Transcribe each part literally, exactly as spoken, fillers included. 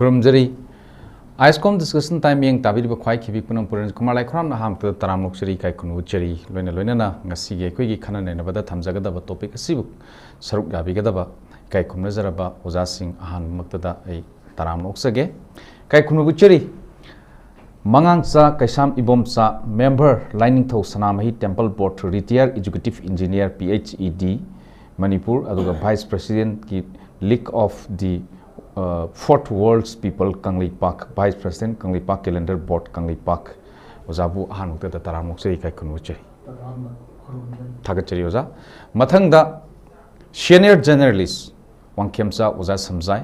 ꯈꯨꯔꯨꯝꯖꯔꯤ꯫ ꯑꯥꯏꯁꯀꯣꯝ discussion time ꯃꯤꯠꯌꯦꯡ ꯇꯥꯕꯤꯔꯤꯕ ꯈ꯭ꯋꯥꯏ ꯈꯤꯕꯤ ꯄꯨꯝꯅꯃꯛꯄꯨ ꯔꯟꯖꯤꯠ ꯀꯨꯃꯥꯔ ꯂꯥꯏꯈꯨꯔꯥꯝꯅ ꯑꯍꯥꯟꯕꯗ ꯇꯔꯥꯝꯅ ꯑꯣꯛꯆꯔꯤ, ꯏꯀꯥꯏ ꯈꯨꯝꯅꯕ ꯎꯠꯆꯔꯤ꯫ ꯂꯣꯏꯅ ꯂꯣꯏꯅꯅ ꯉꯁꯤꯒꯤ ꯑꯩꯈꯣꯏꯒꯤ ꯈꯟꯅ ꯅꯩꯅꯕꯗ ꯊꯝꯖꯒꯗꯕ ꯇꯣꯄꯤꯛ ꯑꯁꯤꯕꯨ ꯁꯔꯨꯛ ꯌꯥꯕꯤꯒꯗꯕ ꯏꯀꯥꯏ ꯈꯨꯝꯅꯖꯔꯕ ꯑꯣꯖꯥꯁꯤꯡ ꯑꯍꯥꯟꯕꯃꯛꯇꯗ ꯑꯩ ꯇꯔꯥꯝꯅ ꯑꯣꯛꯆꯒꯦ꯫ ꯏꯀꯥꯏ ꯈꯨꯝꯅꯕ ꯎꯠꯆꯔꯤ꯫ ꯃꯉꯥꯡꯆꯥ ꯀꯩꯁꯥꯝ ꯏꯕꯣꯝꯆꯥ, member ꯂꯥꯏꯅꯤꯡꯊꯧ ꯁꯅꯥꯃꯍꯤ temple board, retire executive engineer, P H E D, Manipur, ꯑꯗꯨꯒ vice presidentꯀꯤ League of the, uh, Fourth World's People, Kangleipak, vice president, Kangleipak calendar board, Kangleipak. ꯑꯣꯖꯥꯕꯨ ꯑꯍꯥꯟꯕꯃꯛꯇꯗ ꯇꯔꯥꯝꯅ ꯑꯣꯛꯆꯔꯤ, ꯏꯀꯥꯏ ꯈꯨꯝꯅꯕ ꯎꯠꯆꯔꯤ꯫ ꯊꯥꯒꯠꯆꯔꯤ ꯑꯣꯖꯥ꯫ ꯃꯊꯪꯗ senior journalist ꯋꯥꯡꯈꯦꯝꯆꯥ ꯑꯣꯖꯥ ꯁꯝꯖꯥꯏ,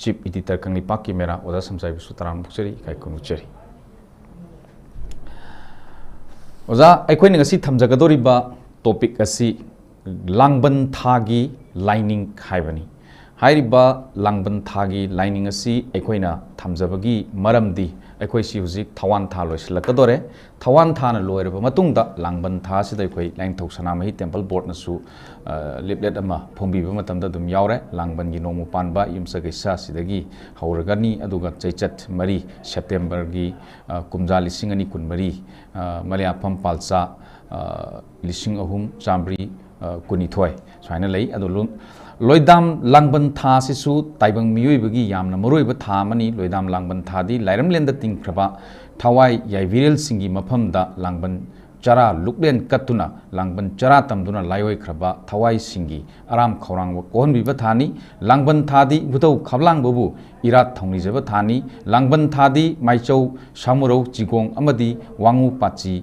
chief editor ꯀꯪꯂꯩꯄꯥꯛꯀꯤ ꯃꯦꯔꯥ, ꯑꯣꯖꯥ ꯁꯝꯖꯥꯏꯕꯨꯁꯨ ꯇꯔꯥꯝꯅ ꯑꯣꯛꯆꯔꯤ, ꯏꯀꯥꯏ ꯈꯨꯝꯅꯕ ꯎꯠꯆꯔꯤ꯫ ꯑꯣꯖꯥ, ꯑꯩꯈꯣꯏꯅ ꯉꯁꯤ ꯊꯝꯖꯒꯗꯧꯔꯤꯕ ꯇꯣꯄꯤꯛ ꯑꯁꯤ ꯂꯥꯡꯕꯟ ꯊꯥꯒꯤ ꯂꯥꯏꯅꯤꯡ ꯍꯥꯏꯕꯅꯤ꯫ ꯍꯥꯏꯔꯤꯕ ꯂꯥꯡꯕꯟ ꯊꯥꯒꯤ ꯂꯥꯏꯅꯤꯡ ꯑꯁꯤ ꯑꯩꯈꯣꯏꯅ ꯊꯝꯖꯕꯒꯤ ꯃꯔꯝꯗꯤ, ꯑꯩꯈꯣꯏꯁꯤ ꯍꯧꯖꯤꯛ ꯊꯋꯥꯟ ꯊꯥ ꯂꯣꯏꯁꯤꯜꯂꯛꯀꯗꯧꯔꯦ꯫ ꯊꯋꯥꯟ ꯊꯥꯅ ꯂꯣꯏꯔꯕ ꯃꯇꯨꯡꯗ ꯂꯥꯡꯕꯟ ꯊꯥ ꯑꯁꯤꯗ ꯑꯩꯈꯣꯏ ꯂꯥꯏꯅꯤꯡꯊꯧ ꯁꯅꯥꯃꯍꯤ temple boardꯅꯁꯨ, ꯑ, leaflet ꯑꯃ ꯐꯣꯡꯕꯤꯕ ꯃꯇꯝꯗ ꯑꯗꯨꯝ ꯌꯥꯎꯔꯦ꯫ ꯂꯥꯡꯕꯟꯒꯤ ꯅꯣꯡꯃ ꯄꯥꯟꯕ ꯌꯨꯝꯁꯀꯩꯁ ꯑꯁꯤꯗꯒꯤ ꯍꯧꯔꯒꯅꯤ, ꯑꯗꯨꯒ ꯆꯩꯆꯠ ꯃꯔꯤ, ꯁꯦꯞꯇꯦꯝꯕꯔꯒꯤ, ꯑ, ꯀꯨꯝꯖꯥ ꯂꯤꯁꯤꯡ ꯑꯅꯤ ꯀꯨꯟꯃꯔꯤ, ꯑ, ꯃꯂꯦꯌꯥꯐꯝ ꯄꯥꯜꯆꯥ, ꯑ, ꯂꯤꯁꯤꯡ ꯑꯍꯨꯝ ꯆꯥꯃꯔꯤ, ꯑ, ꯀꯨꯟꯅꯤꯊꯣꯏ ꯁꯨꯃꯥꯏꯅ ꯂꯩ꯫ ꯑꯗꯣ ꯂꯣ-, ꯂꯣꯏꯗꯥꯝ ꯂꯥꯡꯕꯟ ꯊꯥ ꯑꯁꯤꯁꯨ ꯇꯥꯏꯕꯪ ꯃꯤꯑꯣꯏꯕꯒꯤ ꯌꯥꯝꯅ ꯃꯔꯨꯑꯣꯏꯕ ꯊꯥ ꯑꯃꯅꯤ꯫ ꯂꯣꯏꯗꯥꯝ ꯂꯥꯡꯕꯟ ꯊꯥꯗꯤ ꯂꯥꯏꯔꯝꯂꯦꯟꯗ ꯇꯤꯟꯈ꯭ꯔꯕ ꯊꯋꯥꯏ ꯌꯥꯏꯕꯤꯔꯦꯜꯁꯤꯡꯒꯤ ꯃꯐꯝꯗ ꯂꯥꯡꯕꯟ ꯆꯔꯥ ꯂꯨꯛꯂꯦꯟ ꯀꯠꯇꯨꯅ, ꯂꯥꯡꯕꯟ ꯆꯔꯥ ꯇꯝꯗꯨꯅ ꯂꯥꯏꯑꯣꯏꯈ꯭ꯔꯕ ꯊꯋꯥꯏꯁꯤꯡꯒꯤ ꯑꯔꯥꯝ ꯈꯧꯔꯥꯡꯕ ꯀꯣꯛꯍꯟꯕꯤꯕ ꯊꯥꯅꯤ꯫ ꯂꯥꯡꯕꯟ ꯊꯥꯗꯤ ꯏꯕꯨꯙꯧ ꯈꯥꯕꯂꯥꯡꯕꯕꯨ ꯏꯔꯥꯠ ꯊꯧꯅꯤꯖꯕ ꯊꯥꯅꯤ꯫ ꯂꯥꯡꯕꯟ ꯊꯥꯗꯤ ꯃꯥꯏꯆꯧ, ꯁꯥꯃꯨꯔꯧ, ꯆꯤꯒꯣꯡ ꯑꯃꯗꯤ ꯋꯥꯉꯨ ꯄꯥꯆꯤ,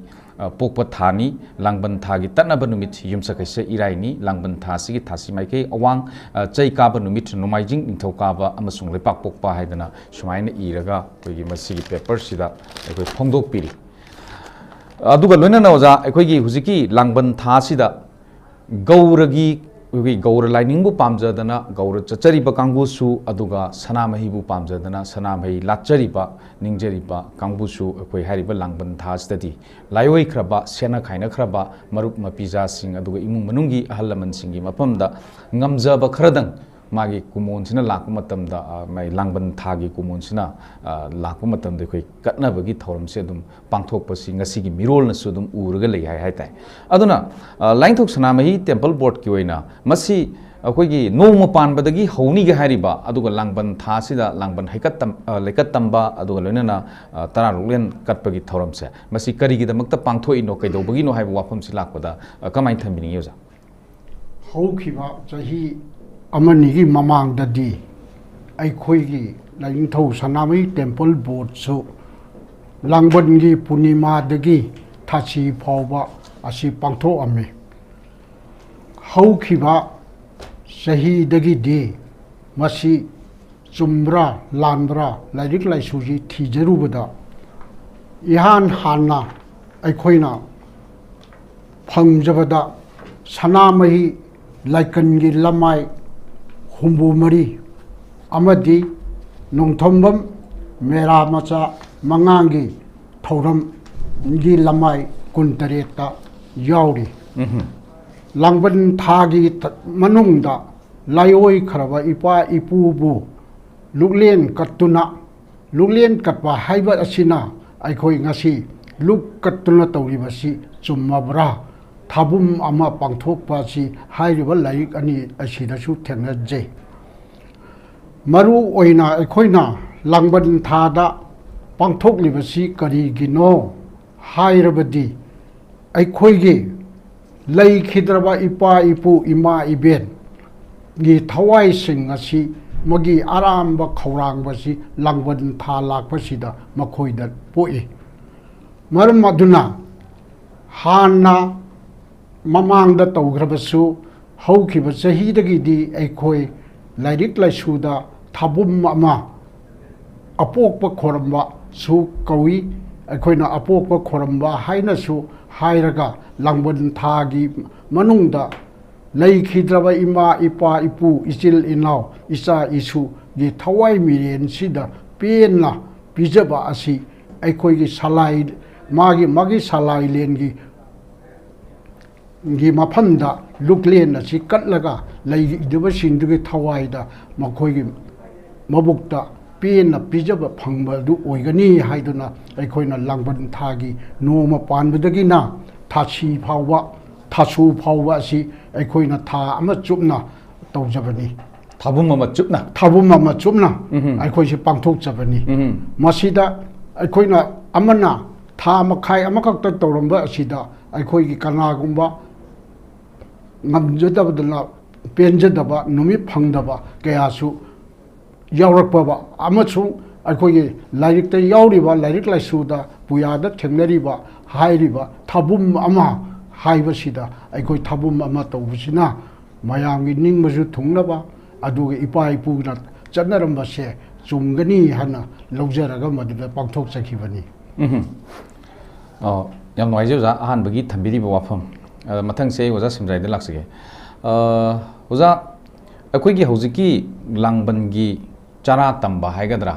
ꯑ, ꯄꯣꯛꯄ ꯊꯥꯅꯤ꯫ ꯂꯥꯡꯕꯟ ꯊꯥꯒꯤ ꯇꯠꯅꯕ ꯅꯨꯃꯤꯠ ꯌꯨꯝꯁꯀꯩꯁ ꯏꯔꯥꯏꯅꯤ꯫ ꯂꯥꯡꯕꯟ ꯊꯥ ꯑꯁꯤꯒꯤ ꯊꯥꯁꯤ ꯃꯥꯏꯀꯩ ꯑꯋꯥꯡ, ꯑ, ꯆꯩ ꯀꯥꯕ ꯅꯨꯃꯤꯠ ꯅꯣꯡꯃꯥꯏꯖꯤꯡ, ꯅꯤꯡꯊꯧꯀꯥꯕ ꯑꯃꯁꯨꯡ ꯂꯩꯄꯥꯛꯄꯣꯛꯄ ꯍꯥꯏꯗꯅ ꯁꯨꯃꯥꯏꯅ ꯏꯔꯒ ꯑꯩꯈꯣꯏꯒꯤ ꯃꯁꯤꯒꯤ ꯄꯦꯄꯔꯁꯤꯗ ꯑꯩꯈꯣꯏ ꯐꯣꯡꯗꯣꯛꯄꯤꯔꯤ꯫ ꯑꯗꯨꯒ ꯂꯣꯏꯅꯅ ꯑꯣꯖꯥ, ꯑꯩꯈꯣꯏꯒꯤ ꯍꯧꯖꯤꯛꯀꯤ ꯂꯥꯡꯕꯟ ꯊꯥꯁꯤꯗ ꯒꯧꯔꯒꯤ, ꯑꯩꯈꯣꯏꯒꯤ ꯒꯧꯔ ꯂꯥꯏꯅꯤꯡꯕꯨ ꯄꯥꯝꯖꯗꯅ ꯒꯧꯔ ꯆꯠꯆꯔꯤꯕ ꯀꯥꯡꯕꯨꯁꯨ, ꯑꯗꯨꯒ ꯁꯅꯥꯃꯍꯤꯕꯨ ꯄꯥꯝꯖꯗꯅ ꯁꯅꯥꯃꯍꯤ ꯂꯥꯠꯆꯔꯤꯕ, ꯅꯤꯡꯖꯔꯤꯕ ꯀꯥꯡꯕꯨꯁꯨ ꯑꯩꯈꯣꯏ ꯍꯥꯏꯔꯤꯕ ꯂꯥꯡꯕꯟ ꯊꯥꯁꯤꯗꯗꯤ ꯂꯥꯏꯑꯣꯏꯈ꯭ꯔꯕ, ꯁꯦꯠꯅ ꯈꯥꯏꯅꯈ꯭ꯔꯕ ꯃꯔꯨꯞ ꯃꯄꯤꯖꯥꯁꯤꯡ, ꯑꯗꯨꯒ ꯏꯃꯨꯡ ꯃꯅꯨꯡꯒꯤ ꯑꯍꯜ ꯂꯃꯟꯁꯤꯡꯒꯤ ꯃꯐꯝꯗ ꯉꯝꯖꯕ ꯈꯔꯗꯪ ꯃꯥꯒꯤ ꯀꯨꯃꯣꯟꯁꯤꯅ ꯂꯥꯛꯄ ꯃꯇꯝꯗ, ꯑ, ꯃꯥꯒꯤ ꯂꯥꯡꯕꯟ ꯊꯥꯒꯤ ꯀꯨꯃꯣꯟꯁꯤꯅ, ꯑ, ꯂꯥꯛꯄ ꯃꯇꯝꯗ ꯑꯩꯈꯣꯏ ꯀꯠꯅꯕꯒꯤ ꯊꯧꯔꯝꯁꯦ ꯑꯗꯨꯝ ꯄꯥꯡꯊꯣꯛꯄꯁꯤ ꯉꯁꯤꯒꯤ ꯃꯤꯔꯣꯜꯅꯁꯨ ꯑꯗꯨꯝ ꯎꯔꯒ ꯂꯩ ꯍꯥꯏ, ꯍꯥꯏꯇꯥꯔꯦ꯫ ꯑꯗꯨꯅ, ꯑ, ꯂꯥꯏꯅꯤꯡꯊꯧ ꯁꯅꯥꯃꯍꯤ ꯇꯦꯝꯄꯜ ꯕꯣꯔꯗꯀꯤ ꯑꯣꯏꯅ ꯃꯁꯤ ꯑꯩꯈꯣꯏꯒꯤ ꯅꯣꯡꯃ ꯄꯥꯟꯕꯗꯒꯤ ꯍꯧꯅꯤꯒ ꯍꯥꯏꯔꯤꯕ, ꯑꯗꯨꯒ ꯂꯥꯡꯕꯟ ꯊꯥꯁꯤꯗ ꯂꯥꯡꯕꯟ ꯍꯩꯀꯠ ꯇꯝ-, ꯑ, ꯂꯩꯀꯠ ꯇꯝꯕ, ꯑꯗꯨꯒ ꯂꯣꯏꯅꯅ, ꯑ, ꯇꯔꯥꯔꯨꯛꯂꯦꯟ ꯀꯠꯄꯒꯤ ꯊꯧꯔꯝꯁꯦ, ꯃꯁꯤ ꯀꯔꯤꯒꯤꯗꯃꯛꯇ ꯄꯥꯡꯊꯣꯛꯏꯅꯣ, ꯀꯩꯗꯧꯕꯒꯤꯅꯣ ꯍꯥꯏꯕ ꯋꯥꯐꯝꯁꯤ ꯂꯥꯛꯄꯗ, ꯑ, ꯀꯃꯥꯏꯅ ꯊꯝꯕꯤꯅꯤꯡꯉꯤ, ꯑꯣꯖꯥ? ꯍꯧꯈꯤꯕ ꯆꯍꯤ ꯑꯃꯅꯤꯒꯤ ꯃꯃꯥꯡꯗꯗꯤ ꯑꯩꯈꯣꯏꯒꯤ ꯂꯥꯏꯅꯤꯡꯊꯧ ꯁꯅꯥꯃꯍꯤ ꯇꯦꯝꯄꯜ ꯕꯣꯔꯗꯁꯨ ꯂꯥꯡꯕꯟꯒꯤ ꯄꯨꯔꯅꯤꯃꯥꯗꯒꯤ ꯊꯥꯁꯤ ꯐꯥꯎꯕ ꯑꯁꯤ ꯄꯥꯡꯊꯣꯛꯑꯝꯃꯤ꯫ ꯍꯧꯈꯤꯕ ꯆꯍꯤꯗꯒꯤꯗꯤ ꯃꯁꯤ ꯆꯨꯝꯕ꯭ꯔꯥ ꯂꯥꯟꯕ꯭ꯔꯥ ꯂꯥꯏꯔꯤꯛ ꯂꯥꯏꯁꯨꯁꯤ ꯊꯤꯖꯔꯨꯕꯗ, ꯏꯍꯥꯟ ꯍꯥꯟꯅ ꯑꯩꯈꯣꯏꯅ ꯐꯪꯖꯕꯗ ꯁꯅꯥꯃꯍꯤ ꯂꯥꯏꯀꯟꯒꯤ ꯂꯃꯥꯏ ꯍꯨꯝꯐꯨ ꯃꯔꯤ ꯑꯃꯗꯤ ꯅꯣꯡꯊꯣꯝꯕꯝ ꯃꯦꯔꯥ ꯃꯆꯥ ꯃꯉꯥꯡꯒꯤ ꯊꯧꯔꯝꯒꯤ ꯂꯃꯥꯏ ꯀꯨꯟꯇꯔꯦꯠꯇ ꯌꯥꯎꯔꯤ꯫ ꯎꯝꯍꯨꯝ꯫ ꯂꯥꯡꯕꯟ ꯊꯥꯒꯤ ꯊ-, ꯃꯅꯨꯡꯗ ꯂꯥꯏꯑꯣꯏꯈ꯭ꯔꯕ ꯏꯄꯥ ꯏꯄꯨꯕꯨ ꯂꯨꯛꯂꯦꯟ ꯀꯠꯇꯨꯅ, ꯂꯨꯛꯂꯦꯟ ꯀꯠꯄ ꯍꯥꯏꯕ ꯑꯁꯤꯅ ꯑꯩꯈꯣꯏ ꯉꯁꯤ ꯂꯨꯛ ꯀꯠꯇꯨꯅ ꯇꯧꯔꯤꯕꯁꯤ ꯆꯨꯝꯃꯕ꯭ꯔꯥ? ꯊꯥꯕꯨꯝ ꯑꯃ ꯄꯥꯡꯊꯣꯛꯄ ꯑꯁꯤ ꯍꯥꯏꯔꯤꯕ ꯂꯥꯏꯔꯤꯛ ꯑꯅꯤ ꯑꯁꯤꯗꯁꯨ ꯊꯦꯡꯅꯖꯩ꯫ ꯃꯔꯨ ꯑꯣꯏꯅ ꯑꯩꯈꯣꯏꯅ ꯂꯥꯡꯕꯟ ꯊꯥꯗ ꯄꯥꯡꯊꯣꯛꯂꯤꯕꯁꯤ ꯀꯔꯤꯒꯤꯅꯣ ꯍꯥꯏꯔꯕꯗꯤ, ꯑꯩꯈꯣꯏꯒꯤ ꯂꯩꯈꯤꯗ꯭ꯔꯕ ꯏꯄꯥ ꯏꯄꯨ ꯏꯃꯥ ꯏꯕꯦꯟꯒꯤ ꯊꯋꯥꯏꯁꯤꯡ ꯑꯁꯤ ꯃꯒꯤ ꯑꯔꯥꯝꯕ ꯈꯧꯔꯥꯡꯕꯁꯤ ꯂꯥꯡꯕꯟ ꯊꯥ ꯂꯥꯛꯄꯁꯤꯗ ꯃꯈꯣꯏꯗ ꯄꯣꯛꯏ꯫ ꯃꯔꯝ ꯑꯗꯨꯅ ꯍꯥꯟꯅ ꯃꯃꯥꯡꯗ ꯇꯧꯈ꯭ꯔꯕꯁꯨ, ꯍꯧꯈꯤꯕ ꯆꯍꯤꯗꯒꯤꯗꯤ ꯑꯩꯈꯣꯏ ꯂꯥꯏꯔꯤꯛ ꯂꯥꯏꯁꯨꯗ ꯊꯥꯕꯨꯝ ꯑꯃ ꯑꯄꯣꯛꯄ ꯈꯣꯏꯔꯝꯕꯁꯨ ꯀꯧꯏ꯫ ꯑꯩꯈꯣꯏꯅ ꯑꯄꯣꯛꯄ ꯈꯣꯏꯔꯝꯕ ꯍꯥꯏꯅꯁꯨ ꯍꯥꯏꯔꯒ, ꯂꯥꯡꯕꯟ ꯊꯥꯒꯤ ꯃꯅꯨꯡꯗ ꯂꯩꯈꯤꯗ꯭ꯔꯕ ꯏꯃꯥ ꯏꯄꯥ ꯏꯄꯨ ꯏꯆꯤꯜ ꯏꯅꯥꯎ ꯏꯆꯥ ꯏꯁꯨꯒꯤ ꯊꯋꯥꯏ ꯃꯤꯔꯦꯟꯁꯤꯗ ꯄꯦꯟꯅ ꯄꯤꯖꯕ ꯑꯁꯤ ꯑꯩꯈꯣꯏꯒꯤ ꯁꯂꯥꯏ, ꯃꯥꯒꯤ, ꯃꯥꯒꯤ ꯁꯂꯥꯏꯂꯦꯟꯒꯤ ꯒꯤ ꯃꯐꯝꯗ ꯂꯨꯛꯂꯦꯟ ꯑꯁꯤ ꯀꯠꯂꯒ ꯂꯩꯔꯤꯕꯁꯤꯡꯗꯨꯒꯤ ꯊꯋꯥꯏꯗ ꯃꯈꯣꯏꯒꯤ ꯃꯕꯨꯛꯇ ꯄꯦꯟꯅ ꯄꯤꯖꯕ ꯐꯪꯕ ꯑꯗꯨ ꯑꯣꯏꯒꯅꯤ ꯍꯥꯏꯗꯨꯅ ꯑꯩꯈꯣꯏꯅ ꯂꯥꯡꯕꯟ ꯊꯥꯒꯤ ꯅꯣꯡꯃ ꯄꯥꯟꯕꯗꯒꯤꯅ ꯊꯥꯁꯤ ꯐꯥꯎꯕ, ꯊꯥꯁꯨ ꯐꯥꯎꯕ ꯑꯁꯤ ꯑꯩꯈꯣꯏꯅ ꯊꯥ ꯑꯃ ꯆꯨꯞꯅ ꯇꯧꯖꯕꯅꯤ꯫ ꯊꯥꯕꯨꯝ ꯑꯃ ꯆꯨꯞꯅ? ꯊꯥꯕꯨꯝ ꯑꯃ ꯆꯨꯞꯅ ꯎꯝꯍꯨꯝ꯫ ꯑꯩꯈꯣꯏꯁꯦ ꯄꯥꯡꯊꯣꯛꯆꯕꯅꯤ꯫ ꯎꯝꯍꯨꯝ꯫ ꯃꯁꯤꯗ ꯑꯩꯈꯣꯏꯅ ꯑꯃꯅ ꯊꯥ ꯃꯈꯥꯏ ꯑꯃꯈꯛꯇ ꯇꯧꯔꯝꯕ ꯑꯁꯤꯗ ꯑꯩꯈꯣꯏꯒꯤ ꯀꯅꯥꯒꯨꯝꯕ ꯉꯝꯖꯗꯕꯗꯅ ꯄꯦꯟꯖꯗꯕ, ꯅꯨꯃꯤꯠ ꯐꯪꯗꯕ ꯀꯌꯥꯁꯨ ꯌꯥꯎꯔꯛꯄꯕ ꯑꯃꯁꯨꯡ ꯑꯩꯈꯣꯏꯒꯤ ꯂꯥꯏꯔꯤꯛꯇ ꯌꯥꯎꯔꯤꯕ, ꯂꯥꯏꯔꯤꯛ ꯂꯥꯏꯁꯨꯗ ꯄꯨꯌꯥꯗ ꯊꯦꯡꯅꯔꯤꯕ ꯍꯥꯏꯔꯤꯕ ꯊꯥꯕꯨꯝ ꯑꯃ ꯍꯥꯏꯕꯁꯤꯗ ꯑꯩꯈꯣꯏ ꯊꯥꯕꯨꯝ ꯑꯃ ꯇꯧꯕꯁꯤꯅ ꯃꯌꯥꯝꯒꯤ ꯅꯤꯡꯕꯁꯨ ꯊꯨꯡꯅꯕ, ꯑꯗꯨꯒ ꯏꯄꯥ ꯏꯄꯨꯅ ꯆꯠꯅꯔꯝꯕꯁꯦ ꯆꯨꯝꯒꯅꯤ ꯍꯥꯏꯅ ꯂꯧꯖꯔꯒ ꯃꯗꯨꯗ ꯄꯥꯡꯊꯣꯛꯆꯈꯤꯕꯅꯤ꯫ ꯎꯝꯍꯨꯝ꯫ ꯑꯣ, ꯌꯥꯝ ꯅꯨꯡꯉꯥꯏꯖꯩ ꯑꯣꯖꯥ, ꯑꯍꯥꯟꯕꯒꯤ ꯊꯝꯕꯤꯔꯤꯕ ꯋꯥꯐꯝ꯫ ꯑ, ꯃꯊꯪꯁꯦ ꯑꯩ ꯑꯣꯖꯥ ꯁꯤꯝꯖꯥꯏꯗ ꯂꯥꯛꯆꯒꯦ꯫ ꯑ, ꯑꯣꯖꯥ, ꯑꯩꯈꯣꯏꯒꯤ ꯍꯧꯖꯤꯛꯀꯤ ꯂꯥꯡꯕꯟꯒꯤ ꯆꯔꯥ ꯇꯝꯕ ꯍꯥꯏꯒꯗ꯭ꯔꯥ,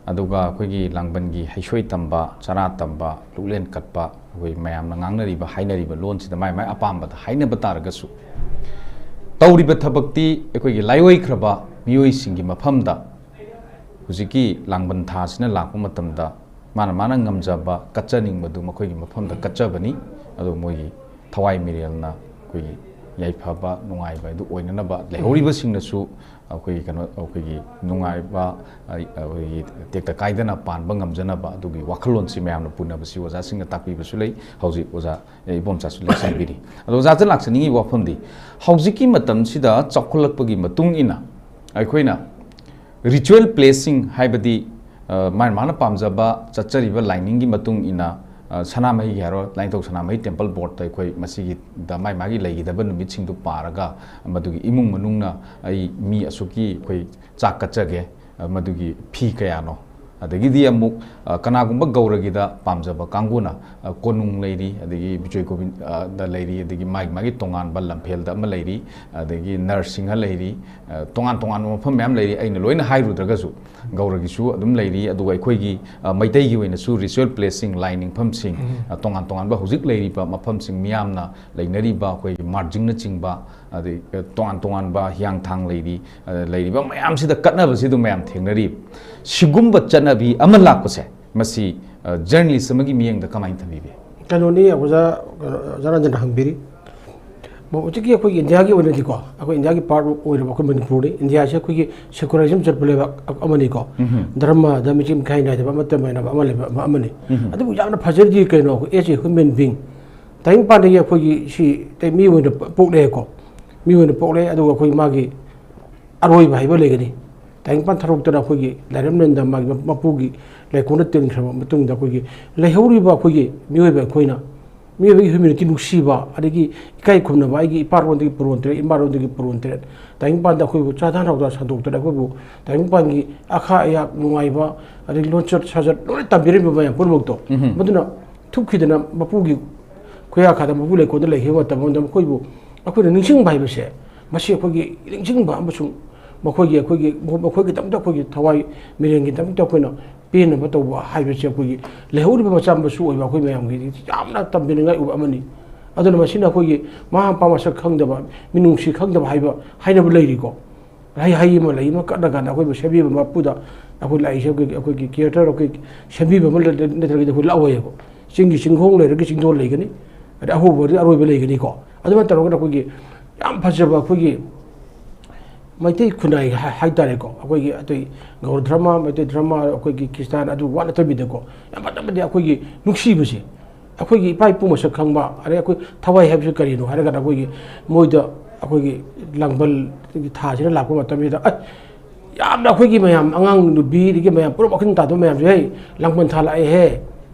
ꯑꯗꯨꯒ ꯑꯩꯈꯣꯏꯒꯤ ꯂꯥꯡꯕꯟꯒꯤ ꯍꯩꯁꯣꯏ ꯇꯝꯕ, ꯆꯔꯥ ꯇꯝꯕ, ꯂꯨꯛꯂꯦꯟ ꯀꯠꯄ, ꯑꯩꯈꯣꯏ ꯃꯌꯥꯝꯅ ꯉꯥꯡꯅꯔꯤꯕ, ꯍꯥꯏꯅꯔꯤꯕ ꯂꯣꯟꯁꯤꯗ ꯃꯥꯏ ꯃꯥꯏ ꯑꯄꯥꯝꯕꯗ ꯍꯥꯏꯅꯕ ꯇꯥꯔꯒꯁꯨ, ꯇꯧꯔꯤꯕ ꯊꯕꯛꯇꯤ ꯑꯩꯈꯣꯏꯒꯤ ꯂꯥꯏꯑꯣꯏꯈ꯭ꯔꯕ ꯃꯤꯑꯣꯏꯁꯤꯡꯒꯤ ꯃꯐꯝꯗ ꯍꯧꯖꯤꯛꯀꯤ ꯂꯥꯡꯕꯟ ꯊꯥꯁꯤꯅ ꯂꯥꯛꯄ ꯃꯇꯝꯗ ꯃꯥꯅ ꯃꯥꯅ ꯉꯝꯖꯕ ꯀꯠꯆꯅꯤꯡꯕꯗꯨ ꯃꯈꯣꯏꯒꯤ ꯃꯐꯝꯗ ꯀꯠꯆꯕꯅꯤ꯫ ꯑꯗꯨ ꯃꯣꯏꯒꯤ ꯊꯋꯥꯏ ꯃꯤꯔꯦꯜꯅ ꯑꯩꯈꯣꯏꯒꯤ ꯌꯥꯏꯐꯕ ꯅꯨꯡꯉꯥꯏꯕ ꯑꯗꯨ ꯑꯣꯏꯅꯅꯕ, ꯂꯩꯍꯧꯔꯤꯕꯁꯤꯡꯅꯁꯨ ꯑꯩꯈꯣꯏꯒꯤ ꯀꯩꯅꯣ, ꯑꯩꯈꯣꯏꯒꯤ ꯅꯨꯡꯉꯥꯏꯕ, ꯑꯩꯈꯣꯏꯒꯤ ꯇꯦꯛꯇ ꯀꯥꯏꯗꯅ ꯄꯥꯟꯕ ꯉꯝꯖꯅꯕ ꯑꯗꯨꯒꯤ ꯋꯥꯈꯜꯂꯣꯟꯁꯤ ꯃꯌꯥꯝꯅ ꯄꯨꯅꯕꯁꯤ ꯑꯣꯖꯥꯁꯤꯡꯅ ꯇꯥꯛꯄꯤꯕꯁꯨ ꯂꯩ꯫ ꯍꯧꯖꯤꯛ ꯑꯣꯖꯥ ꯏꯕꯣꯝꯆꯥꯁꯨ ꯂꯦꯡꯁꯤꯟꯕꯤꯔꯤ꯫ ꯑꯗꯣ ꯑꯣꯖꯥꯗ ꯂꯥꯛꯆꯅꯤꯡꯉꯤꯕ ꯋꯥꯐꯝꯗꯤ, ꯍꯧꯖꯤꯛꯀꯤ ꯃꯇꯝꯁꯤꯗ ꯆꯥꯎꯈꯠꯂꯛꯄꯒꯤ ꯃꯇꯨꯡ ꯏꯟꯅ ꯑꯩꯈꯣꯏꯅ ꯔꯤꯆꯨꯋꯦꯜ ꯄ꯭ꯂꯦꯁꯁꯤꯡ, ꯍꯥꯏꯕꯗꯤ, ꯑ, ꯃꯥꯅ ꯃꯥꯅ ꯄꯥꯝꯖꯕ ꯆꯠꯆꯔꯤꯕ ꯂꯥꯏꯅꯤꯡꯒꯤ ꯃꯇꯨꯡ ꯏꯟꯅ, ꯑ, ꯁꯅꯥꯃꯍꯤꯒꯤ ꯍꯥꯏꯔꯣ, ꯂꯥꯏꯅꯤꯡꯊꯧ ꯁꯅꯥꯃꯍꯤ ꯇꯦꯝꯄꯜ ꯕꯣꯔꯗꯇ ꯑꯩꯈꯣꯏ ꯃꯁꯤꯒꯤꯗ ꯃꯥꯏ ꯃꯥꯒꯤ ꯂꯩꯒꯗꯕ ꯅꯨꯃꯤꯠꯁꯤꯡꯗꯨ ꯄꯥꯔꯒ, ꯃꯗꯨꯒꯤ ꯏꯃꯨꯡ ꯃꯅꯨꯡꯅ ꯑꯩ ꯃꯤ ꯑꯁꯨꯛꯀꯤ ꯑꯩꯈꯣꯏ ꯆꯥꯛ ꯀꯠꯆꯒꯦ, ꯑ, ꯃꯗꯨꯒꯤ ꯐꯤ ꯀꯌꯥꯅꯣ, ꯑꯗꯒꯤꯗꯤ ꯑꯃꯨꯛ, ꯑ, ꯀꯅꯥꯒꯨꯝꯕ ꯒꯧꯔꯒꯤꯗ ꯄꯥꯝꯖꯕ ꯀꯥꯡꯕꯨꯅ, ꯑ, ꯀꯣꯅꯨꯡ ꯂꯩꯔꯤ, ꯑꯗꯒꯤ ꯕꯤꯖꯣꯏ ꯒꯣꯕꯤꯟꯗ, ꯑ, ꯗ ꯂꯩꯔꯤ, ꯑꯗꯒꯤ ꯃꯥꯒꯤ, ꯃꯥꯒꯤ ꯇꯣꯉꯥꯟꯕ ꯂꯝꯐꯦꯜꯗ ꯑꯃ ꯂꯩꯔꯤ, ꯑꯗꯒꯤ ꯅꯔꯁꯤꯡꯍ ꯂꯩꯔꯤ, ꯑ, ꯇꯣꯉꯥꯟ ꯇꯣꯉꯥꯟꯕ ꯃꯐꯝ ꯃꯌꯥꯝ ꯂꯩꯔꯤ꯫ ꯑꯩꯅ ꯂꯣꯏꯅ ꯍꯥꯏꯔꯨꯗ꯭ꯔꯒꯁꯨ ꯒꯧꯔꯒꯤꯁꯨ ꯑꯗꯨꯝ ꯂꯩꯔꯤ꯫ ꯑꯗꯨꯒ ꯑꯩꯈꯣꯏꯒꯤ, ꯑ, ꯃꯩꯇꯩꯒꯤ ꯑꯣꯏꯅꯁꯨ ritual placeꯁꯤꯡ, ꯂꯥꯏ ꯅꯤꯡꯐꯝꯁꯤꯡ, ꯎꯝ꯫ ꯑ, ꯇꯣꯉꯥꯟ ꯇꯣꯉꯥꯟꯕ ꯍꯧꯖꯤꯛ ꯂꯩꯔꯤꯕ ꯃꯐꯝꯁꯤꯡ, ꯃꯤꯌꯥꯝꯅ ꯂꯩꯅꯔꯤꯕ ꯑꯩꯈꯣꯏꯒꯤ ꯃꯥꯔꯖꯤꯡꯅꯆꯤꯡꯕ, ꯑꯗꯩ, ꯑ, ꯇꯣꯉꯥꯟ ꯇꯣꯉꯥꯟꯕ ꯍꯤꯌꯥꯡꯊꯥꯡ ꯂꯩꯔꯤ, ꯑ, ꯂꯩꯔꯤꯕ ꯃꯌꯥꯝꯁꯤꯗ ꯀꯠꯅꯕꯁꯤ ꯑꯗꯨꯝ ꯃꯌꯥꯝ ꯊꯦꯡꯅꯔꯤ꯫ ꯁꯤꯒꯨꯝꯕ ꯆꯠꯅꯕꯤ ꯑꯃ ꯂꯥꯛꯄꯁꯦ, ꯃꯁꯤ, ꯑ, journalist ꯑꯃꯒꯤ ꯃꯤꯠꯌꯦꯡꯗ ꯀꯃꯥꯏꯅ ꯊꯝꯕꯤꯕꯤ? ꯀꯩꯅꯣꯅꯤ, ꯑꯣꯖꯥ, ꯀꯩꯅꯣ, ꯑꯣꯖꯥ ꯔꯟꯖꯟꯅ ꯍꯪꯕꯤꯔꯤ꯫ ꯍꯧꯖꯤꯛꯀꯤ ꯑꯩꯈꯣꯏꯒꯤ ꯏꯟꯗꯤꯌꯥꯒꯤ ꯑꯣꯏꯅꯗꯤꯀꯣ, ꯑꯩꯈꯣꯏ ꯏꯟꯗꯤꯌꯥꯒꯤ part ꯑꯣꯏꯔꯕ ꯑꯩꯈꯣꯏ ꯃꯅꯤꯄꯨꯔꯅꯤ꯫ ꯏꯟꯗꯤꯌꯥꯁꯦ ꯑꯩꯈꯣꯏꯒꯤ secularism ꯆꯠꯄ ꯂꯩꯕꯥꯛ ꯑꯃꯅꯤꯀꯣ꯫ ꯎꯝꯍꯨꯝ꯫ ꯙꯔꯃꯗ ꯃꯤꯆꯪ ꯃꯤꯈꯥꯏ ꯅꯥꯏꯗꯕ, ꯑꯃꯠꯇ ꯃꯥꯟꯅꯕ ꯑꯃ ꯂꯩꯕ ꯑꯃ ꯑꯃꯅꯤ꯫ ꯎꯝꯍꯨꯝ꯫ ꯑꯗꯨꯕꯨ ꯌꯥꯝꯅ ꯐꯖꯔꯤꯗꯤ ꯀꯩꯅꯣ, ꯑꯩꯈꯣꯏ as a human being, ꯇꯥꯏꯕꯪꯄꯥꯟꯗꯒꯤ ꯑꯩꯈꯣꯏꯒꯤ ꯁꯤ ꯃꯤ ꯑꯣꯏꯅ ꯄꯣꯛꯂꯛꯑꯦꯀꯣ꯫ ꯃꯤ ꯑꯣꯏꯅ ꯄꯣꯛꯂꯛꯑꯦ, ꯑꯗꯨꯒ ꯑꯩꯈꯣꯏ ꯃꯥꯒꯤ ꯑꯔꯣꯏꯕ ꯍꯥꯏꯕ ꯂꯩꯒꯅꯤ꯫ ꯇꯥꯏꯕꯪꯄꯥꯟ ꯊꯥꯗꯣꯛꯇꯅ ꯑꯩꯈꯣꯏꯒꯤ ꯂꯥꯏꯔꯦꯝꯂꯦꯟꯗ ꯃꯥꯒꯤ ꯃꯄꯨꯒꯤ ꯂꯩꯀꯣꯜꯗ ꯇꯤꯟꯈ꯭ꯔꯕ ꯃꯇꯨꯡꯗ ꯑꯩꯈꯣꯏꯒꯤ ꯂꯩꯍꯧꯔꯤꯕ ꯑꯩꯈꯣꯏꯒꯤ ꯃꯤꯑꯣꯏꯕ ꯑꯩꯈꯣꯏꯅ ꯃꯤꯑꯣꯏꯕꯒꯤ humanity ꯅꯨꯡꯁꯤꯕ, ꯑꯗꯒꯤ ꯏꯀꯥꯏ ꯈꯨꯝꯅꯕ, ꯑꯩꯒꯤ ꯏꯄꯥꯔꯣꯟꯗꯒꯤ ꯄꯨꯔꯣꯟ ꯇꯔꯦꯠ, ꯏꯃꯥꯔꯣꯟꯗꯒꯤ ꯄꯨꯔꯣꯟ ꯇꯔꯦꯠ, ꯇꯥꯏꯕꯪꯄꯥꯟꯗ ꯑꯩꯈꯣꯏꯕꯨ ꯆꯥꯗꯥ ꯅꯥꯎꯗꯥ ꯁꯟꯗꯣꯛꯇꯅ ꯑꯩꯈꯣꯏꯕꯨ ꯇꯥꯏꯕꯪꯄꯥꯟꯒꯤ ꯑꯈꯥ ꯑꯌꯥꯛ ꯅꯨꯡꯉꯥꯏꯕ, ꯑꯗꯒꯤ ꯂꯣꯟꯆꯠ ꯁꯥꯖꯠ ꯂꯣꯏꯅ ꯇꯝꯕꯤꯔꯝꯃꯤꯕ ꯃꯌꯥꯝ ꯄꯨꯝꯅꯃꯛꯇꯣ, ꯎꯝꯍꯨꯝ꯫ ꯃꯗꯨꯅ ꯊꯨꯞꯈꯤꯗꯅ ꯃꯄꯨꯒꯤ ꯈꯨꯌꯥꯈꯥꯗ ꯃꯄꯨ ꯂꯩꯀꯣꯜꯗ ꯂꯩꯈꯤꯕ ꯃꯇꯝ ꯑꯃꯗ ꯃꯈꯣꯏꯕꯨ ꯑꯩꯈꯣꯏꯅ ꯅꯤꯡꯁꯤꯡꯕ ꯍꯥꯏꯕꯁꯦ, ꯃꯁꯤ ꯑꯩꯈꯣꯏꯒꯤ ꯅꯤꯡꯁꯤꯡꯕ ꯑꯃꯁꯨꯡ ꯃꯈꯣꯏꯒꯤ, ꯑꯩꯈꯣꯏꯒꯤ, ꯃꯈꯣꯏꯒꯤꯗꯃꯛꯇ ꯑꯩꯈꯣꯏꯒꯤ ꯊꯋꯥꯏ ꯃꯤꯔꯦꯟꯒꯤꯗꯃꯛꯇ ꯑꯩꯈꯣꯏꯅ ꯄꯦꯟꯅꯕ ꯇꯧꯕ ꯍꯥꯏꯕꯁꯦ ꯑꯩꯈꯣꯏꯒꯤ ꯂꯩꯍꯧꯔꯤꯕ ꯃꯆꯥ ꯃꯁꯨ ꯑꯣꯏꯕ ꯑꯩꯈꯣꯏ ꯃꯌꯥꯝꯒꯤꯗꯤ ꯌꯥꯝꯅ ꯇꯝꯕꯤꯅꯤꯡꯉꯥꯏ ꯑꯣꯏꯕ ꯑꯃꯅꯤ꯫ ꯑꯗꯨꯅ ꯃꯁꯤꯅ ꯑꯩꯈꯣꯏꯒꯤ ꯃꯃꯥ ꯃꯄꯥ ꯃꯁꯛ ꯈꯪꯗꯕ, ꯃꯤꯅꯨꯡꯁꯤ ꯈꯪꯗꯕ ꯍꯥꯏꯕ ꯍꯥꯏꯅꯕ ꯂꯩꯔꯤꯀꯣ꯫ ꯍꯩ, ꯍꯩ ꯑꯃ ꯂꯩ ꯑꯃ ꯀꯠꯂ ꯀꯥꯟꯗ ꯑꯩꯈꯣꯏꯕꯨ ꯁꯦꯝꯕꯤꯕ ꯃꯄꯨꯗ ꯑꯩꯈꯣꯏ ꯂꯥꯛꯏꯁꯦ ꯑꯩꯈꯣꯏꯒꯤ, ꯑꯩꯈꯣꯏꯒꯤ caretaker, ꯑꯩꯈꯣꯏ ꯁꯦꯝꯕꯤꯕ ꯑꯃ ꯂꯩ-, ꯅꯠꯇ꯭ꯔꯒꯗꯤ ꯑꯩꯈꯣꯏ ꯂꯥꯛꯑꯣꯏꯌꯦꯕ꯫ ꯆꯤꯡꯒꯤ ꯆꯤꯡꯈꯣꯡ ꯂꯩꯔꯒ ꯆꯤꯡꯗꯣꯜ ꯂꯩꯒꯅꯤ, ꯑꯗꯩ ꯑꯍꯧꯕ ꯑꯗꯩ ꯑꯔꯣꯏꯕ ꯂꯩꯒꯅꯤꯀꯣ꯫ ꯑꯗꯨꯃꯥꯏꯅ ꯇꯧꯔꯒ ꯑꯩꯈꯣꯏꯒꯤ ꯌꯥꯝ ꯐꯖꯕ ꯑꯩꯈꯣꯏꯒꯤ ꯃꯩꯇꯩ ꯈꯨꯟꯅꯥꯏ ꯍꯥꯏ-, ꯍꯥꯏꯇꯥꯔꯦꯀꯣ, ꯑꯩꯈꯣꯏꯒꯤ ꯑꯇꯩ ꯒꯧꯔ ꯙꯔꯃ, ꯃꯩꯇꯩ ꯙꯔꯃ, ꯑꯩꯈꯣꯏꯒꯤ ꯈ꯭ꯔꯤꯁꯇꯥꯟ ꯑꯗꯨ ꯋꯥꯠꯅꯗꯕꯤꯗꯀꯣ, ꯌꯥꯝ ꯐꯖꯕꯗꯤ ꯑꯩꯈꯣꯏꯒꯤ ꯅꯨꯡꯁꯤꯕꯁꯦ, ꯑꯩꯈꯣꯏꯒꯤ ꯏꯄꯥ ꯏꯄꯨ ꯃꯁꯛ ꯈꯪꯕ, ꯑꯗꯩ ꯑꯩꯈꯣꯏ ꯊꯋꯥꯏ ꯍꯥꯏꯕꯁꯤ ꯀꯔꯤꯅꯣ ꯍꯥꯏꯔꯒꯅ ꯑꯩꯈꯣꯏꯒꯤ ꯃꯣꯏꯗ ꯑꯩꯈꯣꯏꯒꯤ ꯂꯥꯡꯕꯜ ꯊꯥꯁꯤꯅ ꯂꯥꯛꯄ ꯃꯇꯝꯁꯤꯗ, ꯑꯁ, ꯌꯥꯝꯅ ꯑꯩꯈꯣꯏꯒꯤ ꯃꯌꯥꯝ ꯑꯉꯥꯡ ꯅꯨꯄꯤꯗꯒꯤ ꯃꯌꯥꯝ ꯄꯨꯂꯞ ꯋꯥꯈꯜ ꯇꯥꯗꯕ ꯃꯌꯥꯝꯁꯦ, "ꯍꯦ, ꯂꯥꯡꯕꯜ ꯊꯥ ꯂꯥꯛꯑꯦꯍꯦ"꯫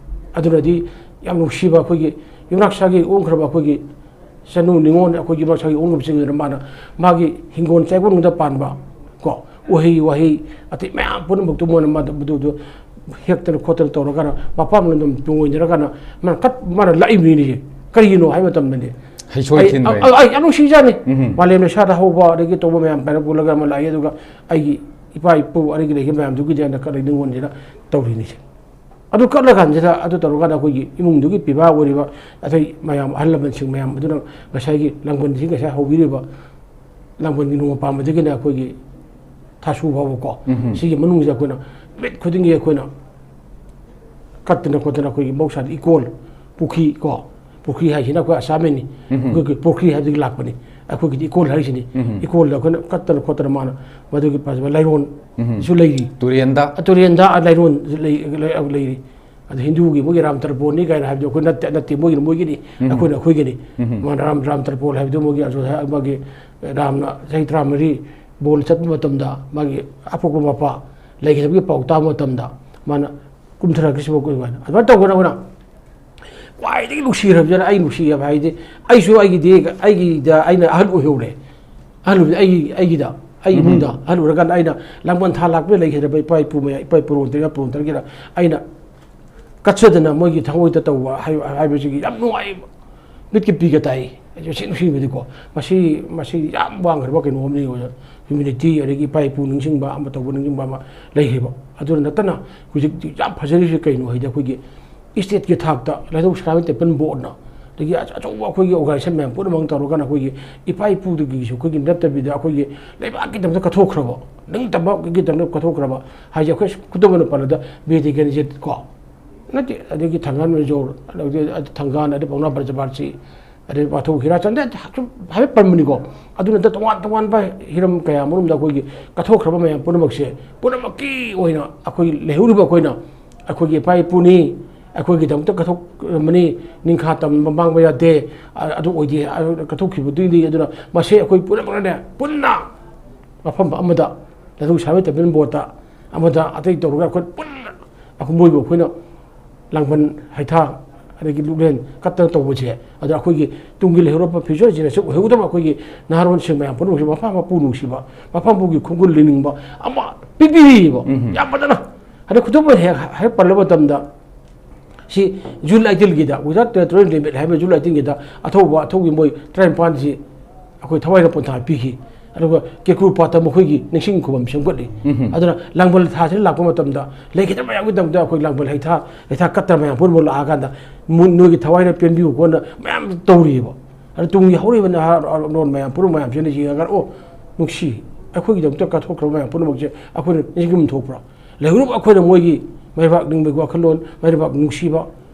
ꯑꯗꯨꯅꯗꯤ ꯌꯥꯝ ꯅꯨꯡꯁꯤꯕ ꯑꯩꯈꯣꯏꯒꯤ ꯌꯨꯝꯅꯥꯛꯁꯥꯒꯤ ꯑꯣꯟꯈ꯭ꯔꯕ ꯑꯩꯈꯣꯏꯒꯤ ꯆꯅꯨ ꯅꯤꯉꯣꯜ ꯑꯩꯈꯣꯏꯒꯤ ꯌꯨꯝꯅꯥꯛꯁꯥꯒꯤ ꯑꯣꯟꯈ꯭ꯔꯕꯁꯤꯡꯗꯨꯅ ꯃꯥꯅ ꯃꯥꯒꯤ ꯍꯤꯡꯒꯣꯜ ꯆꯥꯏꯕꯣꯟꯗ ꯄꯥꯟꯕ ꯀꯣ, ꯎꯍꯩ ꯋꯥꯍꯩ ꯑꯇꯩ ꯃꯌꯥꯝ ꯄꯨꯝꯅꯃꯛꯇꯨ ꯃꯣꯏꯅ ꯃꯗꯨ-, ꯃꯗꯨꯗꯨ ꯍꯦꯛꯇꯅ ꯈꯣꯠꯇꯅ ꯇꯧꯔꯒꯅ ꯃꯄꯥꯝ ꯂꯝꯗꯝ ꯇꯨꯡꯑꯣꯏꯅꯔꯒꯅ ꯃꯥꯅ ꯀꯠ-, ꯃꯥꯅ ꯂꯥꯛꯏꯕꯅꯤꯅꯦ꯫ ꯀꯔꯤꯒꯤꯅꯣ ꯍꯥꯏꯕ ꯃꯇꯝꯗꯗꯤ ꯍꯩꯁꯣꯏ ꯑꯩ, ꯊꯤꯟꯕ ꯑꯩ, ꯍꯥꯏ꯫ ꯑꯩ ꯌꯥꯝ ꯅꯨꯡꯁꯤꯖꯥꯠꯅꯤ꯫ ꯎꯝ꯫ ꯃꯥꯂꯦꯝ ꯂꯩꯁꯥꯗ ꯍꯧꯕ ꯑꯗꯒꯤ ꯇꯧꯕ ꯃꯌꯥꯝ ꯄꯥꯏꯔꯞ ꯄꯨꯜꯂꯒ ꯑꯃ ꯂꯥꯛꯏ, ꯑꯗꯨꯒ ꯑꯩꯒꯤ ꯏꯄꯥ ꯏꯄꯨ ꯑꯗꯒꯤ ꯂꯩꯈꯤꯕ ꯃꯌꯥꯝꯗꯨꯒꯤꯗꯤ ꯑꯩꯅ ꯀꯠꯂꯤ ꯅꯤꯉꯣꯜꯁꯤꯅ ꯇꯧꯔꯤꯅꯤꯁꯦ꯫ ꯑꯗꯨ ꯀꯠꯂ ꯀꯥꯟꯁꯤꯗ ꯑꯗꯨ ꯇꯧꯔꯀꯥꯟꯗ ꯑꯩꯈꯣꯏꯒꯤ ꯏꯃꯨꯡꯗꯨꯒꯤ ꯄꯤꯕꯥ ꯑꯣꯏꯔꯤꯕ ꯑꯇꯩ ꯃꯌꯥꯝ, ꯑꯍꯜ ꯂꯃꯟꯁꯤꯡ ꯃꯌꯥꯝ ꯑꯗꯨꯅ ꯉꯁꯥꯏꯒꯤ ꯂꯥꯡꯕꯟꯁꯤ ꯉꯁꯥꯏ ꯍꯧꯕꯤꯔꯤꯕ ꯂꯥꯡꯕꯟꯒꯤ ꯅꯣꯡꯃ ꯄꯥꯟꯕꯗꯒꯤꯅ ꯑꯩꯈꯣꯏꯒꯤ ꯊꯥꯁꯨ ꯐꯥꯎꯕꯀꯣ, ꯎꯝ꯫ ꯁꯤꯒꯤ ꯃꯅꯨꯡꯁꯤꯗ ꯑꯩꯈꯣꯏꯅ ꯅꯨꯃꯤꯠ ꯈꯨꯗꯤꯡꯒꯤ ꯑꯩꯈꯣꯏꯅ ꯀꯠꯇꯅ ꯈꯣꯠꯇꯅ ꯑꯩꯈꯣꯏꯒꯤ ꯃꯍꯧꯁꯥꯗ ꯏꯀꯣꯜ, ꯄꯨꯈ꯭ꯔꯤ ꯀꯣ, ꯄꯨꯈ꯭ꯔꯤ ꯍꯥꯏꯁꯤꯅ ꯑꯩꯈꯣꯏ ꯑꯁꯥꯝꯃꯤꯅꯤ꯫ ꯎꯝ꯫ ꯑꯩꯈꯣꯏꯒꯤ ꯄꯨꯈ꯭ꯔꯤ ꯍꯥꯏꯕꯗꯒꯤ ꯂꯥꯛꯄꯅꯤ꯫ ꯑꯩꯈꯣꯏꯒꯤꯗꯤ ꯏꯀꯣꯜ ꯍꯥꯏꯔꯤꯁꯤꯅꯤ꯫ ꯎꯝ꯫ ꯏꯀꯣꯜꯗ ꯑꯩꯈꯣꯏꯅ ꯀꯠꯇꯅ ꯈꯣꯠꯇꯅ ꯃꯥꯅ ꯃꯗꯨꯒꯤ ꯐꯖꯕ ꯂꯥꯏꯔꯣꯟꯁꯨ ꯂꯩꯔꯤ꯫ ꯇꯨꯔꯦꯟꯗ꯫ ꯇꯨꯔꯦꯟꯗ ꯂꯥꯏꯔꯣꯟꯁꯨ ꯂꯩ-, ꯂꯩ-, ꯂꯩꯔꯤ꯫ ꯑꯗ ꯍꯤꯟꯗꯨꯒꯤ ꯃꯣꯏꯒꯤ ꯔꯥꯝ ꯇꯔꯄꯣꯟꯅꯤ ꯀꯥꯏꯅ ꯍꯥꯏꯕꯗꯣ ꯑꯩꯈꯣꯏ ꯅꯠꯇꯦ, ꯅꯠꯇꯦ, ꯃꯣꯏꯒꯤꯅ ꯃꯣꯏꯒꯤꯅꯤ, ꯎꯝ꯫ ꯑꯩꯈꯣꯏꯅ ꯑꯩꯈꯣꯏꯒꯤꯅꯤ꯫ ꯎꯝ꯫ ꯃꯥꯅ ꯔꯥꯝ, ꯔꯥꯝ ꯇꯔꯄꯣꯟ ꯍꯥꯏꯕꯗꯣ ꯃꯣꯏꯒꯤ ꯑꯁꯣ-, ꯃꯥꯒꯤ ꯔꯥꯝꯅ ꯆꯍꯤ ꯇꯔꯥꯃꯔꯤ ꯕꯣꯟ ꯆꯠꯄ ꯃꯇꯝꯗ ꯃꯥꯒꯤ ꯑꯄꯣꯛꯄ ꯃꯄꯥ ꯂꯩꯈꯤꯗꯕꯒꯤ ꯄꯥꯎ ꯇꯥꯕ ꯃꯇꯝꯗ ꯃꯥꯅ ꯀꯨꯝꯊꯔꯛꯈꯤꯁꯤꯕ ꯑꯩꯈꯣꯏ ꯃꯥꯅ ꯑꯗꯨꯃꯥꯏꯅ ꯇꯧꯗꯅ ꯑꯩꯈꯣꯏꯅ ꯈ꯭ꯋꯥꯏꯗꯒꯤ ꯅꯨꯡꯁꯤꯔꯕꯁꯤꯅ ꯑꯩ ꯅꯨꯡꯁꯤꯔꯕ ꯍꯥꯏꯗꯤ ꯑꯩꯁꯨ ꯑꯩꯒꯤꯗꯤ ꯑꯩꯒꯤꯗ ꯑꯩꯅ ꯑꯍꯜ ꯑꯣꯏꯍꯧꯔꯦ꯫ ꯑꯍꯜ ꯑꯣꯏꯕꯗꯤ ꯑꯩꯒꯤ, ꯑꯩꯒꯤꯗ, ꯑꯩꯒꯤ ꯎꯝ꯫ ꯏꯃꯨꯡꯗ ꯑꯍꯜ ꯑꯣꯏꯔꯀꯥꯟꯗ ꯑꯩꯅ ꯂꯥꯡꯕꯟ ꯊꯥ ꯂꯥꯛꯄꯗ ꯂꯩꯈꯤꯗ꯭ꯔꯕ ꯏꯄꯥ ꯏꯄꯨ ꯃꯌꯥꯝ, ꯏꯄꯥ ꯏꯄꯨꯔꯣꯟ ꯇꯔꯦꯠ ꯄꯨꯔꯣꯟ ꯇꯔꯦꯠꯀꯤꯗ ꯑꯩꯅ ꯀꯠꯆꯗꯅ ꯃꯣꯏꯒꯤ ꯊꯃꯣꯏꯗ ꯇꯧꯕ ꯍꯥꯏ-, ꯍꯥꯏꯕꯁꯤꯒꯤ ꯌꯥꯝ ꯅꯨꯡꯉꯥꯏꯕ ꯃꯤꯠꯀꯤ ꯄꯤꯒ ꯇꯥꯏ꯫ ꯑꯩꯁꯨ ꯁꯤ ꯅꯨꯡꯁꯤꯕꯗꯤꯀꯣ, ꯃꯁꯤ, ꯃꯁꯤ ꯌꯥꯝ ꯋꯥꯡꯈ꯭ꯔꯕ ꯀꯩꯅꯣ ꯑꯃꯅꯤ꯫ ꯍ꯭ꯌꯨꯃꯤꯅꯤꯇꯤ ꯑꯗꯒꯤ ꯏꯄꯥ ꯏꯄꯨ ꯅꯤꯡꯁꯤꯡꯕ ꯑꯃ ꯇꯧꯕ ꯅꯤꯡꯁꯤꯡꯕ ꯑꯃ ꯂꯩꯈꯤꯕ꯫ ꯑꯗꯨꯅ ꯅꯠꯇꯅ ꯍꯧꯖꯤꯛꯇꯤ ꯌꯥꯝ ꯐꯖꯔꯤꯁꯤ ꯀꯩꯅꯣ ꯍꯥꯏꯗꯤ ꯑꯩꯈꯣꯏꯒꯤ ꯏꯁꯇꯦꯠꯀꯤ ꯊꯥꯛꯇ ꯂꯥꯏꯙꯧ ꯁꯅꯥꯃꯍꯤ ꯇꯦꯝꯄꯜ ꯕꯣꯔꯗꯅ ꯑꯗꯒꯤ ꯑꯆ-, ꯑꯆꯧꯕ ꯑꯩꯈꯣꯏꯒꯤ ꯑꯣꯔꯒꯅꯥꯏꯖꯦꯁꯟ ꯃꯌꯥꯝ ꯄꯨꯝꯅꯃꯛ ꯇꯧꯔꯒꯅ ꯑꯩꯈꯣꯏꯒꯤ ꯏꯄꯥ ꯏꯄꯨꯗꯨꯒꯤꯁꯨ ꯑꯩꯈꯣꯏꯒꯤ ꯅꯠꯇꯕꯤꯗ ꯑꯩꯈꯣꯏꯒꯤ ꯂꯩꯕꯥꯛꯀꯤꯗꯃꯛꯇ ꯀꯠꯊꯣꯛꯈ꯭ꯔꯕ, ꯅꯤꯡꯇꯝꯕꯒꯤꯗꯃꯛꯇ ꯀꯠꯊꯣꯛꯈ꯭ꯔꯕ ꯍꯥꯏꯁꯦ ꯑꯩꯈꯣꯏ ꯈꯨꯗꯝ ꯑꯣꯏꯅ ꯄꯜꯂꯕꯗ ꯕꯤꯔ ꯇꯤꯀꯦꯟꯗ꯭ꯔꯖꯤꯠ ꯀꯣ, ꯅꯠꯇꯦ, ꯑꯗꯒꯤ ꯊꯪꯒꯥꯜ ꯃꯦꯖꯣꯔ, ꯑꯗꯒꯤ ꯊꯪꯒꯥꯜ, ꯑꯗꯩ ꯄꯥꯎꯅꯥ ꯕ꯭ꯔꯖꯕꯥꯁꯤ, ꯑꯗꯩ ꯋꯥꯊꯧ ꯍꯤꯔꯥꯆꯟꯗ꯭ꯔ ꯁꯨꯝ ꯍꯥꯏꯐꯦꯠ ꯄꯟꯕꯅꯤꯀꯣ꯫ ꯑꯗꯨ ꯅꯠꯇ ꯇꯣꯉꯥꯟ ꯇꯣꯉꯥꯟꯕ ꯍꯤꯔꯝ ꯀꯌꯥ ꯃꯔꯨꯝꯗ ꯑꯩꯈꯣꯏꯒꯤ ꯀꯠꯊꯣꯛꯈ꯭ꯔꯕ ꯃꯌꯥꯝ ꯄꯨꯝꯅꯃꯛꯁꯦ ꯄꯨꯝꯅꯃꯛꯀꯤ ꯑꯣꯏꯅ ꯑꯩꯈꯣꯏ ꯂꯩꯍꯧꯔꯤꯕ ꯑꯩꯈꯣꯏꯅ ꯑꯩꯈꯣꯏꯒꯤ ꯏꯄꯥ ꯏꯄꯨꯅꯤ, ꯑꯩꯈꯣꯏꯒꯤꯗꯃꯛꯇ ꯀꯠꯊꯣꯛꯂꯝꯕꯅꯤ, ꯅꯤꯡꯈꯥ ꯇꯝꯕ ꯃꯥꯡꯕ ꯌꯥꯗꯦ, ꯑ-, ꯑꯗꯨ ꯑꯣꯏꯗꯦ, ꯑ-, ꯀꯠꯊꯣꯛꯈꯤꯕꯗꯨꯅꯤ꯫ ꯑꯗꯨꯅ ꯃꯁꯤ ꯑꯩꯈꯣꯏ ꯄꯨꯝꯅꯃꯛꯅꯅꯦ ꯄꯨꯟꯅ ꯃꯐꯝ ꯑꯃꯗ ꯂꯥꯏꯙꯧ ꯁꯅꯥꯃꯍꯤ ꯇꯦꯝꯄꯜ ꯕꯣꯔꯗꯇ ꯑꯃꯗ ꯑꯇꯩ ꯇꯧꯔꯒ ꯑꯩꯈꯣꯏ ꯄꯨꯟꯅ ꯑꯩꯈꯣꯏ ꯃꯣꯏꯕꯨ ꯑꯩꯈꯣꯏꯅ ꯂꯥꯡꯕꯟ ꯍꯩꯊꯥ ꯑꯗꯒꯤ ꯂꯨꯛꯂꯦꯟ ꯀꯠꯇꯅ ꯇꯧꯕꯁꯦ, ꯑꯗ ꯑꯩꯈꯣꯏꯒꯤ ꯇꯨꯡꯒꯤ ꯂꯩꯍꯧꯔꯕ future generation ꯑꯣꯏꯍꯧꯗꯕ ꯑꯩꯈꯣꯏꯒꯤ ꯅꯍꯥꯔꯣꯟꯁꯤꯡ ꯃꯌꯥꯝ ꯄꯨꯝꯅꯃꯛꯁꯦ ꯃꯄꯥ ꯃꯄꯨ ꯅꯨꯡꯁꯤꯕ, ꯃꯄꯥ ꯃꯄꯨꯒꯤ ꯈꯣꯡꯒꯨꯜ ꯂꯤꯅꯤꯡꯕ ꯑꯃ ꯄꯤꯕꯤꯔꯤꯕ꯫ ꯎꯝ꯫ ꯌꯥꯝ ꯐꯖꯅ꯫ ꯑꯗ ꯈꯨꯗꯝ ꯑꯣꯏꯅ ꯍꯦꯛ, ꯍꯦꯛ ꯄꯜꯂꯕ ꯃꯇꯝꯗ, ꯁꯤ July eighteenꯒꯤꯗ, Without Territorial Limit ꯍꯥꯏꯕ July eighteenꯒꯤꯗ ꯑꯊꯧꯕ, ꯑꯊꯧꯕꯒꯤ ꯃꯣꯏ ꯇꯔꯥꯅꯤꯄꯥꯟꯁꯤ ꯑꯩꯈꯣꯏ ꯊꯋꯥꯏꯅ ꯄꯣꯟꯊꯥ ꯄꯤꯈꯤ꯫ ꯑꯗꯨꯒ ꯀꯦꯀ꯭ꯔꯨ ꯄꯥꯠꯇ ꯃꯈꯣꯏꯒꯤ ꯅꯤꯡꯁꯤꯡ ꯈꯨꯕꯝ ꯁꯦꯝꯒꯠꯂꯤ꯫ ꯎꯝ꯫ ꯑꯗꯨꯅ ꯂꯥꯡꯕꯜ ꯊꯥꯁꯤꯅ ꯂꯥꯛꯄ ꯃꯇꯝꯗ ꯂꯩꯈꯤꯗꯕ ꯃꯌꯥꯝꯒꯤꯗꯃꯛꯇ ꯑꯩꯈꯣꯏ ꯂꯥꯡꯕꯜ ꯍꯩꯊꯥ, ꯍꯩꯊꯥ ꯀꯠꯇꯅ ꯃꯌꯥꯝ ꯄꯨꯝꯅꯃꯛ ꯂꯥꯛꯑꯀꯥꯟꯗ ꯃꯨ-, ꯅꯣꯏꯒꯤ ꯊꯋꯥꯏꯅ ꯄꯦꯟꯕꯤꯌꯨ ꯀꯣꯟꯅ ꯃꯌꯥꯝ ꯇꯧꯔꯤꯑꯕ꯫ ꯑꯗꯨ ꯇꯨꯡꯒꯤ ꯍꯧꯔꯛꯏꯕ ꯅꯍꯥꯔꯣꯟ ꯃꯌꯥꯝ ꯄꯨꯝꯅꯃꯛ ꯃꯌꯥꯝꯁꯤꯅ ꯌꯦꯡꯉꯒ, "ꯑꯣ, ꯅꯨꯡꯁꯤ, ꯑꯩꯈꯣꯏꯒꯤꯗꯃꯛꯇ ꯀꯠꯊꯣꯛꯈ꯭ꯔꯕ ꯃꯌꯥꯝ ꯄꯨꯝꯅꯃꯛꯁꯦ ꯑꯩꯈꯣꯏꯅ ꯅꯤꯡꯁꯤꯡꯐꯝ ꯊꯣꯛꯄ꯭ꯔꯥ?" ꯂꯩꯍꯧꯔꯤꯕ ꯑꯩꯈꯣꯏꯅ ꯃꯣꯏꯒꯤ ꯃꯩꯕꯥꯛ ꯅꯤꯡꯕꯒꯤ ꯋꯥꯈꯜꯂꯣꯟ, ꯃꯩꯕꯥꯛ ꯅꯨꯡꯁꯤꯕ,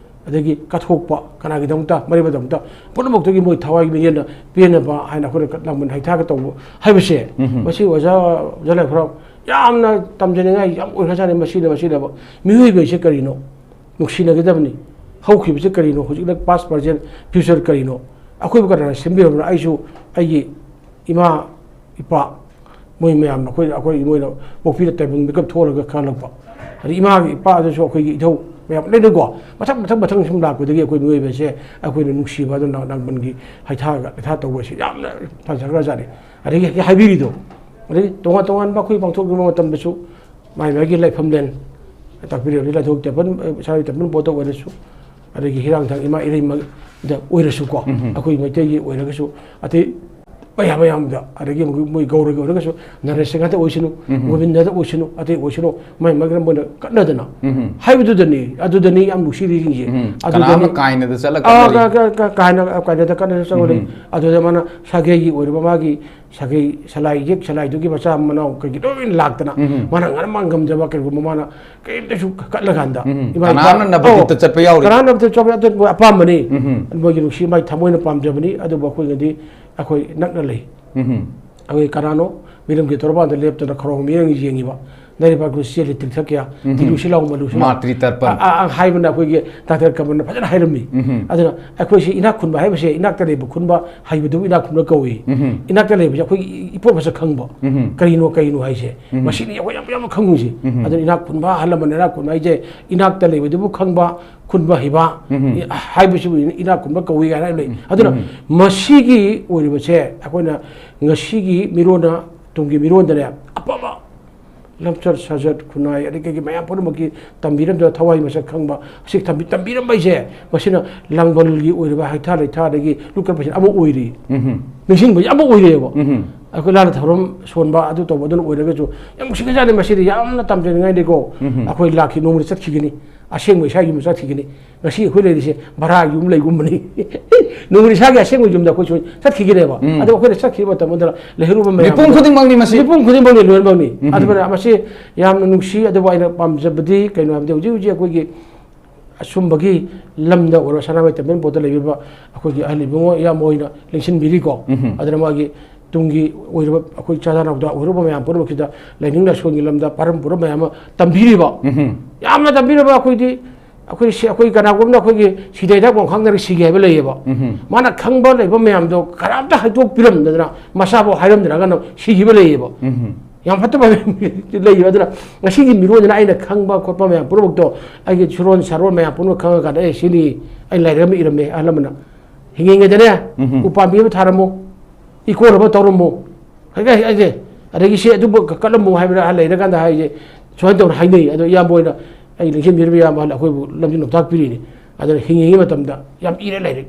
ꯑꯗꯒꯤ ꯀꯠꯊꯣꯛꯄ, ꯀꯅꯥꯒꯤꯗꯃꯛꯇ, ꯃꯔꯤꯕꯗꯃꯛꯇ, ꯄꯨꯝꯅꯃꯛꯇꯒꯤ ꯃꯣꯏ ꯊꯋꯥꯏꯒꯤ ꯃꯤꯠꯌꯦꯡꯗ ꯄꯦꯟꯅꯕ ꯍꯥꯏꯅ ꯑꯩꯈꯣꯏꯅ ꯂꯥꯡꯕꯟ ꯍꯩꯊꯥꯒ ꯇꯧꯕ ꯍꯥꯏꯕꯁꯦ, ꯎꯝ꯫ ꯃꯁꯤ ꯑꯣꯖꯥ, ꯑꯣꯖꯥ ꯂꯥꯏꯐ꯭ꯔꯥꯝ, ꯌꯥꯝꯅ ꯇꯝꯖꯅꯤꯡꯉꯥꯏ ꯌꯥꯝ ꯑꯣꯏꯈ꯭ꯔꯖꯥꯠꯅꯤ꯫ ꯃꯁꯤꯅ, ꯃꯁꯤꯅꯕ ꯃꯤꯑꯣꯏꯕ ꯍꯥꯏꯁꯦ ꯀꯔꯤꯅꯣ? ꯅꯨꯡꯁꯤꯅꯒꯗꯕꯅꯤ꯫ ꯍꯧꯈꯤꯕꯁꯦ ꯀꯔꯤꯅꯣ? ꯍꯧꯖꯤꯛꯅ past, present, future ꯀꯔꯤꯅꯣ? ꯑꯩꯈꯣꯏꯕꯨ ꯀꯅꯥꯅ ꯁꯦꯝꯕꯤꯔꯕꯅꯣ? ꯑꯩꯁꯨ ꯑꯩꯒꯤ ꯏꯃꯥ, ꯏꯄꯥ, ꯃꯣꯏ ꯃꯌꯥꯝꯅ ꯑꯩꯈꯣꯏ, ꯑꯩꯈꯣꯏ ꯃꯣꯏꯅ ꯄꯣꯛꯄꯤꯗ ꯇꯥꯏꯕꯪ ꯃꯤꯀꯞ ꯊꯣꯛꯂꯒ ꯈꯜꯂꯛꯄ꯫ ꯑꯗꯩ ꯏꯃꯥꯒꯤ, ꯏꯄꯥꯗꯁꯨ ꯑꯩꯈꯣꯏꯒꯤ ꯏꯙꯧ ꯃꯌꯥꯝ ꯂꯩꯅꯀꯣ꯫ ꯃꯊꯪ, ꯃꯊꯪ, ꯃꯊꯪ ꯁꯨꯝ ꯂꯥꯛꯄꯗꯒꯤ ꯑꯩꯈꯣꯏ ꯃꯤꯑꯣꯏꯕꯁꯦ ꯑꯩꯈꯣꯏꯅ ꯅꯨꯡꯁꯤꯕ ꯑꯗꯨꯅ ꯅꯥꯡꯕꯟꯒꯤ ꯍꯩꯊꯥꯒ, ꯍꯩꯊꯥ ꯇꯧꯕꯁꯦ ꯌꯥꯝꯅ ꯐꯖꯈ꯭ꯔꯖꯥꯠꯅꯤ꯫ ꯑꯗꯒꯤ ꯍꯥꯏꯕꯤꯔꯤꯗꯣ, ꯑꯗꯩ ꯇꯣꯉꯥꯟ ꯇꯣꯉꯥꯟꯕ ꯑꯩꯈꯣꯏ ꯄꯥꯡꯊꯣꯛꯂꯤꯕ ꯃꯇꯝꯗꯁꯨ ꯃꯥꯏ ꯃꯥꯏꯒꯤ ꯂꯥꯏꯐꯝꯂꯦꯟ ꯇꯥꯛꯄꯤꯔꯤꯕ ꯂꯥꯏꯊꯣꯛ ꯇꯦꯝꯄꯜ, ꯁꯅꯥꯃꯍꯤ ꯇꯦꯝꯄꯜ ꯕꯣꯔꯗ ꯑꯣꯏꯔꯁꯨ, ꯑꯗꯒꯤ ꯍꯤꯔꯥꯡꯊꯥꯡ ꯏꯃꯥ ꯏꯔꯩꯃꯗ ꯑꯣꯏꯔꯁꯨꯀꯣ, ꯎꯝ꯫ ꯑꯩꯈꯣꯏ ꯃꯩꯇꯩꯒꯤ ꯑꯣꯏꯔꯒꯁꯨ, ꯑꯇꯩ ꯃꯌꯥꯝ ꯃꯌꯥꯝꯗ, ꯑꯗꯒꯤ ꯃꯣꯏ, ꯃꯣꯏ ꯒꯧꯔꯒꯤ ꯑꯣꯏꯔꯒꯁꯨ, ꯅꯔꯦꯁ ꯁꯤꯡꯍꯗ ꯑꯣꯏꯁꯅꯨ, ꯎꯝ꯫ ꯒꯣꯕꯤꯟꯗꯗ ꯑꯣꯏꯁꯅꯨ, ꯑꯇꯩ ꯑꯣꯏꯁꯅꯨ, ꯃꯥꯏ ꯃꯥꯏꯒꯤ ꯃꯣꯏꯅ ꯀꯠꯅꯗꯅ ꯎꯝ꯫ ꯍꯥꯏꯕꯗꯨꯗꯅꯤ, ꯑꯗꯨꯗꯅꯤ ꯌꯥꯝ ꯅꯨꯡꯁꯤꯔꯤꯁꯤꯡꯁꯦ꯫ ꯎꯝ꯫ ꯑꯗꯨꯗꯅꯤ ꯀꯅꯥꯝꯅ ꯀꯥꯏꯅꯗ ꯆꯠꯂ ꯑꯥ, ꯀꯠꯅꯔꯤ꯫ ꯀ-, ꯀ-, ꯀ-, ꯀꯥꯏꯅ, ꯀꯥꯏꯅꯗ ꯀꯠꯅꯗ ꯆꯠꯂꯤ꯫ ꯎꯝ꯫ ꯑꯗꯨꯗ ꯃꯥꯅ ꯁꯥꯒꯩꯒꯤ ꯑꯣꯏꯔꯤꯕ ꯃꯥꯒꯤ ꯁꯥꯒꯩ, ꯁꯂꯥꯏ, ꯌꯦꯛ ꯁꯂꯥꯏꯗꯨꯒꯤ ꯃꯆꯥ ꯃꯅꯥꯎ ꯀꯩꯒꯤ ꯂꯣꯏ ꯂꯥꯛꯇꯅ ꯎꯝ꯫ ꯃꯥꯅ ꯉꯝ ꯉꯝꯗꯕ ꯀꯩꯒꯨꯝꯕ ꯃꯥꯅ ꯀꯔꯤꯝꯇꯁꯨ ꯀꯠꯂꯀꯥꯟꯗ ꯎꯝ꯫ ꯏꯃꯥ ꯏꯄꯥ ꯀꯅꯥꯝꯅ ꯅꯕꯇꯤꯠꯇ ꯑꯧ, ꯆꯠꯄ ꯌꯥꯎꯔꯤ꯫ ꯀꯅꯥꯝ ꯅꯕꯇꯤꯠ ꯆꯠꯄ ꯌꯥꯎꯗꯦ, ꯃꯣꯏ ꯑꯄꯥꯝꯕꯅꯤ꯫ ꯎꯝ꯫ ꯃꯣꯏꯒꯤ ꯅꯨꯡꯁꯤ ꯃꯥꯏ ꯊꯃꯣꯏꯅ ꯄꯥꯝꯖꯕꯅꯤ꯫ ꯑꯗꯨꯕꯨ ꯑꯩꯈꯣꯏꯒꯗꯤ ꯑꯩꯈꯣꯏ ꯅꯛꯅ ꯂꯩ꯫ ꯎꯝ꯫ ꯑꯩꯈꯣꯏ ꯀꯅꯥꯅꯣ ꯃꯤꯔꯝꯒꯤ ꯇꯣꯔꯕꯥꯟꯗ ꯂꯦꯞꯇꯅ ꯈꯧꯔꯥꯡꯕ ꯃꯤꯔꯝꯒꯤ ꯌꯦꯡꯉꯤꯕ? ꯅꯥꯏꯔꯩꯕꯥꯛ ꯂꯨ ꯆꯦꯜꯂꯤ ꯇꯤꯛꯊꯛ ꯀꯌꯥ, ꯎꯝ꯫ ꯇꯤꯂꯨꯁꯤ ꯂꯥꯎ ꯃꯂꯨꯁꯤ ꯂꯥꯎ꯫ ꯃꯥꯇ꯭ꯔꯤ ꯇꯔꯄꯟ꯫ ꯑ, ꯑ, ꯑ, ꯍꯥꯏꯕꯅ ꯑꯩꯈꯣꯏꯒꯤ ꯗꯥꯛꯇꯔ ꯀꯃꯜꯅ ꯐꯖꯅ ꯍꯥꯏꯔꯝꯃꯤ꯫ ꯎꯝ꯫ ꯑꯗꯨꯅ ꯑꯩꯈꯣꯏꯁꯤ ꯏꯅꯥꯛ ꯈꯨꯟꯕ ꯍꯥꯏꯕꯁꯦ ꯏꯅꯥꯛꯇ ꯂꯩꯕ ꯈꯨꯟꯕ ꯍꯩꯕꯗꯨꯕꯨ ꯏꯅꯥꯛ ꯈꯨꯟꯕ ꯀꯧꯏ꯫ ꯎꯝ꯫ ꯏꯅꯥꯛꯇ ꯂꯩꯕꯁꯦ ꯑꯩꯈꯣꯏꯒꯤ ꯏꯄꯣꯠ ꯃꯁꯛ ꯈꯪꯕ꯫ ꯎꯝ꯫ ꯀꯔꯤꯅꯣ, ꯀꯔꯤꯅꯣ ꯍꯥꯏꯁꯦ꯫ ꯎꯝ꯫ ꯃꯁꯤꯅꯤ ꯑꯩꯈꯣꯏ ꯌꯥꯝ, ꯌꯥꯝꯅ ꯈꯪꯉꯤꯁꯦ꯫ ꯎꯝ꯫ ꯑꯗꯨꯅ ꯏꯅꯥꯛ ꯈꯨꯟꯕ, ꯑꯍꯜ ꯂꯃꯟ ꯏꯅꯥꯛ ꯈꯨꯟꯕ ꯍꯥꯏꯁꯦ ꯏꯅꯥꯛꯇ ꯂꯩꯕꯗꯨꯕꯨ ꯈꯪꯕ, ꯈꯨꯟꯕ ꯍꯩꯕ ꯎꯝ꯫ ꯍꯥꯏꯕꯁꯤꯕꯨ ꯏꯅꯥꯛ ꯈꯨꯟꯕ ꯀꯧꯏ ꯍꯥꯏꯅ ꯂꯩ꯫ ꯎꯝ꯫ ꯑꯗꯨꯅ ꯎꯝ꯫ ꯃꯁꯤꯒꯤ ꯑꯣꯏꯔꯤꯕꯁꯦ ꯑꯩꯈꯣꯏꯅ ꯉꯁꯤꯒꯤ ꯃꯤꯔꯣꯟꯅ, ꯇꯨꯡꯒꯤ ꯃꯤꯔꯣꯟꯗꯅꯦ ꯑꯐꯕ ꯂꯝꯆꯠ ꯁꯥꯖꯠ, ꯈꯨꯟꯅꯥꯏ, ꯑꯗꯒꯤ ꯀꯩꯒꯤ ꯃꯌꯥꯝ ꯄꯨꯝꯅꯃꯛꯀꯤ ꯇꯝꯕꯤꯔꯝꯗꯕ ꯊꯋꯥꯏ ꯃꯁꯛ ꯈꯪꯕ, ꯑꯁꯤ ꯇꯝꯕꯤ-, ꯇꯝꯕꯤꯔꯝꯕ ꯍꯥꯏꯁꯦ, ꯃꯁꯤꯅ ꯂꯥꯡꯕꯜꯒꯤ ꯑꯣꯏꯔꯤꯕ ꯍꯩꯊꯥ ꯂꯩꯊꯥꯗꯒꯤ ꯂꯨꯞꯈꯠꯄꯁꯤꯅ ꯑꯃ ꯑꯣꯏꯔꯤ꯫ ꯎꯝ꯫ ꯅꯤꯡꯁꯤꯡꯕꯁꯦ ꯑꯃ ꯑꯣꯏꯔꯦꯕ꯫ ꯎꯝ꯫ ꯑꯩꯈꯣꯏ ꯂꯥꯟꯅ ꯊꯧꯔꯝ ꯁꯣꯟꯕ, ꯑꯗꯨ ꯇꯧꯕ, ꯑꯗꯨꯅ ꯑꯣꯏꯔꯒꯁꯨ ꯌꯥꯝ ꯅꯨꯡꯁꯤꯈ꯭ꯔꯖꯥꯠꯅꯤ꯫ ꯃꯁꯤꯗ ꯌꯥꯝꯅ ꯇꯝꯖꯅꯤꯡꯉꯥꯏꯅꯤꯀꯣ꯫ ꯎꯝ꯫ ꯑꯩꯈꯣꯏ ꯂꯥꯛꯈꯤ ꯅꯣꯡꯃꯗꯤ ꯆꯠꯈꯤꯒꯅꯤ, ꯑꯁꯦꯡꯕ ꯏꯁꯥꯒꯤ ꯌꯨꯝꯗ ꯆꯠꯈꯤꯒꯅꯤ꯫ ꯉꯁꯤ ꯑꯩꯈꯣꯏ ꯂꯩꯔꯤꯁꯦ ꯚꯔꯥꯒꯤ ꯌꯨꯝ ꯂꯩꯒꯨꯝꯕꯅꯤ꯫ ꯅꯣꯡꯃꯗꯤ ꯏꯁꯥꯒꯤ ꯑꯁꯦꯡꯕ ꯌꯨꯝꯗ ꯑꯩꯈꯣꯏꯁꯨ ꯆꯠꯈꯤꯒꯅꯦꯕ꯫ ꯎꯝ꯫ ꯑꯗꯣ ꯑꯩꯈꯣꯏꯅ ꯆꯠꯈꯤꯕ ꯃꯇꯝ ꯑꯗꯨꯗ ꯂꯩꯍꯧꯔꯨꯕ ꯃꯌꯥꯝ ꯃꯤꯄꯨꯝ ꯑꯗꯣ, ꯈꯨꯗꯤꯡꯃꯛꯅꯤ ꯃꯁꯤ꯫ ꯃꯤꯄꯨꯝ ꯈꯨꯗꯤꯡꯃꯛꯅꯤ ꯂꯣꯏꯅꯃꯛꯅꯤ꯫ ꯎꯝ꯫ ꯑꯗꯨꯅ ꯃꯁꯤ ꯌꯥꯝꯅ ꯅꯨꯡꯁꯤ꯫ ꯑꯗꯨꯕꯨ ꯑꯩꯅ ꯄꯥꯝꯖꯕꯗꯤ ꯀꯩꯅꯣ ꯍꯥꯏꯕꯗꯤ ꯍꯧꯖꯤꯛ ꯍꯧꯖꯤꯛ ꯑꯩꯈꯣꯏꯒꯤ ꯑꯁꯨꯝꯕꯒꯤ ꯂꯝꯗ ꯑꯣꯏꯔꯣ, ꯁꯅꯥꯃꯍꯤ ꯇꯦꯝꯄꯜ ꯕꯣꯔꯗꯇ ꯂꯩꯕꯤꯕ ꯑꯩꯈꯣꯏꯒꯤ ꯑꯍꯜ ꯏꯕꯨꯡꯉꯣ ꯏꯌꯥꯝꯕ ꯍꯣꯏꯅ ꯂꯦꯡꯁꯤꯟꯕꯤꯔꯤꯀꯣ꯫ ꯎꯝ꯫ ꯑꯗꯨꯅ ꯃꯥꯒꯤ ꯇꯨꯡꯒꯤ ꯑꯣꯏꯔꯤꯕ ꯑꯩꯈꯣꯏ ꯆꯥꯗꯥ ꯅꯥꯎꯗꯥ ꯑꯣꯏꯔꯨꯕ ꯃꯌꯥꯝ ꯄꯨꯝꯅꯃꯛꯁꯤꯗ ꯂꯥꯏꯅꯤꯡ ꯂꯥꯏꯁꯣꯟꯒꯤ ꯂꯝꯗ ꯄꯥꯔꯝ ꯄꯨꯔꯝ ꯃꯌꯥꯝ ꯑꯃ ꯇꯝꯕꯤꯔꯤꯕ꯫ ꯎꯝ꯫ ꯌꯥꯝꯅ ꯇꯝꯕꯤꯔꯕ ꯑꯩꯈꯣꯏꯗꯤ ꯑꯩꯈꯣꯏ ꯁꯤ, ꯑꯩꯈꯣꯏ ꯀꯅꯥꯒꯨꯝꯕꯅ ꯑꯩꯈꯣꯏꯒꯤ ꯁꯤꯗꯩꯗ ꯄꯣꯡꯈꯥꯡꯗꯅ ꯁꯤꯒꯦ ꯍꯥꯏꯕ ꯂꯩꯌꯦꯕ꯫ ꯎꯝ꯫ ꯃꯥꯅ ꯈꯪꯕ ꯂꯩꯕ ꯃꯌꯥꯝꯗꯣ ꯀꯅꯥꯝꯇ ꯍꯥꯏꯗꯣꯛꯄꯤꯔꯝꯗꯗꯅ ꯃꯁꯥꯐꯥꯎ ꯍꯥꯏꯔꯝꯗ꯭ꯔꯒꯅ ꯁꯤꯈꯤꯕ ꯂꯩꯌꯦꯕ꯫ ꯎꯝ꯫ ꯌꯥꯝ ꯐꯠꯇꯕ ꯂꯩꯌꯦꯕ꯫ ꯑꯗꯨꯅ ꯉꯁꯤꯒꯤ ꯃꯤꯔꯣꯟꯁꯤꯅ ꯑꯩꯅ ꯈꯪꯕ ꯈꯣꯠꯄ ꯃꯌꯥꯝ ꯄꯨꯝꯅꯃꯛꯇꯣ, ꯑꯩꯒꯤ ꯁꯨꯔꯣꯟ ꯁꯥꯔꯣꯟ ꯃꯌꯥꯝ ꯄꯨꯝꯅꯃꯛ ꯈꯪꯉꯀꯥꯟꯗ, "ꯑꯦ, ꯁꯤꯅꯤ ꯑꯩ ꯂꯥꯏꯔꯤꯛ ꯑꯃ ꯏꯔꯝꯃꯦ ꯑꯍꯜ ꯑꯃꯅ꯫ ꯍꯤꯡꯉꯤꯉꯩꯗꯅꯦ, ꯎꯝ꯫ ꯎꯄꯥꯝꯕꯤ ꯑꯃ ꯊꯥꯔꯝꯃꯨ, ꯏꯀꯣꯟ ꯑꯃ ꯇꯧꯔꯝꯃꯨ, ꯍꯥꯏꯒꯦ, ꯍꯥꯏꯒꯦ, ꯑꯗꯒꯤ ꯁꯤ ꯑꯗꯨꯕꯨ ꯀꯠꯂꯝꯃꯨ" ꯍꯥꯏꯕꯗ ꯑꯍꯜ ꯂꯩꯔꯀꯥꯟꯗ ꯍꯥꯏꯁꯦ ꯁꯨꯃꯥꯏꯅ ꯇꯧꯅ ꯍꯥꯏꯅꯩ꯫ ꯑꯗꯣ ꯏꯌꯥꯝꯕ ꯍꯣꯏꯅ, ꯑꯩ ꯂꯦꯡꯁꯤꯟꯕꯤꯔꯤꯕ ꯏꯌꯥꯝꯕ ꯑꯍꯜ ꯑꯩꯈꯣꯏꯕꯨ ꯂꯝꯖꯤꯡ ꯂꯝꯇꯥꯛꯄꯤꯔꯤꯅꯤ꯫ ꯑꯗꯨꯅ ꯍꯤꯡꯉꯤꯉꯩ ꯃꯇꯝꯗ ꯌꯥꯝ ꯏꯔꯦ ꯂꯥꯏꯔꯤꯛ꯫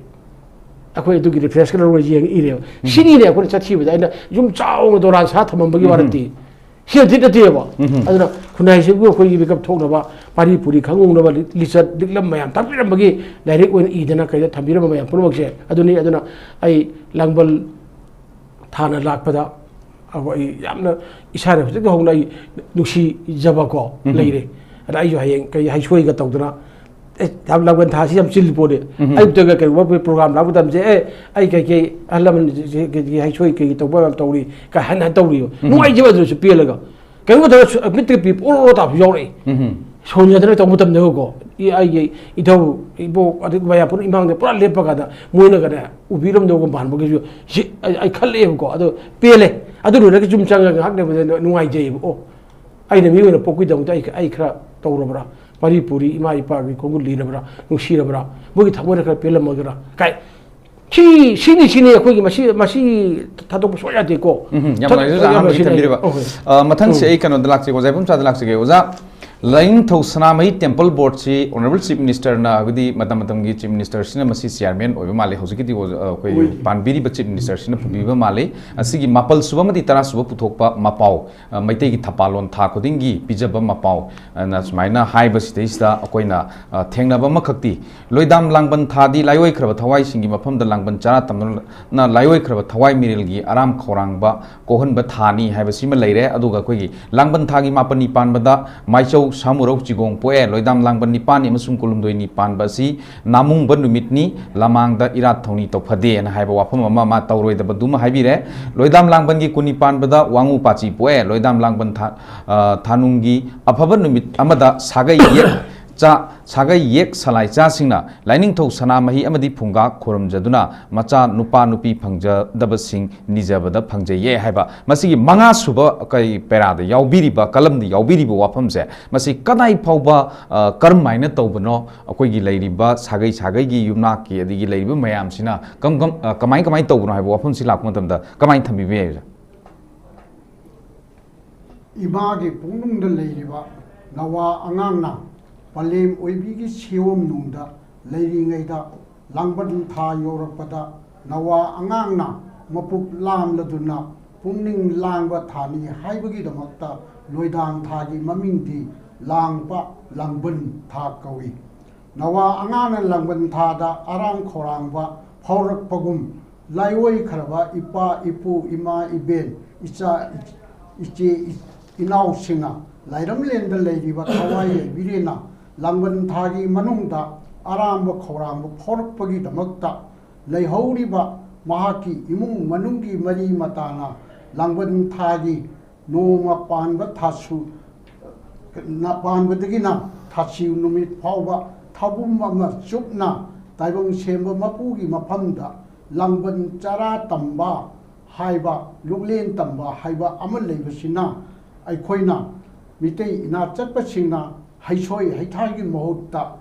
ꯑꯩꯈꯣꯏ ꯑꯗꯨꯒꯤ reference ꯀ ꯂꯧꯔꯒ ꯌꯦꯡꯉ ꯏꯔꯦꯕ꯫ ꯎꯝ꯫ ꯁꯤꯅꯤꯅꯦ ꯑꯩꯈꯣꯏꯅ ꯆꯠꯈꯤꯕꯗ ꯑꯩꯅ ꯌꯨꯝ ꯆꯥꯎꯅ ꯗꯣꯂꯥꯟ ꯁꯥ ꯊꯝꯃꯝꯕꯒꯤ ꯋꯥ ꯎꯝ꯫ ꯅꯠꯇꯦ꯫ ꯁꯤ ꯅꯠꯇꯦ ꯅꯠꯇꯦꯕ꯫ ꯎꯝ꯫ ꯑꯗꯨꯅ ꯈꯨꯟꯅꯥꯏꯁꯤꯕꯨ ꯑꯩꯈꯣꯏꯒꯤ ꯃꯤꯀꯞ ꯊꯣꯛꯅꯕ, ꯄꯥꯔꯤ ꯄꯨꯔꯤ ꯈꯪꯍꯧꯅꯕ, ꯂꯤ-, ꯂꯤꯆꯠ ꯂꯤꯛꯂꯝ ꯃꯌꯥꯝ ꯇꯥꯛꯄꯤꯔꯝꯕꯒꯤ ꯂꯥꯏꯔꯤꯛ ꯑꯣꯏꯅ ꯏꯗꯅ ꯀꯩꯗ ꯊꯝꯕꯤꯔꯝꯕ ꯃꯌꯥꯝ ꯄꯨꯝꯅꯃꯛꯁꯦ ꯑꯗꯨꯅꯤ꯫ ꯑꯗꯨꯅ ꯑꯩ ꯂꯥꯡꯕꯜ ꯊꯥꯅ ꯂꯥꯛꯄꯗ ꯑꯩ ꯌꯥꯝꯅ ꯏꯁꯥꯅ ꯍꯧꯖꯤꯛ ꯍꯧꯅ ꯑꯩ ꯅꯨꯡꯁꯤꯖꯕꯀꯣ ꯎꯝ꯫ ꯂꯩꯔꯦ꯫ ꯑꯗ ꯑꯩꯁꯨ ꯍꯌꯦꯡ ꯀꯩ ꯍꯩꯁꯣꯏꯒ ꯇꯧꯗꯅ, ꯑꯦ, ꯌꯥꯝ ꯂꯥꯡꯕꯜ ꯊꯥꯁꯤ ꯌꯥꯝ ꯆꯤꯜꯂꯤ ꯄꯣꯠꯅꯤ꯫ ꯎꯝ꯫ ꯑꯌꯨꯛꯇꯒ ꯀꯩꯒꯨꯝꯕ ꯑꯩꯈꯣꯏ program ꯂꯥꯛꯄ ꯃꯇꯝꯁꯦ, "ꯑꯦ, ꯑꯩ ꯀꯩꯀꯩ ꯑꯍꯜ ꯂꯃꯟ ꯁꯤ-, ꯁꯤ-, ꯀꯩꯀꯩ ꯍꯩꯁꯣꯏ ꯀꯩꯀꯩ ꯇꯧꯕ ꯌꯥꯝ ꯇꯧꯔꯤ" ꯀꯥꯏ ꯍꯥꯏꯅ ꯇꯧꯔꯤꯕ꯫ ꯎꯝ꯫ ꯅꯨꯡꯉꯥꯏꯖꯕ ꯑꯗꯨꯁꯨ ꯄꯦꯜꯂꯒ꯫ ꯀꯩꯅꯣ ꯇꯧꯔ ꯁꯨ-, ꯃꯤꯠꯇꯒꯤ ꯄꯤ ꯑꯣꯔꯣ ꯑꯣꯔꯣ ꯇꯥꯕꯁꯨ ꯌꯥꯎꯔꯛꯏ꯫ ꯎꯝ꯫ ꯁꯣꯟꯖꯗꯅ ꯇꯧꯕ ꯃꯇꯝꯗ ꯀꯣ, ꯏ-, ꯑꯩꯒꯤ ꯏꯙꯧ, ꯏꯕꯣꯛ, ꯑꯗꯩ ꯃꯌꯥꯝ ꯄꯨꯝꯅꯃꯛ ꯏꯃꯥꯡꯗ ꯄꯨꯔꯥ ꯂꯦꯞꯄ ꯀꯥꯟꯗ ꯃꯣꯏꯅꯒꯅꯦ ꯎꯕꯤꯔꯝꯗꯧꯕ ꯃꯥꯟꯕꯒꯤꯁꯨ ꯁꯤ ꯑꯩ, ꯑꯩ ꯈꯜꯂꯛꯑꯦꯕꯀꯣ꯫ ꯑꯗꯣ ꯄꯦꯜꯂꯦ꯫ ꯑꯗꯨ ꯂꯣꯏꯔꯒ ꯌꯨꯝ ꯆꯪꯉꯒ ꯉꯥꯏꯍꯥꯛ ꯂꯩꯕꯗ ꯅꯨꯡꯉꯥꯏꯖꯩꯑꯕ꯫ ꯑꯣ, ꯑꯩꯅ ꯃꯤꯑꯣꯏꯅ ꯄꯣꯛꯄꯒꯤꯗꯃꯛꯇ ꯑꯩ, ꯑꯩ ꯈꯔ ꯇꯧꯔꯕ꯭ꯔꯥ? ꯄꯥꯔꯤ ꯄꯨꯔꯤ ꯏꯃꯥ ꯏꯄꯥꯒꯤ ꯈꯣꯡꯒꯨꯜ ꯂꯤꯔꯕ꯭ꯔꯥ? ꯅꯨꯡꯁꯤꯔꯕ꯭ꯔꯥ? ꯃꯣꯏꯒꯤ ꯊꯃꯣꯏꯗ ꯈꯔ ꯄꯦꯜꯂꯝꯃꯒꯦꯔꯥ? ꯀꯥꯏ꯫ ꯁꯤ, ꯁꯤꯅꯤ, ꯁꯤꯅꯤ ꯑꯩꯈꯣꯏꯒꯤ ꯃꯁꯤ, ꯃꯁꯤ ꯊꯥꯗꯣꯛꯄ ꯁꯨꯡꯌꯥ ꯌꯥꯗꯦꯀꯣ꯫ ꯎꯝ, ꯌꯥꯝ ꯊꯥꯗꯣꯛ-, ꯅꯨꯡꯉꯥꯏꯖꯩ, ꯌꯥꯝ ꯑꯍꯥꯟꯕꯒꯤ ꯅꯨꯡꯁꯤꯅ ꯊꯝꯕꯤꯔꯤꯕ꯫ ꯑꯩ-, ꯑꯣ, ꯍꯣꯏ꯫ ꯑ, ꯃꯊꯪꯁꯦ ꯎꯝ꯫ ꯑꯩ ꯀꯩꯅꯣꯗ ꯂꯥꯛꯆꯒꯦ, ꯑꯣꯖꯥ ꯏꯕꯣꯝꯆꯥꯗ ꯂꯥꯛꯆꯒꯦ꯫ ꯑꯣꯖꯥ, ꯂꯥꯏꯅꯤꯡꯊꯧ ꯁꯅꯥꯃꯍꯤ ꯇꯦꯝꯄꯜ ꯕꯣꯔꯗꯁꯤ Honourable Chief Ministerꯅ, ꯍꯥꯏꯕꯗꯤ ꯃꯇꯝ ꯃꯇꯝꯒꯤ Chief Ministerꯁꯤꯅ ꯃꯁꯤ chairman ꯑꯣꯏꯕ ꯃꯥꯜꯂꯤ꯫ ꯍꯧꯖꯤꯛꯀꯤꯗꯤ ꯑꯣꯖꯥ, ꯑꯩꯈꯣꯏ ꯑꯣꯏꯗꯦ꯫ ꯄꯥꯟꯕꯤꯔꯤꯕ Chief Ministerꯁꯤꯅ ꯄꯨꯕꯤꯕ ꯃꯥꯜꯂꯤ꯫ ꯑꯁꯤꯒꯤ ꯃꯥꯄꯜ ꯁꯨꯕ ꯑꯃꯗꯤ ꯇꯔꯥ ꯁꯨꯕ ꯄꯨꯊꯣꯛꯄ ꯃꯄꯥꯎ, ꯑ, ꯃꯩꯇꯩꯒꯤ ꯊꯄꯥꯜꯂꯣꯟ ꯊꯥ ꯈꯨꯗꯤꯡꯒꯤ ꯄꯤꯖꯕ ꯃꯄꯥꯎ, ꯑ, ꯅ ꯁꯨꯃꯥꯏꯅ ꯍꯥꯏꯕꯁꯤꯗꯩꯁꯤꯗ ꯑꯩꯈꯣꯏꯅ, ꯑ, ꯊꯦꯡꯅꯕ ꯑꯃꯈꯛꯇꯤ, ꯂꯣꯏꯗꯥꯝ ꯂꯥꯡꯕꯟ ꯊꯥꯗꯤ ꯂꯥꯏꯑꯣꯏꯈ꯭ꯔꯕ ꯊꯋꯥꯏꯁꯤꯡꯒꯤ ꯃꯐꯝꯗ ꯂꯥꯡꯕꯟ ꯆꯔꯥ ꯇꯝꯅ ꯂꯥꯏꯑꯣꯏꯈ꯭ꯔꯕ ꯊꯋꯥꯏ ꯃꯤꯔꯦꯜꯒꯤ ꯑꯔꯥꯝ ꯈꯧꯔꯥꯡꯕ ꯀꯣꯛꯍꯟꯕ ꯊꯥꯅꯤ ꯍꯥꯏꯕꯁꯤꯃ ꯂꯩꯔꯦ꯫ ꯑꯗꯨꯒ ꯑꯩꯈꯣꯏꯒꯤ ꯂꯥꯡꯕꯟ ꯊꯥꯒꯤ ꯃꯥꯄꯟꯅꯤ ꯄꯥꯟꯕꯗ ꯃꯥꯏꯆꯧ ꯁꯥꯃꯨꯔꯧ ꯆꯤꯒꯣꯡ ꯄꯣꯛꯑꯦ꯫ ꯂꯣꯏꯗꯥꯝ ꯂꯥꯡꯕꯟ ꯅꯤꯄꯥꯟꯅꯤ ꯑꯃꯁꯨꯡ ꯀꯨꯟꯍꯨꯝꯗꯣꯏꯅꯤ ꯄꯥꯟꯕ ꯑꯁꯤ ꯅꯥꯃꯨꯡꯕ ꯅꯨꯃꯤꯠꯅꯤ, ꯂꯃꯥꯡꯗ ꯏꯔꯥꯠ ꯊꯧꯅꯤ ꯇꯧꯐꯗꯦꯅ ꯍꯥꯏꯕ ꯋꯥꯐꯝ ꯑꯃ ꯃꯥ ꯇꯧꯔꯣꯏꯗꯕꯗꯨꯃ ꯍꯥꯏꯕꯤꯔꯦ꯫ ꯂꯣꯏꯗꯥꯝ ꯂꯥꯡꯕꯟꯒꯤ ꯀꯨꯟꯅꯤ ꯄꯥꯟꯕꯗ ꯋꯥꯉꯨ ꯄꯥꯆꯤ ꯄꯣꯛꯑꯦ꯫ ꯂꯣꯏꯗꯥꯝ ꯂꯥꯡꯕꯟ ꯊꯥ-, ꯑ, ꯊꯥꯅꯨꯡꯒꯤ ꯑꯐꯕ ꯅꯨꯃꯤꯠ ꯑꯃꯗ ꯁꯥꯒꯩ ꯌꯦꯛ ꯆꯥ-, ꯁꯥꯒꯩ ꯌꯦꯛ ꯁꯂꯥꯏ ꯆꯥꯁꯤꯡꯅ ꯂꯥꯏꯅꯤꯡꯊꯧ ꯁꯅꯥꯃꯍꯤ ꯑꯃꯗꯤ ꯐꯨꯡꯒꯥ ꯈꯨꯔꯨꯝꯖꯗꯨꯅ ꯃꯆꯥ ꯅꯨꯄꯥ ꯅꯨꯄꯤ ꯐꯪꯖꯗꯕꯁꯤꯡ ꯅꯤꯖꯕꯗ ꯐꯪꯖꯩꯌꯦ ꯍꯥꯏꯕ ꯃꯁꯤꯒꯤ ꯃꯉꯥ ꯁꯨꯕ ꯀꯩ ꯄꯦꯔꯥꯗ ꯌꯥꯎꯕꯤꯔꯤꯕ, ꯀꯂꯝꯗ ꯌꯥꯎꯕꯤꯔꯤꯕ ꯋꯥꯐꯝꯁꯦ, ꯃꯁꯤ ꯀꯗꯥꯏ ꯐꯥꯎꯕ, ꯑ, ꯀꯔꯝ ꯍꯥꯏꯅ ꯇꯧꯕꯅꯣ? ꯑꯩꯈꯣꯏꯒꯤ ꯂꯩꯔꯤꯕ ꯁꯥꯒꯩ ꯁꯥꯒꯩꯒꯤ ꯌꯨꯝꯅꯥꯛꯀꯤ ꯑꯗꯒꯤ ꯂꯩꯔꯤꯕ ꯃꯌꯥꯝꯁꯤꯅ ꯀꯝ-, ꯀꯝ-, ꯑ, ꯀꯃꯥꯏ ꯀꯃꯥꯏꯅ ꯇꯧꯕꯅꯣ ꯍꯥꯏꯕ ꯋꯥꯐꯝꯁꯤ ꯂꯥꯛꯄ ꯃꯇꯝꯗ ꯀꯃꯥꯏꯅ ꯊꯝꯕꯤꯕ ꯌꯥꯏ, ꯑꯣꯖꯥ? ꯏꯃꯥꯒꯤ ꯄꯨꯛꯅꯨꯡꯗ ꯂꯩꯔꯤꯕ ꯅꯋꯥ ꯑꯉꯥꯡꯅ ꯄꯂꯦꯝ ꯑꯣꯏꯕꯤꯒꯤ ꯁꯤꯑꯣꯝꯅꯨꯡꯗ ꯂꯩꯔꯤꯉꯩꯗ ꯂꯥꯡꯕꯟ ꯊꯥ ꯌꯧꯔꯛꯄꯗ ꯅꯋꯥ ꯑꯉꯥꯡꯅ ꯃꯄꯨꯛ ꯂꯥꯝꯂꯗꯨꯅ ꯄꯨꯛꯅꯤꯡ ꯂꯥꯡꯕ ꯊꯥꯅꯤ ꯍꯥꯏꯕꯒꯤꯗꯃꯛꯇ ꯂꯣꯏꯗꯥꯝ ꯊꯥꯒꯤ ꯃꯃꯤꯡꯗꯤ ꯂꯥꯡꯕ ꯂꯥꯡꯕꯟ ꯊꯥ ꯀꯧꯏ꯫ ꯅꯋꯥ ꯑꯉꯥꯡꯅ ꯂꯥꯡꯕꯟ ꯊꯥꯗ ꯑꯔꯥꯝ ꯈꯧꯔꯥꯡꯕ ꯐꯥꯎꯔꯛꯄꯒꯨꯝ, ꯂꯥꯏꯑꯣꯏꯈ꯭ꯔꯕ ꯏꯄꯥ ꯏꯄꯨ ꯏꯃꯥ ꯏꯕꯦꯟ ꯏꯆꯥ ꯏꯆꯦ ꯏꯅꯥꯎꯁꯤꯡꯅ ꯂꯥꯏꯔꯝꯂꯦꯟꯗ ꯂꯩꯔꯤꯕ ꯊꯋꯥꯏ ꯌꯥꯏꯕꯤꯔꯦꯅ ꯂꯥꯡꯕꯟ ꯊꯥꯒꯤ ꯃꯅꯨꯡꯗ ꯑꯔꯥꯝꯕ ꯈꯧꯔꯥꯡꯕ ꯐꯥꯎꯔꯛꯄꯒꯤꯗꯃꯛꯇ ꯂꯩꯍꯧꯔꯤꯕ ꯃꯍꯥꯛꯀꯤ ꯏꯃꯨꯡ ꯃꯅꯨꯡꯒꯤ ꯃꯔꯤ ꯃꯇꯥꯅ ꯂꯥꯡꯕꯟ ꯊꯥꯒꯤ ꯅꯣꯡꯃ ꯄꯥꯟꯕ ꯊꯥꯁꯨ ꯅ ꯄꯥꯟꯕꯗꯒꯤꯅ ꯊꯥꯁꯤ ꯅꯨꯃꯤꯠ ꯐꯥꯎꯕ ꯊꯥꯕꯨꯝ ꯑꯃ ꯆꯨꯞꯅ ꯇꯥꯏꯕꯪ ꯁꯦꯝꯕ ꯃꯄꯨꯒꯤ ꯃꯐꯝꯗ ꯂꯥꯡꯕꯟ ꯆꯔꯥ ꯇꯝꯕ ꯍꯥꯏꯕ, ꯂꯨꯛꯂꯦꯟ ꯇꯝꯕ ꯍꯥꯏꯕ ꯑꯃ ꯂꯩꯕꯁꯤꯅ, ꯑꯩꯈꯣꯏꯅ ꯃꯤꯇꯩ ꯏꯅꯥꯠ ꯆꯠꯄꯁꯤꯡꯅ ꯍꯩꯁꯣꯏ ꯍꯩꯊꯥꯒꯤ ꯃꯍꯨꯠꯇ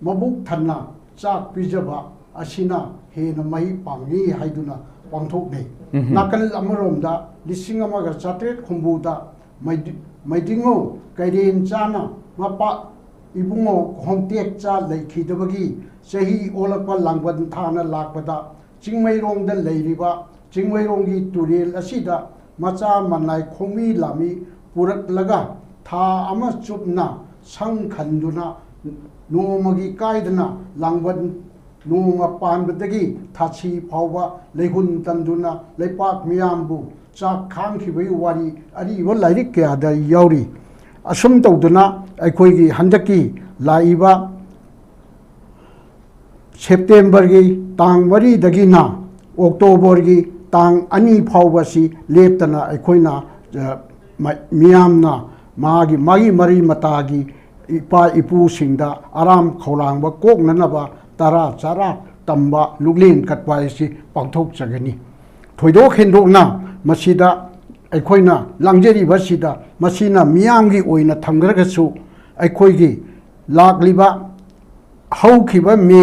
ꯃꯕꯨꯛ ꯊꯟꯅ ꯆꯥꯛ ꯄꯤꯖꯕ ꯑꯁꯤꯅ ꯍꯦꯟꯅ ꯃꯍꯩ ꯄꯥꯡꯏ ꯍꯥꯏꯗꯨꯅ ꯄꯥꯡꯊꯣꯛꯅꯩ꯫ ꯎꯝꯍꯨꯝ꯫ ꯅꯥꯀꯜ ꯑꯃꯔꯣꯝꯗ ꯂꯤꯁꯤꯡ ꯑꯃꯒ ꯆꯥꯇ꯭ꯔꯦꯠ ꯍꯨꯝꯐꯨꯗ ꯃꯩꯗꯤ-, ꯃꯩꯗꯤꯡꯉꯨ ꯀꯩꯔꯦꯟ ꯆꯥꯅ ꯃꯄꯥ ꯏꯕꯨꯡꯉꯣ ꯈꯣꯡꯇꯦꯛ ꯆꯥ ꯂꯩꯈꯤꯗꯕꯒꯤ ꯆꯍꯤ ꯑꯣꯜꯂꯛꯄ ꯂꯥꯡꯕꯟ ꯊꯥꯅ ꯂꯥꯛꯄꯗ ꯆꯤꯡꯃꯩꯔꯣꯡꯗ ꯂꯩꯔꯤꯕ ꯆꯤꯡꯃꯩꯔꯣꯡꯒꯤ ꯇꯨꯔꯦꯜ ꯑꯁꯤꯗ ꯃꯆꯥ ꯃꯅꯥꯏ ꯈꯣꯡꯃꯤ ꯂꯥꯃꯤ ꯄꯨꯔꯛꯂꯒ ꯊꯥ ꯑꯃ ꯆꯨꯞꯅ ꯁꯪ ꯈꯟꯗꯨꯅ ꯅꯣꯡꯃꯒꯤ ꯀꯥꯏꯗꯅ ꯂꯥꯡꯕꯟ ꯅꯣꯡꯃ ꯄꯥꯟꯕꯗꯒꯤ ꯊꯥꯁꯤ ꯐꯥꯎꯕ ꯂꯩꯍꯨꯟ ꯇꯝꯗꯨꯅ ꯂꯩꯄꯥꯛ ꯃꯤꯌꯥꯝꯕꯨ ꯆꯥꯛ ꯈꯥꯡꯈꯤꯕꯒꯤ ꯋꯥꯔꯤ ꯑꯔꯤꯕ ꯂꯥꯏꯔꯤꯛ ꯀꯌꯥꯗ ꯌꯥꯎꯔꯤ꯫ ꯑꯁꯨꯝ ꯇꯧꯗꯨꯅ ꯑꯩꯈꯣꯏꯒꯤ ꯍꯟꯗꯛꯀꯤ ꯂꯥꯛꯏꯕ ꯁꯦꯞꯇꯦꯝꯕꯔꯒꯤ ꯇꯥꯡ ꯃꯔꯤꯗꯒꯤꯅ ꯑꯣꯛꯇꯣꯕꯔꯒꯤ ꯇꯥꯡ ꯑꯅꯤ ꯐꯥꯎꯕꯁꯤ ꯂꯦꯞꯇꯅ ꯑꯩꯈꯣꯏꯅ, ꯑ, ꯃ-, ꯃꯤꯌꯥꯝꯅ ꯃꯥꯒꯤ, ꯃꯥꯒꯤ ꯃꯔꯤ ꯃꯇꯥꯒꯤ ꯏꯄꯥ ꯏꯄꯨꯁꯤꯡꯗ ꯑꯔꯥꯝ ꯈꯧꯔꯥꯡꯕ ꯀꯣꯛꯅꯅꯕ ꯇꯔꯥ ꯆꯔꯥ ꯇꯝꯕ ꯂꯨꯛꯂꯦꯟ ꯀꯠꯄ ꯍꯥꯏꯁꯤ ꯄꯥꯡꯊꯣꯛꯆꯒꯅꯤ꯫ ꯊꯣꯏꯗꯣꯛ ꯍꯦꯟꯗꯣꯛꯅ ꯃꯁꯤꯗ ꯑꯩꯈꯣꯏꯅ ꯂꯥꯡꯖꯔꯤꯕꯁꯤꯗ ꯃꯁꯤꯅ ꯃꯤꯌꯥꯝꯒꯤ ꯑꯣꯏꯅ ꯊꯝꯈ꯭ꯔꯒꯁꯨ, ꯑꯩꯈꯣꯏꯒꯤ ꯂꯥꯛꯂꯤꯕ ꯍꯧꯈꯤꯕ ꯃꯦ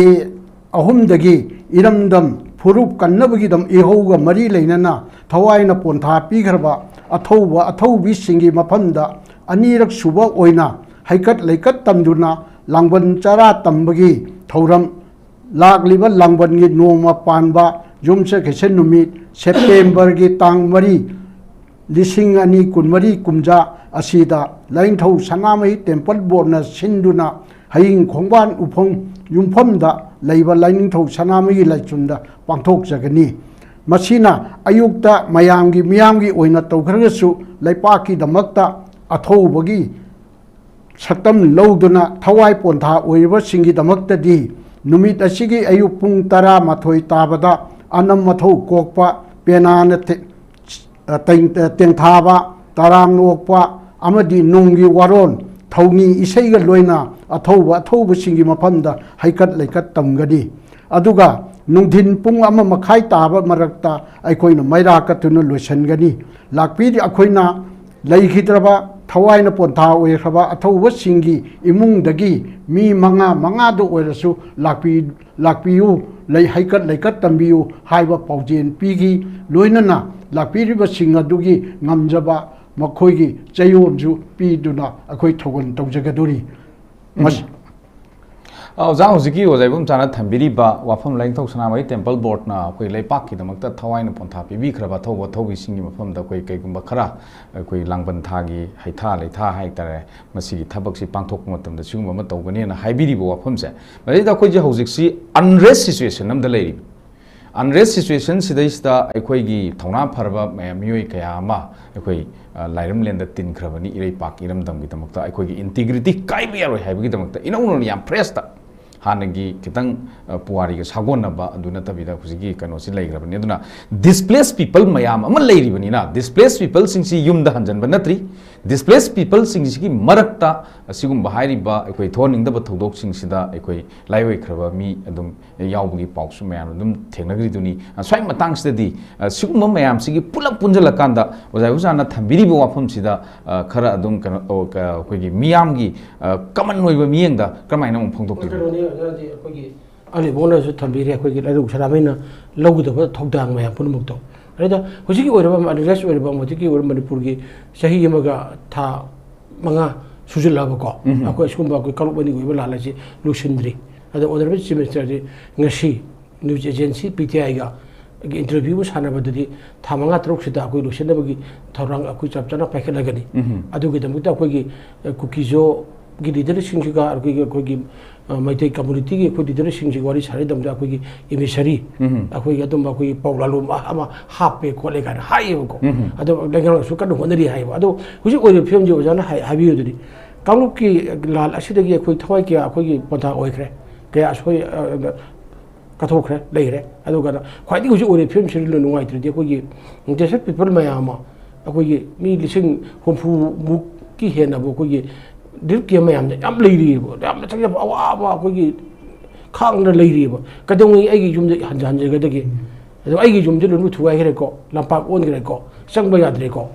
ꯑꯍꯨꯝꯗꯒꯤ ꯏꯔꯝꯗꯝ ꯐꯨꯔꯨꯞ ꯀꯟꯅꯕꯒꯤꯗꯃꯛ ꯏꯍꯧꯒ ꯃꯔꯤ ꯂꯩꯅꯅ ꯊꯋꯥꯏꯅ ꯄꯣꯟꯊꯥ ꯄꯤꯈ꯭ꯔꯕ ꯑꯊꯧꯕ ꯑꯊꯧꯕꯤꯁꯤꯡꯒꯤ ꯃꯐꯝꯗ ꯑꯅꯤꯔꯛ ꯁꯨꯕ ꯑꯣꯏꯅ ꯍꯩꯀꯠ ꯂꯩꯀꯠ ꯇꯝꯗꯨꯅ ꯂꯥꯡꯕꯟ ꯆꯔꯥ ꯇꯝꯕꯒꯤ ꯊꯧꯔꯝ ꯂꯥꯛꯂꯤꯕ ꯂꯥꯡꯕꯟꯒꯤ ꯅꯣꯡꯃ ꯄꯥꯟꯕ ꯌꯨꯝꯁꯀꯩꯁ ꯅꯨꯃꯤꯠ ꯁꯦꯞꯇꯦꯝꯕꯔꯒꯤ ꯇꯥꯡ ꯃꯔꯤ, ꯂꯤꯁꯤꯡ ꯑꯅꯤ ꯀꯨꯟꯃꯔꯤ ꯀꯨꯝꯖꯥ ꯑꯁꯤꯗ ꯂꯥꯏꯅꯤꯡꯊꯧ ꯁꯅꯥꯃꯍꯤ ꯇꯦꯝꯄꯜ ꯕꯣꯔꯗꯅ ꯁꯤꯟꯗꯨꯅ ꯍꯌꯤꯡ ꯈꯣꯡꯕꯥꯟ ꯎꯐꯝ ꯌꯨꯝꯐꯝꯗ ꯂꯩꯕ ꯂꯥꯏꯅꯤꯡꯊꯧ ꯁꯅꯥꯃꯍꯤ ꯂꯥꯏꯁ꯭ꯔꯝꯗ ꯄꯥꯡꯊꯣꯛꯆꯒꯅꯤ꯫ ꯃꯁꯤꯅ ꯑꯌꯨꯛꯇ ꯃꯌꯥꯝꯒꯤ, ꯃꯤꯌꯥꯝꯒꯤ ꯑꯣꯏꯅ ꯇꯧꯈ꯭ꯔꯒꯁꯨ, ꯂꯩꯄꯥꯛꯀꯤꯗꯃꯛꯇ ꯑꯊꯧꯕꯒꯤ ꯁꯛꯇꯝ ꯂꯧꯗꯨꯅ ꯊꯋꯥꯏ ꯄꯣꯟꯊꯥ ꯑꯣꯏꯔꯤꯕꯁꯤꯡꯒꯤꯗꯃꯛꯇꯗꯤ ꯅꯨꯃꯤꯠ ꯑꯁꯤꯒꯤ ꯑꯌꯨꯛ ꯄꯨꯡ ꯇꯔꯥꯃꯥꯊꯣꯏ ꯇꯥꯕꯗ ꯑꯅꯝ ꯑꯊꯧ ꯀꯣꯛꯄ ꯄꯦꯅꯥꯅ ꯊꯦ-, ꯑ, ꯇꯦꯡ-, ꯑ, ꯇꯦꯡꯊꯥꯕ, ꯇꯔꯥꯝꯅ ꯑꯣꯛꯄ ꯑꯃꯗꯤ ꯅꯨꯡꯒꯤ ꯋꯥꯔꯣꯜ, ꯊꯧꯅꯤ ꯏꯁꯩꯒ ꯂꯣꯏꯅ ꯑꯊꯧꯕ ꯑꯊꯧꯕꯁꯤꯡꯒꯤ ꯃꯐꯝꯗ ꯍꯩꯀꯠ ꯂꯩꯀꯠ ꯇꯝꯒꯅꯤ꯫ ꯑꯗꯨꯒ ꯅꯨꯡꯊꯤꯟ ꯄꯨꯡ ꯑꯃ ꯃꯈꯥꯏ ꯇꯥꯕ ꯃꯔꯛꯇ ꯑꯩꯈꯣꯏꯅ ꯃꯩꯔꯥ ꯀꯠꯇꯨꯅ ꯂꯣꯏꯁꯤꯟꯒꯅꯤ꯫ ꯂꯥꯛꯄꯤꯔꯤ ꯑꯩꯈꯣꯏꯅ ꯂꯩꯈꯤꯗ꯭ꯔꯕ, ꯊꯋꯥꯏꯅ ꯄꯣꯟꯊꯥ ꯑꯣꯏꯈ꯭ꯔꯕ ꯑꯊꯧꯕꯁꯤꯡꯒꯤ ꯏꯃꯨꯡꯗꯒꯤ ꯃꯤ ꯃꯉꯥ, ꯃꯉꯥꯗ ꯑꯣꯏꯔꯁꯨ ꯂꯥꯛꯄꯤ-, ꯂꯥꯛꯄꯤꯌꯨ, ꯂꯩ, ꯍꯩꯀꯠ ꯂꯩꯀꯠ ꯇꯝꯕꯤꯌꯨ ꯍꯥꯏꯕ ꯄꯥꯎꯖꯦꯜ ꯄꯤꯈꯤ꯫ ꯂꯣꯏꯅꯅ ꯂꯥꯛꯄꯤꯔꯤꯕꯁꯤꯡ ꯑꯗꯨꯒꯤ ꯉꯝꯖꯕ ꯃꯈꯣꯏꯒꯤ ꯆꯌꯣꯜꯁꯨ ꯄꯤꯗꯨꯅ ꯑꯩꯈꯣꯏ ꯊꯧꯒꯜ ꯇꯧꯖꯒꯗꯣꯔꯤ꯫ ꯃꯁꯤ ꯑ, ꯑꯣꯖꯥ, ꯍꯧꯖꯤꯛꯀꯤ ꯑꯣꯖꯥ ꯏꯕꯣꯝꯆꯥꯅ ꯊꯝꯕꯤꯔꯤꯕ ꯋꯥꯐꯝ, ꯂꯥꯏꯅꯤꯡꯊꯧ ꯁꯅꯥꯃꯍꯤ ꯇꯦꯝꯄꯜ ꯕꯣꯔꯗꯅ ꯑꯩꯈꯣꯏ ꯂꯩꯄꯥꯛꯀꯤꯗꯃꯛꯇ ꯊꯋꯥꯏꯅ ꯄꯣꯟꯊꯥ ꯄꯤꯕꯤꯈ꯭ꯔꯕ ꯑꯊꯧꯕ ꯑꯊꯧꯕꯤꯁꯤꯡꯒꯤ ꯃꯐꯝꯗ ꯑꯩꯈꯣꯏ ꯀꯩꯒꯨꯝꯕ ꯈꯔ ꯑꯩꯈꯣꯏ ꯂꯥꯡꯕꯟ ꯊꯥꯒꯤ ꯍꯩꯊꯥ ꯂꯩꯊꯥ ꯍꯥꯏꯇꯥꯔꯦ, ꯃꯁꯤꯒꯤ ꯊꯕꯛꯁꯤ ꯄꯥꯡꯊꯣꯛꯄ ꯃꯇꯝꯗ ꯁꯤꯒꯨꯝꯕ ꯑꯃ ꯇꯧꯒꯅꯤꯅ ꯍꯥꯏꯕꯤꯔꯤꯕ ꯋꯥꯐꯝꯁꯦ, ꯃꯁꯤꯗ ꯑꯩꯈꯣꯏꯁꯦ ꯍꯧꯖꯤꯛꯁꯤ unrest situation ꯑꯃꯗ ꯂꯩꯔꯤꯕ꯫ Unrest situation ꯁꯤꯗꯩꯁꯤꯗ ꯑꯩꯈꯣꯏꯒꯤ ꯊꯧꯅꯥ ꯐꯔꯕ ꯃꯌꯥꯝ, ꯃꯤꯑꯣꯏ ꯀꯌꯥ ꯑꯃ ꯑꯩꯈꯣꯏ, ꯑ, ꯂꯥꯏꯔꯝꯂꯦꯟꯗ ꯇꯤꯟꯈ꯭ꯔꯕꯅꯤ, ꯏꯔꯩꯄꯥꯛ ꯏꯔꯝꯗꯝꯒꯤꯗꯃꯛꯇ ꯑꯩꯈꯣꯏꯒꯤ integrity ꯀꯥꯏꯕ ꯌꯥꯔꯣꯏ ꯍꯥꯏꯕꯒꯤꯗꯃꯛꯇ꯫ ꯏꯅꯧ ꯅꯧꯅ ꯌꯥꯝ fresh ꯇ, ꯍꯥꯟꯅꯒꯤ ꯈꯤꯇꯪ, ꯑ, ꯄꯨꯋꯥꯔꯤꯒ ꯁꯥꯒꯣꯟꯅꯕ ꯑꯗꯨ ꯅꯠꯇꯕꯤꯗ ꯍꯧꯖꯤꯛꯀꯤ ꯀꯩꯅꯣꯁꯤ ꯂꯩꯈ꯭ꯔꯕꯅꯤ꯫ ꯑꯗꯨꯅ displaced people ꯃꯌꯥꯝ ꯑꯃ ꯂꯩꯔꯤꯕꯅꯤꯅ, displaced people ꯁꯤꯡꯁꯤ ꯌꯨꯝꯗ ꯍꯟꯖꯟꯕ ꯅꯠꯇ꯭ꯔꯤ꯫ Displaced people ꯁꯤꯡꯁꯤꯒꯤ ꯃꯔꯛꯇ ꯑꯁꯤꯒꯨꯝꯕ ꯍꯥꯏꯔꯤꯕ ꯑꯩꯈꯣꯏ ꯊꯣꯛꯍꯟꯅꯤꯡꯗꯕ ꯊꯧꯗꯣꯛꯁꯤꯡꯁꯤꯗ ꯑꯩꯈꯣꯏ ꯂꯥꯏꯑꯣꯏꯈ꯭ꯔꯕ ꯃꯤ ꯑꯗꯨꯝ ꯌꯥꯎꯕꯒꯤ ꯄꯥꯎꯁꯨ ꯃꯌꯥꯝ ꯑꯗꯨꯝ ꯊꯦꯡꯅꯈ꯭ꯔꯤꯗꯨꯅꯤ꯫ ꯑ, ꯁ꯭ꯋꯥꯏ ꯃꯇꯥꯡꯁꯤꯗꯗꯤ, ꯑ, ꯁꯤꯒꯨꯝꯕ ꯃꯌꯥꯝꯁꯤꯒꯤ ꯄꯨꯂꯞ ꯄꯨꯟꯁꯤꯜꯂꯀꯥꯟꯗ ꯑꯣꯖꯥ ꯏꯕꯣꯝꯆꯥꯅ ꯊꯝꯕꯤꯔꯤꯕ ꯋꯥꯐꯝꯁꯤꯗ, ꯑ, ꯈꯔ ꯑꯗꯨꯝ ꯀꯩꯅꯣ, ꯑꯣ, ꯀ-, ꯑꯩꯈꯣꯏꯒꯤ ꯃꯤꯌꯥꯝꯒꯤ, ꯑ, common ꯑꯣꯏꯕ ꯃꯤꯠꯌꯦꯡꯗ ꯀꯔꯝꯍꯥꯏꯅ ꯑꯃꯨꯛ ꯐꯣꯡꯗꯣꯛꯄꯤꯕꯒꯦ? ꯀꯩꯅꯣꯅꯤ, ꯑꯣꯖꯥꯗꯤ ꯑꯩꯈꯣꯏꯒꯤ ꯑꯂꯤꯕ ꯃꯉꯣꯟꯗꯁꯨ ꯊꯝꯕꯤꯔꯦ, ꯑꯩꯈꯣꯏꯒꯤ ꯂꯥꯏꯔꯤꯛ ꯁꯅꯥꯃꯍꯤꯅ ꯂꯧꯒꯗꯕ ꯊꯧꯗꯥꯡ ꯃꯌꯥꯝ ꯄꯨꯝꯅꯃꯛꯇꯣ꯫ ꯑꯗꯨꯗ ꯍꯧꯖꯤꯛꯀꯤ ꯑꯣꯏꯔꯕ, unrest ꯑꯣꯏꯔꯕ ꯍꯧꯖꯤꯛꯀꯤ ꯑꯣꯏꯔꯕ ꯃꯅꯤꯄꯨꯔꯒꯤ ꯆꯍꯤ ꯑꯃꯒ ꯊꯥ ꯃꯉꯥ ꯁꯨꯖꯜꯂꯛꯑꯕꯀꯣ, ꯎꯝ꯫ ꯑꯩꯈꯣꯏ ꯑꯁꯤꯒꯨꯝꯕ ꯑꯩꯈꯣꯏ ꯀꯥꯡꯂꯨꯞ ꯑꯅꯤꯒꯤ ꯑꯣꯏꯕ ꯂꯥꯜ ꯑꯁꯤ ꯂꯣꯏꯁꯤꯟꯗ꯭ꯔꯤ꯫ ꯑꯗꯣ Honourable Chief Minister ꯁꯤ ꯉꯁꯤ news agency P T I ꯒ interview ꯑꯃ ꯁꯥꯟꯅꯕꯗꯗꯤ ꯊꯥ ꯃꯉꯥ ꯇꯔꯨꯛꯁꯤꯗ ꯑꯩꯈꯣꯏ ꯂꯣꯏꯁꯤꯟꯅꯕꯒꯤ ꯊꯧꯔꯥꯡ ꯑꯩꯈꯣꯏ ꯆꯞ ꯆꯥꯅ ꯄꯥꯏꯈꯠꯂꯒꯅꯤ꯫ ꯎꯝ꯫ ꯑꯗꯨꯒꯤꯗꯃꯛꯇ ꯑꯩꯈꯣꯏꯒꯤ, ꯑ, ꯀꯨꯀꯤꯖꯣꯒꯤ leader ꯁꯤꯡꯁꯤꯒ ꯑꯩꯈꯣꯏꯒꯤ, ꯑꯩꯈꯣꯏꯒꯤ, ꯑ, ꯃꯩꯇꯩ community ꯒꯤ ꯑꯩꯈꯣꯏ leader ꯁꯤꯡꯁꯤꯒ ꯋꯥꯔꯤ ꯁꯥꯔꯤ ꯃꯇꯝꯗ ꯑꯩꯈꯣꯏꯒꯤ emissary, ꯎꯝ꯫ ꯑꯩꯈꯣꯏꯒꯤ ꯑꯗꯨꯝꯕ ꯑꯩꯈꯣꯏꯒꯤ ꯄꯥꯎ ꯂꯥꯂꯣꯟ ꯑꯃ, ꯑꯃ ꯍꯥꯞꯄꯦ ꯈꯣꯠꯂꯦ ꯀꯥꯏꯅ ꯍꯥꯏꯌꯦꯕꯀꯣ꯫ ꯎꯝ꯫ ꯑꯗꯣ ꯂꯩꯉꯥꯛꯅꯁꯨ ꯀꯟꯅ ꯍꯣꯠꯅꯔꯤ ꯍꯥꯏꯌꯦꯕ꯫ ꯑꯗꯣ ꯍꯧꯖꯤꯛ ꯑꯣꯏꯔꯤꯕ ꯐꯤꯕꯝꯁꯦ ꯑꯣꯖꯥꯅ ꯍꯥꯏ-, ꯍꯥꯏꯕꯤꯌꯨꯗꯨꯅꯤ꯫ ꯀꯥꯡꯂꯨꯞꯀꯤ ꯂꯥꯜ ꯑꯁꯤꯗꯒꯤ ꯑꯩꯈꯣꯏ ꯊꯋꯥꯏ ꯀꯌꯥ ꯑꯩꯈꯣꯏꯒꯤ ꯄꯣꯟꯊꯥ ꯑꯣꯏꯈ꯭ꯔꯦ, ꯀꯌꯥ ꯑꯁꯣꯏ-, ꯑ, ꯀꯠꯊꯣꯛꯈ꯭ꯔꯦ, ꯂꯩꯈ꯭ꯔꯦ꯫ ꯑꯗꯨꯒ ꯈ꯭ꯋꯥꯏꯗꯒꯤ ꯍꯧꯖꯤꯛ ꯑꯣꯏꯔꯤꯕ ꯐꯤꯕꯝꯁꯤꯗ ꯅꯨꯡꯉꯥꯏꯇ꯭ꯔꯗꯤ ꯑꯩꯈꯣꯏꯒꯤ desperate people ꯃꯌꯥꯝ ꯑꯃ, ꯑꯩꯈꯣꯏꯒꯤ ꯃꯤ ꯂꯤꯁꯤꯡ ꯍꯨꯝꯐꯨ ꯃꯨꯛꯀꯤ ꯍꯦꯟꯅꯕꯨ ꯑꯩꯈꯣꯏꯒꯤ relief camp ꯃꯌꯥꯝꯗ ꯌꯥꯝ ꯂꯩꯔꯤꯑꯕ, ꯌꯥꯝꯅ ꯆꯪꯖꯕ ꯑꯋꯥꯕ ꯑꯩꯈꯣꯏꯒꯤ ꯈꯥꯡꯗꯅ ꯂꯩꯔꯤꯑꯕ꯫ ꯀꯩꯗꯧꯉꯩ ꯑꯩꯒꯤ ꯌꯨꯝꯗ ꯍꯟꯖ-, ꯍꯟꯖꯒꯗꯒꯦ? ꯑꯗꯣ ꯑꯩꯒꯤ ꯌꯨꯝꯗꯤ ꯂꯣꯏꯅ ꯊꯨꯒꯥꯏꯈ꯭ꯔꯦꯀꯣ, ꯂꯝꯄꯥꯛ ꯑꯣꯟꯈ꯭ꯔꯦꯀꯣ, ꯆꯪꯕ ꯌꯥꯗ꯭ꯔꯦꯀꯣ꯫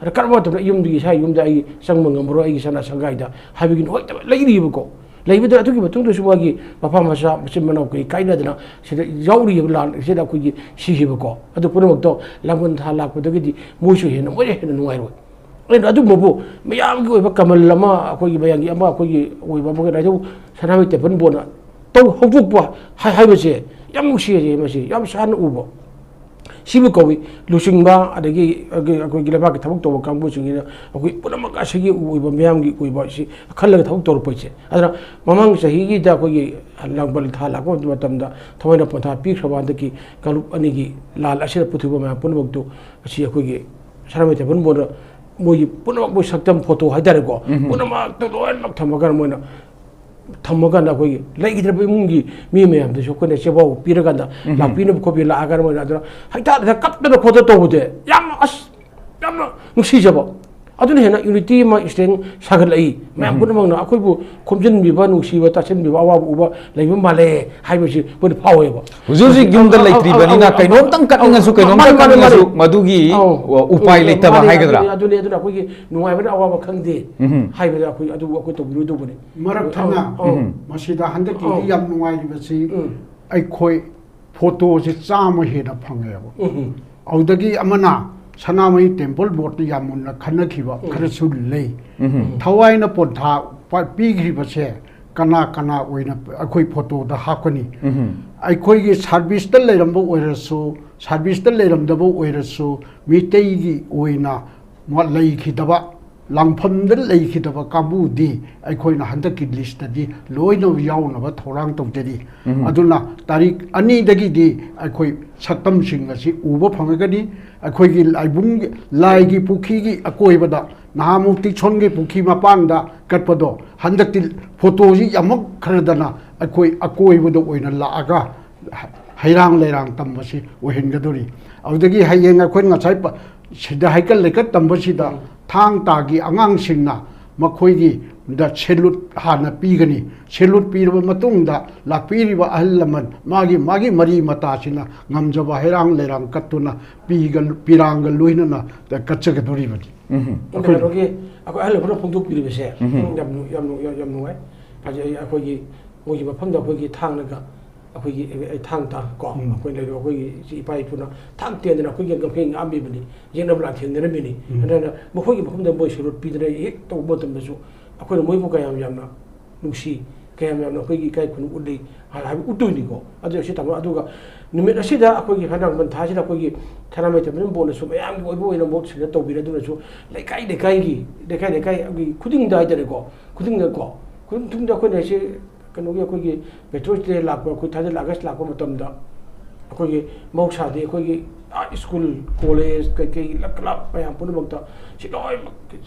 ꯑꯗ ꯀꯔꯝꯕ ꯃꯇꯝꯗ ꯑꯩ ꯌꯨꯝꯗꯒꯤ, ꯏꯁꯥ ꯌꯨꯝꯗ ꯑꯩ ꯆꯪꯕ ꯉꯝꯃꯔꯣꯏ, ꯑꯩꯒꯤ ꯁꯅꯥ ꯁꯪꯒꯥꯏꯗ ꯍꯥꯏꯕꯒꯤ ꯅꯨꯡꯉꯥꯏꯇꯕ ꯂꯩꯔꯤꯕꯀꯣ꯫ ꯂꯩꯕꯗ ꯑꯗꯨꯒꯤ ꯃꯇꯨꯡꯗꯁꯨ ꯃꯥꯒꯤ ꯃꯄꯥ ꯃꯆꯥ, ꯃꯆꯤꯟ ꯃꯅꯥꯎ ꯀꯩ ꯀꯥꯏꯅꯗꯅ ꯁꯤꯗ ꯌꯥꯎꯔꯤꯕ ꯂꯥꯟ ꯑꯁꯤꯗ ꯑꯩꯈꯣꯏꯒꯤ ꯁꯤꯈꯤꯕꯀꯣ꯫ ꯑꯗꯨ ꯄꯨꯝꯅꯃꯛꯇꯣ ꯂꯥꯡꯕꯟ ꯊꯥ ꯂꯥꯛꯄꯗꯒꯤꯗꯤ ꯃꯣꯏꯁꯨ ꯍꯦꯟꯅ, ꯃꯣꯏꯅ ꯍꯦꯟꯅ ꯅꯨꯡꯉꯥꯏꯔꯣꯏ꯫ ꯑꯗꯨꯅ ꯑꯗꯨꯒꯨꯝꯕꯕꯨ ꯃꯌꯥꯝꯒꯤ ꯑꯣꯏꯕ ꯀꯃꯜ ꯑꯃ, ꯑꯩꯈꯣꯏꯒꯤ ꯃꯌꯥꯝꯒꯤ ꯑꯃ, ꯑꯩꯈꯣꯏꯒꯤ ꯑꯣꯏꯕ ꯑꯃꯒ ꯅꯥꯏꯊꯧ ꯁꯅꯥꯃꯍꯤ ꯇꯦꯝꯄꯜ ꯕꯣꯔꯗꯅ ꯇꯧ ꯍꯧꯗꯣꯛꯄ ꯍꯥꯏ-, ꯍꯥꯏꯕꯁꯦ ꯌꯥꯝ ꯅꯨꯡꯁꯤꯖꯩ꯫ ꯃꯁꯤ ꯌꯥꯝ ꯁꯥꯟꯅ ꯎꯕ꯫ ꯁꯤꯕꯨ ꯀꯧꯏ ꯂꯨꯆꯤꯡꯕ, ꯑꯗꯒꯤ ꯑꯩꯈꯣꯏ, ꯑꯩꯈꯣꯏꯒꯤ ꯂꯩꯕꯥꯛꯀꯤ ꯊꯕꯛ ꯇꯧꯕ ꯀꯥꯡꯕꯨꯁꯤꯡꯁꯤꯅ ꯑꯩꯈꯣꯏ ꯄꯨꯝꯅꯃꯛ ꯑꯁꯤꯒꯤ ꯑꯣꯏꯕ ꯃꯤꯌꯥꯝꯒꯤ ꯑꯣꯏꯕ ꯑꯁꯤ ꯈꯜꯂꯒ ꯊꯕꯛ ꯇꯧꯔꯛꯄꯁꯦ꯫ ꯑꯗꯨꯅ ꯃꯃꯥꯡ ꯆꯍꯤꯒꯤꯗ ꯑꯩꯈꯣꯏꯒꯤ ꯂꯥꯡꯕꯜ ꯊꯥ ꯂꯥꯛꯄ ꯃꯇꯝꯗ ꯊꯋꯥꯏꯅ ꯄꯣꯟꯊꯥ ꯄꯤꯈ꯭ꯔꯕ ꯍꯟꯗꯛꯀꯤ ꯀꯥꯡꯂꯨꯞ ꯑꯅꯤꯒꯤ ꯂꯥꯟ ꯑꯁꯤꯗ ꯄꯨꯊꯣꯛꯄ ꯃꯌꯥꯝ ꯄꯨꯝꯅꯃꯛꯇꯨ ꯑꯁꯤ ꯑꯩꯈꯣꯏꯒꯤ ꯁꯅꯥꯃꯍꯤ ꯇꯦꯝꯄꯜ ꯕꯣꯔꯗꯅ ꯃꯣꯏꯒꯤ ꯄꯨꯝꯅꯃꯛ ꯃꯣꯏ ꯁꯛꯇꯝ ꯐꯣꯇꯣ ꯍꯥꯏꯇꯥꯔꯦꯀꯣ, ꯎꯝ꯫ ꯄꯨꯝꯅꯃꯛꯇꯨ ꯂꯣꯏꯅꯃꯛ ꯊꯝꯃꯒ ꯃꯣꯏꯅ ꯊꯝꯃꯀꯥꯟꯗ ꯑꯩꯈꯣꯏꯒꯤ ꯂꯩꯈꯤꯗ꯭ꯔꯕ ꯏꯃꯨꯡꯒꯤ ꯃꯤ ꯃꯌꯥꯝꯗꯁꯨ ꯑꯩꯈꯣꯏꯅ ꯆꯦꯕꯥꯎ ꯄꯤꯔꯀꯥꯟꯗ ꯎꯝ꯫ ꯂꯥꯛꯄꯤꯅꯕ ꯈꯣꯠꯄꯤ ꯂꯥꯛꯑꯀꯥꯟꯗ ꯃꯣꯏꯅ ꯑꯗꯨꯅ ꯍꯩꯇꯥ ꯍꯩꯇꯥ ꯀꯞꯇꯅ ꯈꯣꯠꯇꯅ ꯇꯧꯕꯁꯦ ꯌꯥꯝ ꯑꯁ ꯌꯥꯝꯅ ꯅꯨꯡꯁꯤꯖꯕ꯫ ꯑꯗꯨꯅ ꯍꯦꯟꯅ unity ꯑꯃ strength ꯁꯥꯒꯠꯂꯛꯏ꯫ ꯃꯌꯥꯝ ꯎꯝ꯫ ꯄꯨꯝꯅꯃꯛꯅ ꯑꯩꯈꯣꯏꯕꯨ ꯈꯣꯝꯖꯤꯟꯕꯤꯕ, ꯅꯨꯡꯁꯤꯕ, ꯇꯥꯁꯤꯟꯕꯤꯕ, ꯑꯋꯥꯕ ꯎꯕ ꯂꯩꯕ ꯃꯥꯜꯂꯦ ꯍꯥꯏꯕꯁꯤ ꯑꯩꯈꯣꯏꯅ ꯐꯥꯎꯋꯦꯕ꯫ ꯍꯧꯖꯤꯛ ꯍꯧꯖꯤꯛ ꯌꯨꯝꯗ ꯑꯧ, ꯑꯧ, ꯂꯩꯇ꯭ꯔꯤꯕꯅꯤꯅ ꯑꯧ, ꯑꯧ, ꯀꯩꯅꯣꯝꯇꯪ ꯑꯧ, ꯀꯠꯅꯤꯡꯉꯁꯨ, ꯑꯧ, ꯀꯩꯅꯣꯝꯇꯪ ꯃꯥꯅꯤ, ꯃꯥꯅꯤ, ꯀꯠꯅꯤꯡꯉꯁꯨ ꯃꯥꯅꯤ꯫ ꯃꯗꯨꯒꯤ, ꯑꯧ, ꯑ, ꯎꯄꯥꯏ ꯎꯝ, ꯂꯩꯇꯕ ꯃꯥꯅꯤ, ꯍꯥꯏꯒꯗ꯭ꯔꯥ? ꯑꯗꯨꯅꯤ, ꯑꯗꯨꯅꯤ ꯑꯩꯈꯣꯏꯒꯤ ꯅꯨꯡꯉꯥꯏꯕꯅ ꯑꯋꯥꯕ ꯈꯪꯗꯦ ꯎꯝ꯫ ꯍꯥꯏꯕꯗ ꯑꯩꯈꯣꯏ ꯑꯗꯨ ꯑꯩꯈꯣꯏ ꯇꯧꯕꯤꯔꯣꯏꯗꯧꯕꯅꯤ꯫ ꯃꯔꯛ ꯊꯠꯅ ꯑꯧ, ꯑꯧ꯫ ꯎꯝ꯫ ꯃꯁꯤꯗ ꯍꯟꯗꯛꯀꯤꯗꯤ ꯑꯧ꯫ ꯌꯥꯝ ꯅꯨꯡꯉꯥꯏꯔꯤꯕꯁꯤ ꯎꯝ꯫ ꯑꯩꯈꯣꯏ ꯐꯣꯇꯣꯁꯦ ꯆꯥꯝꯃ ꯍꯦꯟꯅ ꯐꯪꯉꯦꯕ꯫ ꯎꯝ꯫ ꯑꯗꯨꯗꯒꯤ ꯑꯃꯅ ꯁꯅꯥꯃꯍꯤ ꯇꯦꯝꯄꯜ ꯕꯣꯔꯗꯇ ꯌꯥꯝ ꯃꯨꯟꯅ ꯈꯟꯅꯈꯤꯕ ꯎꯝ꯫ ꯈꯔꯁꯨ ꯂꯩ꯫ ꯎꯝ꯫ ꯊꯋꯥꯏꯅ ꯄꯣꯟꯊꯥ ꯄ-, ꯄꯤꯈ꯭ꯔꯤꯕꯁꯦ ꯀꯅꯥ ꯀꯅꯥ ꯑꯣꯏꯅ ꯑꯩꯈꯣꯏ ꯐꯣꯇꯣꯗ ꯍꯥꯞꯀꯅꯤ? ꯎꯝ꯫ ꯑꯩꯈꯣꯏꯒꯤ ꯁꯥꯔꯚꯤꯁꯇ ꯂꯩꯔꯝꯕ ꯑꯣꯏꯔꯁꯨ, ꯁꯥꯔꯚꯤꯁꯇ ꯂꯩꯔꯝꯗꯕ ꯑꯣꯏꯔꯁꯨ, ꯃꯤꯇꯩꯒꯤ ꯑꯣꯏꯅ ꯃ-, ꯂꯩꯈꯤꯗꯕ, ꯂꯥꯡꯐꯝꯗ ꯂꯩꯈꯤꯗꯕ ꯀꯥꯡꯕꯨꯗꯤ ꯑꯩꯈꯣꯏꯅ ꯍꯟꯗꯛꯀꯤ ꯂꯤꯁꯇꯗꯤ ꯂꯣꯏꯅ ꯌꯥꯎꯅꯕ ꯊꯧꯔꯥꯡ ꯇꯧꯖꯔꯤ꯫ ꯎꯝ꯫ ꯑꯗꯨꯅ ꯇꯥꯔꯤꯛ ꯑꯅꯤꯗꯒꯤꯗꯤ ꯑꯩꯈꯣꯏ ꯁꯛꯇꯝꯁꯤꯡ ꯑꯁꯤ ꯎꯕ ꯐꯪꯉꯒꯅꯤ꯫ ꯑꯩꯈꯣꯏꯒꯤ ꯂꯥꯏꯕꯨꯡ, ꯂꯥꯏꯒꯤ ꯄꯨꯈ꯭ꯔꯤꯒꯤ ꯑꯀꯣꯏꯕꯗ ꯅꯍꯥꯟꯃꯨꯛꯇꯤ ꯁꯣꯟꯒꯤ ꯄꯨꯈ꯭ꯔꯤ ꯃꯄꯥꯟꯗ ꯀꯠꯄꯗꯣ, ꯍꯟꯗꯛꯇꯤ ꯐꯣꯇꯣꯁꯤ ꯌꯥꯝꯃꯛꯈ꯭ꯔꯗꯅ ꯑꯩꯈꯣꯏ ꯑꯀꯣꯏꯕꯗ ꯑꯣꯏꯅ ꯂꯥꯛꯑꯒ ꯍꯩꯔꯥꯡ ꯂꯩꯔꯥꯡ ꯇꯝꯕꯁꯤ ꯑꯣꯏꯍꯟꯒꯗꯧꯔꯤ꯫ ꯑꯗꯨꯗꯒꯤ ꯍꯌꯦꯡ ꯑꯩꯈꯣꯏꯅ ꯉꯁꯥꯏ ꯄ-, ꯁꯤꯗ ꯍꯩꯀꯠ ꯂꯩꯀꯠ ꯇꯝꯕꯁꯤꯗ ꯎꯝ꯫ ꯊꯥꯡ ꯇꯥꯒꯤ ꯑꯉꯥꯡꯁꯤꯡꯅ ꯃꯈꯣꯏꯒꯤ ꯗ ꯁꯦꯂꯨꯠ ꯍꯥꯟꯅ ꯄꯤꯒꯅꯤ꯫ ꯁꯦꯂꯨꯠ ꯄꯤꯔꯕ ꯃꯇꯨꯡꯗ ꯂꯥꯛꯄꯤꯔꯤꯕ ꯑꯍꯜ ꯂꯃꯟ ꯃꯥꯒꯤ, ꯃꯥꯒꯤ ꯃꯔꯤ ꯃꯇꯥꯁꯤꯅ ꯉꯝꯖꯕ ꯍꯩꯔꯥꯡ ꯂꯩꯔꯥꯡ ꯀꯠꯇꯨꯅ ꯄꯤꯒ-, ꯄꯤꯔꯥꯡꯒ ꯂꯣꯏꯅꯅ ꯀꯠꯆꯒꯗꯧꯔꯤꯕꯅꯤ꯫ ꯎꯝ꯫ ꯑꯩꯈꯣꯏ ꯀꯩꯅꯣꯒꯤ ꯑꯩꯈꯣꯏ ꯑꯍꯜ ꯂꯃꯟꯅ ꯐꯣꯡꯗꯣꯛꯄꯤꯔꯤꯕꯁꯦ ꯎꯝ꯫ ꯌꯥꯝ ꯅꯨ-, ꯌꯥꯝ ꯅꯨ-, ꯌꯥꯝ, ꯌꯥꯝ ꯅꯨꯡꯉꯥꯏ꯫ ꯐꯖꯩ꯫ ꯑꯩꯈꯣꯏꯒꯤ ꯃꯣꯏꯒꯤ ꯃꯐꯝꯗ ꯑꯩꯈꯣꯏꯒꯤ ꯊꯥꯡꯅꯒ ꯑꯩꯈꯣꯏꯒꯤ, ꯑꯦ, ꯑꯦ, ꯊꯥꯡ ꯇꯥ ꯀꯣ ꯎꯝ꯫ ꯑꯩꯈꯣꯏ ꯂꯩꯔꯤꯕ ꯑꯩꯈꯣꯏꯒꯤ ꯏꯆꯦ ꯏꯄꯥ ꯏꯄꯨꯅ ꯊꯥꯡ ꯇꯦꯟꯗꯅ ꯑꯩꯈꯣꯏꯒꯤ ꯉꯝꯈꯩ ꯉꯥꯛꯑꯝꯃꯤꯕꯅꯤ꯫ ꯌꯦꯛꯅꯕ ꯂꯥꯟꯊꯦꯡꯅꯔꯝꯃꯤꯅꯤ꯫ ꯎꯝ꯫ ꯑꯗꯨꯅ ꯃꯈꯣꯏꯒꯤ ꯃꯐꯝꯗ ꯃꯣꯏ ꯁꯦꯂꯨꯠ ꯄꯤꯗꯅ ꯍꯦꯛ ꯇꯧꯕ ꯃꯇꯝꯗꯁꯨ ꯑꯩꯈꯣꯏꯅ ꯃꯣꯏꯕꯨ ꯀꯌꯥꯝ ꯌꯥꯝꯅ ꯅꯨꯡꯁꯤ, ꯀꯌꯥꯝ ꯌꯥꯝꯅ ꯑꯩꯈꯣꯏꯒꯤ ꯏꯀꯥꯏ ꯈꯨꯝꯅꯕ ꯎꯠꯂꯤ ꯍꯥꯏ-, ꯍꯥꯏꯕ ꯎꯠꯇꯣꯏꯅꯤꯀꯣ꯫ ꯑꯗꯨ ꯑꯁꯤ ꯇꯥꯃꯣ, ꯑꯗꯨꯒ ꯅꯨꯃꯤꯠ ꯑꯁꯤꯗ ꯑꯩꯈꯣꯏꯒꯤ ꯍꯟꯗꯛ ꯄꯟꯊꯥꯁꯤꯗ ꯑꯩꯈꯣꯏꯒꯤ ꯁꯅꯥꯃꯍꯤ ꯇꯦꯝꯕꯜ ꯕꯣꯔꯗꯅꯁꯨ ꯃꯌꯥꯝꯒꯤ ꯑꯣꯏꯕ ꯑꯣꯏꯅ ꯃꯍꯨꯠ ꯁꯤꯟꯅ ꯇꯧꯕꯤꯔꯦ꯫ ꯑꯗꯨꯅꯁꯨ ꯂꯩꯀꯥꯏ ꯂꯩꯀꯥꯏꯒꯤ, ꯂꯩꯀꯥꯏ ꯂꯩꯀꯥꯏꯒꯤ ꯈꯨꯗꯤꯡꯗ ꯍꯥꯏꯇꯥꯔꯦꯀꯣ, ꯈꯨꯗꯤꯡꯗꯀꯣ, ꯈꯨꯗꯤꯡ ꯈꯨꯗꯤꯡꯗ ꯑꯩꯈꯣꯏꯅ ꯁꯤ ꯀꯩꯅꯣꯒꯤ ꯑꯩꯈꯣꯏꯒꯤ ꯄꯦꯇ꯭ꯔꯣꯜꯁ ꯗꯦ ꯂꯥꯛꯄ, ꯑꯩꯈꯣꯏ ꯊꯥꯖꯤꯜ ꯑꯥꯒꯁ ꯂꯥꯛꯄ ꯃꯇꯝꯗ ꯑꯩꯈꯣꯏꯒꯤ ꯃꯍꯧꯁꯥꯗꯤ ꯑꯩꯈꯣꯏꯒꯤ, ꯑꯥ, ꯁ꯭ꯀꯨꯜ, ꯀꯣꯂꯦꯖ, ꯀꯩꯀꯩ ꯂꯛ ꯂꯥꯛ ꯃꯌꯥꯝ ꯄꯨꯝꯅꯃꯛꯇ ꯁꯤ ꯂꯣꯏꯅꯃꯛ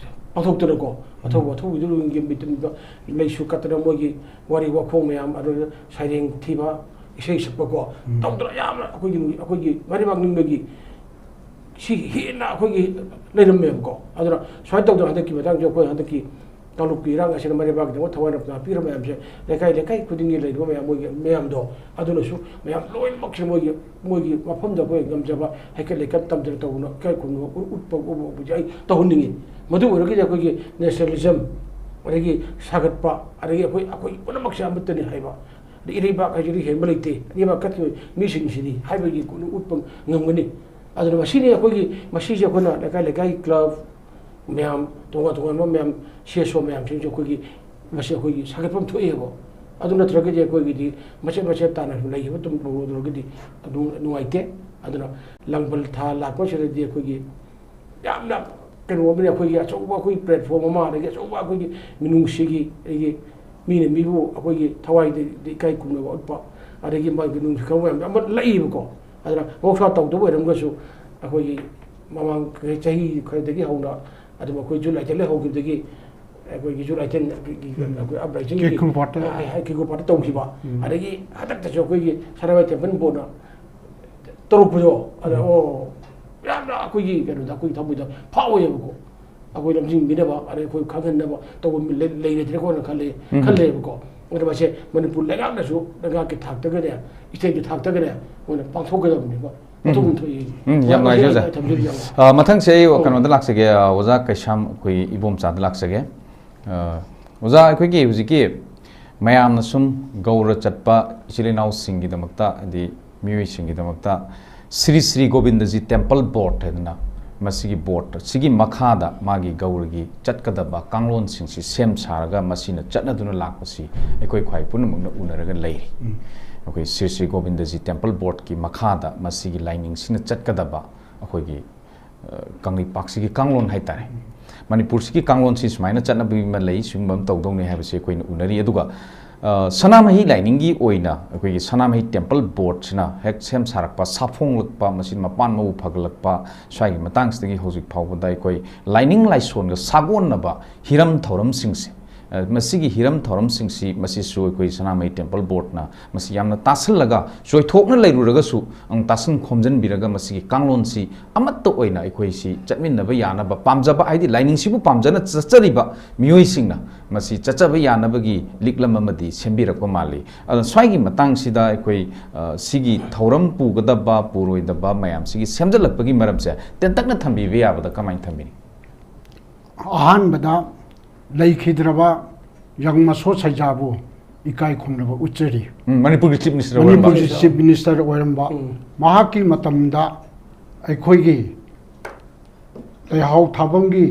ꯄꯥꯡꯊꯣꯛꯇꯅꯀꯣ, ꯃꯊꯧ ꯃꯊꯧꯒꯤꯗꯨꯒꯤ ꯃꯇꯝꯗ ꯂꯩꯁꯨ ꯀꯠꯇꯅ ꯃꯣꯏꯒꯤ ꯋꯥꯔꯤ ꯋꯥꯈꯣꯡ ꯃꯌꯥꯝ, ꯑꯗꯨꯒ ꯁꯩꯔꯦꯡ ꯊꯤꯕ, ꯏꯁꯩ ꯁꯛꯄꯀꯣ, ꯎꯝ꯫ ꯇꯧꯗꯅ ꯌꯥꯝꯅ ꯑꯩꯈꯣꯏꯒꯤ, ꯑꯩꯈꯣꯏꯒꯤ ꯃꯔꯩꯕꯥꯛ ꯅꯤꯡꯕꯒꯤ ꯁꯤ ꯍꯦꯟꯅ ꯑꯩꯈꯣꯏꯒꯤ ꯂꯩꯔꯝꯃꯦꯕꯀꯣ꯫ ꯑꯗꯨꯅ ꯁꯨꯃꯥꯏꯅ ꯇꯧꯗꯅ ꯍꯟꯗꯛꯀꯤ ꯃꯇꯥꯡꯁꯦ ꯑꯩꯈꯣꯏ ꯍꯟꯗꯛꯀꯤ ꯀꯥꯡꯂꯨꯞꯀꯤ ꯏꯔꯥꯡ ꯑꯁꯤꯅ ꯃꯔꯩꯕꯥꯛꯀꯤꯗꯃꯛ ꯊꯋꯥꯏ ꯄꯤꯔꯤꯕ ꯃꯌꯥꯝꯁꯦ, ꯂꯩꯀꯥꯏ ꯂꯩꯀꯥꯏ ꯈꯨꯗꯤꯡꯒꯤ ꯂꯩꯔꯤꯕ ꯃꯌꯥꯝ, ꯃꯣꯏꯒꯤ ꯃꯌꯥꯝꯗꯣ, ꯑꯗꯨꯅꯁꯨ ꯃꯌꯥꯝ ꯂꯣꯏꯅꯃꯛꯁꯦ ꯃꯣꯏꯒꯤ, ꯃꯣꯏꯒꯤ ꯃꯐꯝꯗ ꯑꯩꯈꯣꯏ ꯉꯝꯖꯕ ꯍꯩꯀꯠ ꯂꯩꯀꯠ ꯇꯝꯗꯅ ꯇꯧꯗꯅ ꯏꯀꯥꯏ ꯈꯨꯝꯅꯕ ꯎꯠꯄ, ꯎꯠꯄ, ꯎꯠꯄꯁꯦ ꯑꯩ ꯇꯧꯍꯟꯅꯤꯡꯉꯤ꯫ ꯃꯗꯨ ꯑꯣꯏꯔꯒꯗꯤ ꯑꯩꯈꯣꯏꯒꯤ ꯅꯦꯁꯅꯦꯂꯤꯖꯝ, ꯑꯗꯒꯤ ꯁꯥꯒꯠꯄ, ꯑꯗꯒꯤ ꯑꯩꯈꯣꯏ, ꯑꯩꯈꯣꯏ ꯄꯨꯝꯅꯃꯛꯁꯦ ꯑꯃꯠꯇꯅꯤ ꯍꯥꯏꯕ, ꯑꯗꯩ ꯏꯔꯩꯕꯥꯛ ꯍꯥꯏꯁꯤꯗꯤ ꯍꯦꯟꯕ ꯂꯩꯇꯦ, ꯏꯔꯩꯕꯥꯛ ꯀꯠꯈꯤꯕ ꯃꯤꯁꯤꯡꯁꯤꯅꯤ ꯍꯥꯏꯕꯒꯤ ꯎꯠꯄ ꯉꯝꯒꯅꯤ꯫ ꯑꯗꯨꯅ ꯃꯁꯤꯅꯤ ꯑꯩꯈꯣꯏꯒꯤ, ꯃꯁꯤꯁꯦ ꯑꯩꯈꯣꯏꯅ ꯂꯩꯀꯥꯏ ꯂꯩꯀꯥꯏ ꯀ꯭ꯂꯕ ꯃꯌꯥꯝ, ꯇꯣꯉꯥꯟ ꯇꯣꯉꯥꯟꯕ ꯃꯌꯥꯝ, ꯁꯤ ꯑꯦꯁ ꯑꯣ ꯃꯌꯥꯝꯁꯤꯡꯁꯨ ꯑꯩꯈꯣꯏꯒꯤ, ꯃꯁꯤ ꯑꯩꯈꯣꯏꯒꯤ ꯁꯥꯒꯠꯐꯝ ꯊꯣꯛꯑꯦꯕ꯫ ꯑꯗꯨ ꯅꯠꯇ꯭ꯔꯒꯗꯤ ꯑꯩꯈꯣꯏꯒꯤꯗꯤ ꯃꯆꯦꯠ ꯃꯆꯦꯠ ꯇꯥꯅ ꯂꯩꯈꯤꯕ ꯑꯗꯨꯝ ꯇꯧꯔꯒꯗꯤ ꯑꯗꯨꯝ ꯅꯨꯡꯉꯥꯏꯇꯦ꯫ ꯑꯗꯨꯅ ꯂꯥꯡꯕꯜ ꯊꯥ ꯂꯥꯛꯄꯁꯤꯗꯗꯤ ꯑꯩꯈꯣꯏꯒꯤ ꯌꯥꯝꯅ ꯀꯩꯅꯣ ꯑꯃꯅꯤ, ꯑꯩꯈꯣꯏꯒꯤ ꯑꯆꯧꯕ ꯑꯩꯈꯣꯏꯒꯤ ꯄ꯭ꯂꯦꯠꯐꯣꯝ ꯑꯃ, ꯑꯗꯒꯤ ꯑꯆꯧꯕ ꯑꯩꯈꯣꯏꯒꯤ ꯃꯤꯅꯨꯡꯁꯤꯒꯤ, ꯑꯩꯒꯤ ꯃꯤꯅ ꯃꯤꯕꯨ ꯑꯩꯈꯣꯏꯒꯤ ꯊꯋꯥꯏꯗ ꯏꯀꯥꯏ ꯈꯨꯝꯅꯕ ꯎꯠꯄ, ꯑꯗꯒꯤ ꯃꯥꯒꯤ ꯃꯤꯅꯨꯡꯁꯤ ꯈꯪꯕ ꯌꯥꯝ ꯑꯃ ꯂꯩꯌꯦꯕꯀꯣ꯫ ꯑꯗꯨꯅ ꯃꯍꯧꯁꯥ ꯇꯧꯗꯕ ꯑꯣꯏꯔꯝꯒꯁꯨ ꯑꯩꯈꯣꯏꯒꯤ ꯃꯃꯥꯡ ꯆꯍꯤ ꯈꯔꯗꯒꯤ ꯍꯧꯅ ꯑꯗꯨꯝ ꯑꯩꯈꯣꯏ ꯖꯨꯂꯥꯏꯗ ꯂꯩꯍꯧꯈꯤꯕꯗꯒꯤ ꯑꯩꯈꯣꯏꯒꯤ ꯖꯨꯠ ꯑꯥꯏꯇꯦꯟ, ꯑꯩꯈꯣꯏꯒꯤ ꯎꯝ꯫ ꯑꯞꯔꯥꯏꯖꯤꯡꯒꯤ ꯀꯦꯀꯨ ꯄꯥꯠꯇ꯫ ꯀꯦꯀꯨ ꯄꯥꯠꯇ ꯇꯧꯈꯤꯕ꯫ ꯎꯝ꯫ ꯑꯗꯒꯤ ꯍꯟꯗꯛꯇꯁꯨ ꯑꯩꯈꯣꯏꯒꯤ ꯁꯅꯥꯃꯍꯤ ꯇꯦꯝꯄꯜ ꯕꯣꯔꯗꯅ ꯇꯧꯔꯛꯄꯗꯣ, ꯑꯗ ꯎꯝ꯫ ꯑꯣ, ꯌꯥꯝꯅ ꯑꯩꯈꯣꯏꯒꯤ ꯀꯩꯅꯣꯗ, ꯑꯩꯈꯣꯏꯒꯤ ꯊꯃꯣꯏꯗ ꯐꯥꯎꯋꯦꯕꯀꯣ꯫ ꯑꯩꯈꯣꯏ ꯂꯝꯖꯤꯡꯕꯤꯅꯕ, ꯑꯗꯩ ꯑꯩꯈꯣꯏ ꯈꯪꯍꯟꯅꯕ ꯇꯧꯕ ꯃꯤ ꯂꯩ-, ꯂꯩꯔꯗ꯭ꯔꯥꯀꯣꯅ ꯈꯜꯂꯦ, ꯎꯝ꯫ ꯈꯜꯂꯦꯕꯀꯣ꯫ ꯑꯗꯨ ꯃꯁꯦ ꯃꯅꯤꯄꯨꯔ ꯂꯩꯉꯥꯛꯅꯁꯨ, ꯂꯩꯉꯥꯛꯀꯤ ꯊꯥꯛꯇꯒꯅꯦ, ꯏꯁꯇꯦꯠꯀꯤ ꯊꯥꯛꯇꯒꯅꯦ, ꯃꯣꯏꯅ ꯄꯥꯡꯊꯣꯛꯀꯗꯕꯅꯦꯕ꯫ ꯎꯝ꯫ ꯄꯥꯡꯊꯣꯛꯐꯝ ꯊꯣꯛꯏ꯫ ꯎꯝ, ꯌꯥꯝ ꯑꯣꯖꯥ, ꯅꯨꯡꯉꯥꯏꯖꯩ, ꯑꯩ ꯑꯣꯖꯥ꯫ ꯊꯝꯖꯔꯤꯒꯦ꯫ ꯑ, ꯃꯊꯪꯁꯦ ꯑꯩ ꯑꯣ꯫ ꯀꯩꯅꯣꯗ ꯂꯥꯛꯆꯒꯦ, ꯑ, ꯑꯣꯖꯥ ꯀꯩꯁꯥꯝ, ꯑꯩꯈꯣꯏ ꯏꯕꯣꯝꯆꯥꯗ ꯂꯥꯛꯆꯒꯦ꯫ ꯑ, ꯑꯣꯖꯥ, ꯑꯩꯈꯣꯏꯒꯤ ꯍꯧꯖꯤꯛꯀꯤ ꯃꯌꯥꯝꯅ ꯁꯨꯝ ꯒꯧꯔ ꯆꯠꯄ ꯏꯆꯤꯜ ꯏꯅꯥꯎꯁꯤꯡꯒꯤꯗꯃꯛꯇ, ꯍꯥꯏꯗꯤ ꯃꯤꯑꯣꯏꯁꯤꯡꯒꯤꯗꯃꯛꯇ ꯁ꯭ꯔꯤ ꯁ꯭ꯔꯤ ꯒꯣꯕꯤꯟꯗꯖꯤ ꯇꯦꯝꯄꯜ ꯕꯣꯔꯗ ꯍꯥꯏꯗꯅ, ꯃꯁꯤꯒꯤ ꯕꯣꯔꯗ ꯑꯁꯤꯒꯤ ꯃꯈꯥꯗ ꯃꯥꯒꯤ ꯒꯧꯔꯒꯤ ꯆꯠꯀꯗꯕ ꯀꯥꯡꯂꯣꯟꯁꯤꯡꯁꯤ ꯁꯦꯝ ꯁꯥꯔꯒ ꯃꯁꯤꯅ ꯆꯠꯅꯗꯨꯅ ꯂꯥꯛꯄꯁꯤ ꯑꯩꯈꯣꯏ ꯈ꯭ꯋꯥꯏ ꯄꯨꯝꯅꯃꯛꯅ ꯎꯅꯔꯒ ꯂꯩꯔꯤ꯫ ꯎꯝ꯫ ꯑꯩꯈꯣꯏ ꯁ꯭ꯔꯤ ꯁ꯭ꯔꯤ ꯒꯣꯕꯤꯟꯗꯖꯤ ꯇꯦꯝꯄꯜ ꯕꯣꯔꯗꯀꯤ ꯃꯈꯥꯗ ꯃꯁꯤꯒꯤ ꯂꯥꯏꯅꯤꯡꯁꯤꯅ ꯆꯠꯀꯗꯕ ꯑꯩꯈꯣꯏꯒꯤ, ꯑ, ꯀꯪꯂꯩꯄꯥꯛꯁꯤꯒꯤ ꯀꯥꯡꯂꯣꯟ ꯍꯥꯏꯇꯥꯔꯦ꯫ ꯃꯅꯤꯄꯨꯔꯁꯤꯒꯤ ꯀꯥꯡꯂꯣꯟꯁꯤ ꯁꯨꯃꯥꯏꯅ ꯆꯠꯅꯕꯤ ꯑꯃ ꯂꯩ, ꯁꯤꯒꯨꯝꯕ ꯑꯃ ꯇꯧꯗꯧꯅꯤ ꯍꯥꯏꯕꯁꯤ ꯑꯩꯈꯣꯏꯅ ꯎꯅꯔꯤ꯫ ꯑꯗꯨꯒ, ꯑ, ꯁꯅꯥꯃꯍꯤ ꯂꯥꯏꯅꯤꯡꯒꯤ ꯑꯣꯏꯅ ꯑꯩꯈꯣꯏꯒꯤ ꯁꯅꯥꯃꯍꯤ ꯇꯦꯝꯄꯜ ꯕꯣꯔꯗꯁꯤꯅ ꯍꯦꯛ ꯁꯦꯝ ꯁꯥꯔꯛꯄ, ꯁꯥꯐꯣꯡꯂꯛꯄ, ꯃꯁꯤ ꯃꯄꯥꯟ ꯃꯎ ꯐꯒꯠꯂꯛꯄ, ꯁ꯭ꯋꯥꯏꯒꯤ ꯃꯇꯥꯡꯁꯤꯗꯒꯤ ꯍꯧꯖꯤꯛ ꯐꯥꯎꯕꯗ ꯑꯩꯈꯣꯏ ꯂꯥꯏꯅꯤꯡ ꯂꯥꯏꯁꯣꯟꯒ ꯁꯥꯒꯣꯟꯅꯕ ꯍꯤꯔꯝ ꯊꯧꯔꯝꯁꯤꯡꯁꯦ, ꯑ, ꯃꯁꯤꯒꯤ ꯍꯤꯔꯝ ꯊꯧꯔꯝꯁꯤꯡꯁꯤ, ꯃꯁꯤꯁꯨ ꯑꯩꯈꯣꯏ ꯁꯅꯥꯃꯍꯤ ꯇꯦꯝꯄꯜ ꯕꯣꯔꯗꯅ ꯃꯁꯤ ꯌꯥꯝꯅ ꯇꯥꯁꯜꯂꯒ, ꯆꯣꯏꯊꯣꯛꯅ ꯂꯩꯔꯨꯔꯒꯁꯨ ꯑꯃꯨꯛ ꯇꯥꯁꯟ ꯈꯣꯝꯖꯤꯟꯕꯤꯔꯒ ꯃꯁꯤꯒꯤ ꯀꯥꯡꯂꯣꯟꯁꯤ ꯑꯃꯠꯇ ꯑꯣꯏꯅ ꯑꯩꯈꯣꯏꯁꯤ ꯆꯠꯃꯤꯟꯅꯕ ꯌꯥꯅꯕ ꯄꯥꯝꯖꯕ, ꯍꯥꯏꯗꯤ ꯂꯥꯏꯅꯤꯡꯁꯤꯕꯨ ꯄꯥꯝꯖꯅ ꯆꯠꯆꯔꯤꯕ ꯃꯤꯑꯣꯏꯁꯤꯡꯅ ꯃꯁꯤ ꯆꯠꯆꯕ ꯌꯥꯅꯕꯒꯤ ꯂꯤꯛꯂꯝ ꯑꯃꯗꯤ ꯁꯦꯝꯕꯤꯔꯛꯄ ꯃꯥꯜꯂꯤ꯫ ꯑꯗꯨꯅ ꯁ꯭ꯋꯥꯏꯒꯤ ꯃꯇꯥꯡꯁꯤꯗ ꯑꯩꯈꯣꯏ, ꯑ, ꯁꯤꯒꯤ ꯊꯧꯔꯝ ꯄꯨꯒꯗꯕ ꯄꯨꯔꯣꯏꯗꯕ ꯃꯌꯥꯝꯁꯤꯒꯤ ꯁꯦꯝꯖꯤꯜꯂꯛꯄꯒꯤ ꯃꯔꯝꯁꯦ ꯇꯦꯟꯇꯛꯅ ꯊꯝꯕꯤꯕ ꯌꯥꯕꯗ ꯀꯃꯥꯏꯅ ꯊꯝꯕꯤꯅꯤ? ꯑꯍꯥꯟꯕꯗ ꯂꯩꯈꯤꯗ꯭ꯔꯕ ꯌꯪꯃꯁꯣ ꯁꯩꯖꯥꯕꯨ ꯏꯀꯥꯏ ꯈꯨꯝꯅꯕ ꯎꯠꯆꯔꯤ꯫ ꯎꯝ, ꯃꯅꯤꯄꯨꯔꯒꯤ ꯆꯤꯐ ꯃꯤꯅꯤꯁꯇꯔ ꯑꯣꯏꯔꯝꯕ꯫ ꯃꯅꯤꯄꯨꯔꯒꯤ ꯆꯤꯐ ꯃꯤꯅꯤꯁꯇꯔ ꯑꯣꯏꯔꯝꯕ꯫ ꯎꯝ꯫ ꯃꯍꯥꯛꯀꯤ ꯃꯇꯝꯗ ꯑꯩꯈꯣꯏꯒꯤ ꯂꯩꯍꯥꯎ ꯊꯥꯐꯝꯒꯤ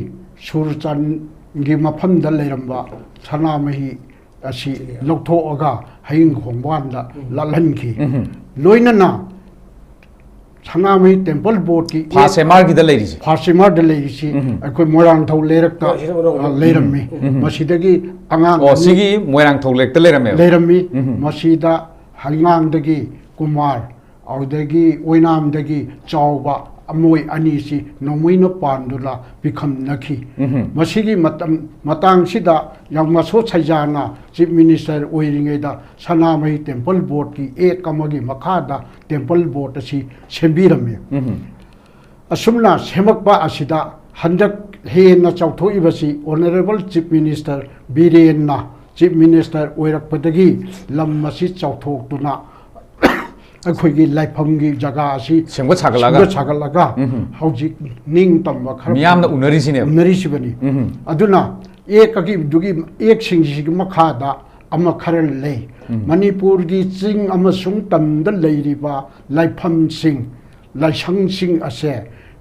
ꯁꯨꯔ ꯆꯥꯟꯒꯤ ꯃꯐꯝꯗ ꯂꯩꯔꯝꯕ ꯁꯅꯥꯃꯍꯤ ꯑꯁꯤ ꯂꯧꯊꯣꯛꯑꯒ ꯍꯌꯤꯡ ꯈꯣꯡꯕꯥꯟꯗ ꯂꯥꯜꯍꯟꯈꯤ꯫ ꯎꯝ꯫ ꯂꯣꯏꯅꯅ ꯁꯅꯥꯃꯍꯤ ꯇꯦꯝꯄꯜ ꯕꯣꯔꯗꯀꯤ ꯐꯥꯁ ꯑꯦꯝ ꯑꯥꯔꯒꯤꯗ ꯂꯩꯔꯤꯁꯦ꯫ ꯐꯥꯁ ꯑꯦꯝ ꯑꯥꯔꯗ ꯂꯩꯔꯤꯁꯤ ꯎꯝ꯫ ꯑꯩꯈꯣꯏ ꯃꯣꯏꯔꯥꯡꯊꯧ ꯂꯩꯔꯛꯇ, ꯑꯣ, ꯁꯤꯗ ꯃꯣꯏꯔꯥꯡꯊꯧ꯫ ꯑ, ꯂꯩꯔꯝꯃꯤ꯫ ꯎꯝ꯫ ꯃꯁꯤꯗꯒꯤ ꯑꯉꯥꯡ ꯑꯣ, ꯑꯅꯤ ꯁꯤꯒꯤ ꯃꯣꯏꯔꯥꯡꯊꯧ ꯂꯩꯔꯛꯇ ꯂꯩꯔꯝꯃꯦꯕ꯫ ꯂꯩꯔꯝꯃꯤ꯫ ꯎꯝ꯫ ꯃꯁꯤꯗ ꯍꯩꯉꯥꯡꯗꯒꯤ ꯀꯨꯃꯥꯔ, ꯑꯗꯨꯗꯒꯤ ꯑꯣꯏꯅꯥꯝꯗꯒꯤ ꯆꯥꯎꯕ ꯑꯃꯣꯏ ꯑꯅꯤꯁꯤ ꯅꯣꯡꯃꯩꯅ ꯄꯥꯟꯗꯨꯅ ꯄꯤꯈꯝꯅꯈꯤ꯫ ꯃꯁꯤꯒꯤ ꯃꯇꯝ, ꯃꯇꯥꯡꯁꯤꯗ ꯌꯥꯝ ꯃꯁꯣ ꯁꯩꯖꯥꯅ Chief Minister ꯑꯣꯏꯔꯤꯉꯩꯗ ꯁꯅꯥꯃꯍꯤ Temple Boardꯀꯤ Act ꯑꯃꯒꯤ ꯃꯈꯥꯗ Temple Board ꯑꯁꯤ ꯁꯦꯝꯕꯤꯔꯝꯃꯤ꯫ ꯑꯁꯨꯝꯅ ꯁꯦꯝꯃꯛꯄ ꯑꯁꯤꯗ ꯍꯟꯗꯛ ꯍꯦꯟꯅ ꯆꯥꯎꯊꯣꯛꯏꯕꯁꯤ Honourable Chief Minister ꯕꯤꯔꯦꯟꯅ Chief Minister ꯑꯣꯏꯔꯛꯄꯗꯒꯤ ꯂꯝ ꯑꯁꯤ ꯆꯥꯎꯊꯣꯛꯇꯨꯅ ꯑꯩꯈꯣꯏꯒꯤ ꯂꯥꯏꯐꯝꯒꯤ ꯖꯒꯥ ꯑꯁꯤ ꯁꯦꯝꯒꯠ ꯁꯥꯒꯠꯂꯒ꯫ ꯁꯦꯝꯒꯠ ꯁꯥꯒꯠꯂꯒ ꯎꯝ꯫ ꯍꯧꯖꯤꯛ ꯅꯤꯡꯇꯝꯕ ꯈꯔ ꯃꯤꯌꯥꯝꯅ ꯎꯅꯔꯤꯁꯤꯅꯦꯕ꯫ ꯎꯅꯔꯤꯁꯤꯕꯅꯤ꯫ ꯎꯝ꯫ ꯑꯗꯨꯅ Act ꯑꯗꯨꯒꯤ Actꯁꯤꯡꯁꯤꯒꯤ ꯃꯈꯥꯗ ꯑꯃ ꯈꯔ ꯂꯩ꯫ ꯎꯝ꯫ ꯃꯅꯤꯄꯨꯔꯒꯤ ꯆꯤꯡ ꯑꯃꯁꯨꯡ ꯇꯝꯗ ꯂꯩꯔꯤꯕ ꯂꯥꯏꯐꯝꯁꯤꯡ, ꯂꯥꯏꯁꯪꯁꯤꯡ ꯑꯁꯦ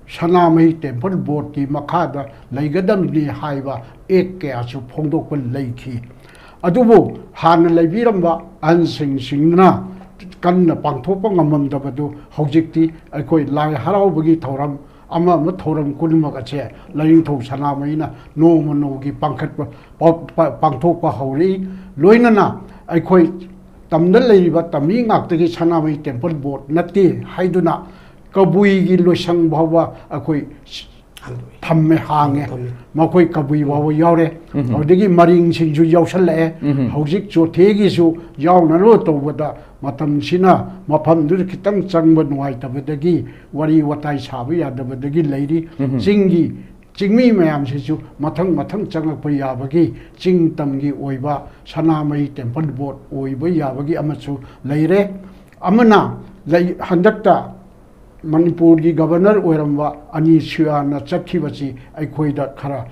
ꯁꯅꯥꯃꯍꯤ Temple Boardꯀꯤ ꯃꯈꯥꯗ ꯂꯩꯒꯗꯕꯅꯤ ꯍꯥꯏꯕ Act ꯀꯌꯥꯁꯨ ꯐꯣꯡꯗꯣꯛꯄ ꯂꯩꯈꯤ꯫ ꯑꯗꯨꯕꯨ ꯍꯥꯟꯅ ꯂꯩꯕꯤꯔꯝꯕ ꯑꯍꯟꯁꯤꯡꯁꯤꯡꯅ ꯀꯟꯅ ꯄꯥꯡꯊꯣꯛꯄ ꯉꯝꯃꯝꯗꯕꯗꯨ ꯍꯧꯖꯤꯛꯇꯤ ꯑꯩꯈꯣꯏ ꯂꯥꯏ ꯍꯔꯥꯎꯕꯒꯤ ꯊꯧꯔꯝ ꯑꯃ ꯑꯃ ꯊꯧꯔꯝ ꯈꯨꯗꯤꯡꯃꯛ ꯑꯁꯦ ꯂꯥꯏꯅꯤꯡꯊꯧ ꯁꯅꯥꯃꯍꯤꯅ ꯅꯣꯡꯃ ꯅꯣꯡꯃꯒꯤ ꯄꯥꯡꯈꯠꯄ, ꯄ-, ꯄ-, ꯄꯥꯡꯊꯣꯛꯄ ꯍꯧꯔꯛꯏ꯫ ꯂꯣꯏꯅꯅ ꯑꯩꯈꯣꯏ ꯇꯝꯗ ꯂꯩꯔꯤꯕ ꯇꯝꯃꯤ ꯉꯥꯛꯇꯒꯤ ꯁꯅꯥꯃꯍꯤ Temple Board ꯅꯠꯇꯦ ꯍꯥꯏꯗꯨꯅ ꯀꯕꯨꯏꯒꯤ ꯂꯣꯏꯁꯪ ꯐꯥꯎꯕ ꯑꯩꯈꯣꯏ ꯊꯝꯃꯦ, ꯍꯥꯡꯉꯦ꯫ ꯊꯝꯃꯤ꯫ ꯃꯈꯣꯏ ꯀꯕꯨꯏ ꯐꯥꯎꯕ ꯌꯥꯎꯔꯦ꯫ ꯎꯝ꯫ ꯑꯗꯨꯗꯒꯤ ꯃꯔꯤꯡꯁꯤꯡꯁꯨ ꯌꯥꯎꯁꯜꯂꯛꯑꯦ꯫ ꯎꯝ꯫ ꯍꯧꯖꯤꯛ ꯆꯣꯊꯦꯒꯤꯁꯨ ꯌꯥꯎꯅꯅꯕ ꯇꯧꯕꯗ ꯃꯇꯝꯁꯤꯅ ꯃꯐꯝꯗꯨꯗ ꯈꯤꯇꯪ ꯆꯪꯕ ꯅꯨꯡꯉꯥꯏꯇꯕꯗꯒꯤ ꯋꯥꯔꯤ ꯋꯥꯇꯥꯏ ꯁꯥꯕ ꯌꯥꯗꯕꯗꯒꯤ ꯂꯩꯔꯤ꯫ ꯎꯝ꯫ ꯆꯤꯡꯒꯤ ꯆꯤꯡꯃꯤ ꯃꯌꯥꯝꯁꯤꯁꯨ ꯃꯊꯪ ꯃꯊꯪ ꯆꯪꯂꯛꯄ ꯌꯥꯕꯒꯤ ꯆꯤꯡ ꯇꯝꯒꯤ ꯑꯣꯏꯕ ꯁꯅꯥꯃꯍꯤ Temple Board ꯑꯣꯏꯕ ꯌꯥꯕꯒꯤ ꯑꯃꯁꯨ ꯂꯩꯔꯦ꯫ ꯑꯃꯅ ꯂꯩ-, ꯍꯟꯗꯛꯇ ꯃꯅꯤꯄꯨꯔꯒꯤ Governor ꯑꯣꯏꯔꯝꯕ ꯑꯅꯤ ꯁꯨꯌꯥꯅ ꯆꯠꯈꯤꯕꯁꯤ ꯑꯩꯈꯣꯏꯗ ꯈꯔ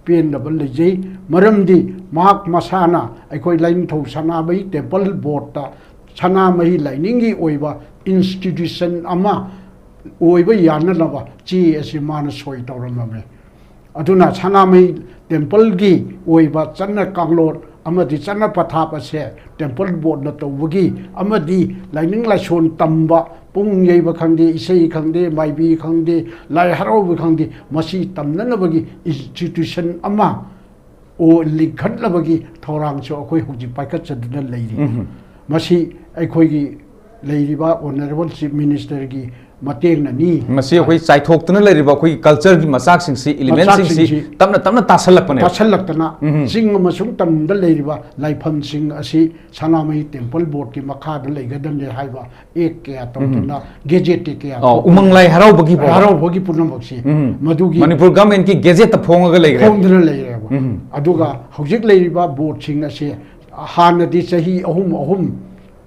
ꯄꯦꯟꯗꯕ ꯂꯩꯖꯩ꯫ ꯃꯔꯝꯗꯤ ꯃꯍꯥꯛ ꯃꯁꯥꯅ ꯑꯩꯈꯣꯏ ꯂꯥꯏꯅꯤꯡꯊꯧ ꯁꯅꯥꯃꯍꯤ Temple Boardꯇ ꯁꯅꯥꯃꯍꯤ ꯂꯥꯏꯅꯤꯡꯒꯤ ꯑꯣꯏꯕ institution ꯑꯃ ꯑꯣꯏꯕ ꯌꯥꯅꯅꯕ ꯆꯦ ꯑꯁꯤ ꯃꯥꯅ ꯁꯣꯏ ꯇꯧꯔꯝꯃꯝꯃꯤ꯫ ꯑꯗꯨꯅ ꯁꯅꯥꯃꯍꯤ Templeꯒꯤ ꯑꯣꯏꯕ ꯆꯠꯅ ꯀꯥꯡꯂꯣꯟ ꯑꯃꯗꯤ ꯆꯠꯅ ꯄꯊꯥꯞ ꯑꯁꯦ Temple Boardꯅ ꯇꯧꯕꯒꯤ ꯑꯃꯗꯤ ꯂꯥꯏꯅꯤꯡ ꯂꯥꯏꯁꯣꯟ ꯇꯝꯕ, ꯄꯨꯡ ꯌꯩꯕ ꯈꯪꯗꯦ, ꯏꯁꯩ ꯈꯪꯗꯦ, ꯃꯥꯏꯕꯤ ꯈꯪꯗꯦ, ꯂꯥꯏ ꯍꯔꯥꯎꯕ ꯈꯪꯗꯦ, ꯃꯁꯤ ꯇꯝꯅꯅꯕꯒꯤ institution ꯑꯃ ꯑꯣ ꯂꯤꯡꯈꯠꯅꯕꯒꯤ ꯊꯧꯔꯥꯡꯁꯨ ꯑꯩꯈꯣꯏ ꯍꯧꯖꯤꯛ ꯄꯥꯏꯈꯠꯆꯗꯨꯅ ꯂꯩꯔꯤ꯫ ꯎꯝ꯫ ꯃꯁꯤ ꯑꯩꯈꯣꯏꯒꯤ ꯂꯩꯔꯤꯕ Honourable Chief Ministerꯒꯤ ꯃꯇꯦꯡꯅꯅꯤ꯫ ꯃꯁꯤ ꯑꯩꯈꯣꯏ ꯆꯥꯏꯊꯣꯛꯇꯨꯅ ꯂꯩꯔꯤꯕ ꯑꯩꯈꯣꯏꯒꯤ ꯀꯜꯆꯔꯒꯤ ꯃꯆꯥꯛꯁꯤꯡꯁꯤ, ꯏꯂꯤꯃꯦꯟꯁꯤꯡꯁꯤ ꯃꯆꯥꯛꯁꯤꯡꯁꯤ ꯇꯞꯅ ꯇꯞꯅ ꯇꯥꯁꯜꯂꯛꯄꯅꯦꯕ꯫ ꯇꯥꯁꯜꯂꯛꯇꯅ ꯆꯤꯡ ꯑꯃꯁꯨꯡ ꯇꯝꯗ ꯂꯩꯔꯤꯕ ꯂꯥꯏꯐꯝꯁꯤꯡ ꯑꯁꯤ ꯁꯅꯥꯃꯍꯤ ꯇꯦꯝꯄꯜ ꯕꯣꯔꯗꯀꯤ ꯃꯈꯥꯗ ꯂꯩꯒꯗꯕꯅꯤ ꯍꯥꯏꯕ ꯑꯦꯛ ꯀꯌꯥ ꯇꯧꯗꯨꯅ, ꯒꯦꯖꯦꯠꯇꯤ ꯀꯌꯥ ꯑꯣ, ꯇꯧꯗꯨꯅ, ꯎꯃꯪ ꯂꯥꯏ ꯍꯔꯥꯎꯕꯒꯤ ꯐꯥꯎꯕ꯫ ꯍꯔꯥꯎꯕꯒꯤ ꯄꯨꯝꯅꯃꯛꯁꯤ ꯎꯝ꯫ ꯃꯗꯨꯒꯤ ꯃꯅꯤꯄꯨꯔ ꯒꯚꯔꯟꯃꯦꯟꯠꯀꯤ ꯒꯦꯖꯦꯠꯇ ꯐꯣꯡꯉꯒ ꯂꯩꯈ꯭ꯔꯦ꯫ ꯐꯣꯡꯗꯨꯅ ꯂꯩꯔꯦꯕ꯫ ꯎꯝ꯫ ꯑꯗꯨꯒ ꯍꯧꯖꯤꯛ ꯂꯩꯔꯤꯕ ꯕꯣꯔꯗꯁꯤꯡ ꯑꯁꯤ ꯍꯥꯟꯅꯗꯤ ꯆꯍꯤ ꯑꯍꯨꯝ ꯑꯍꯨꯝ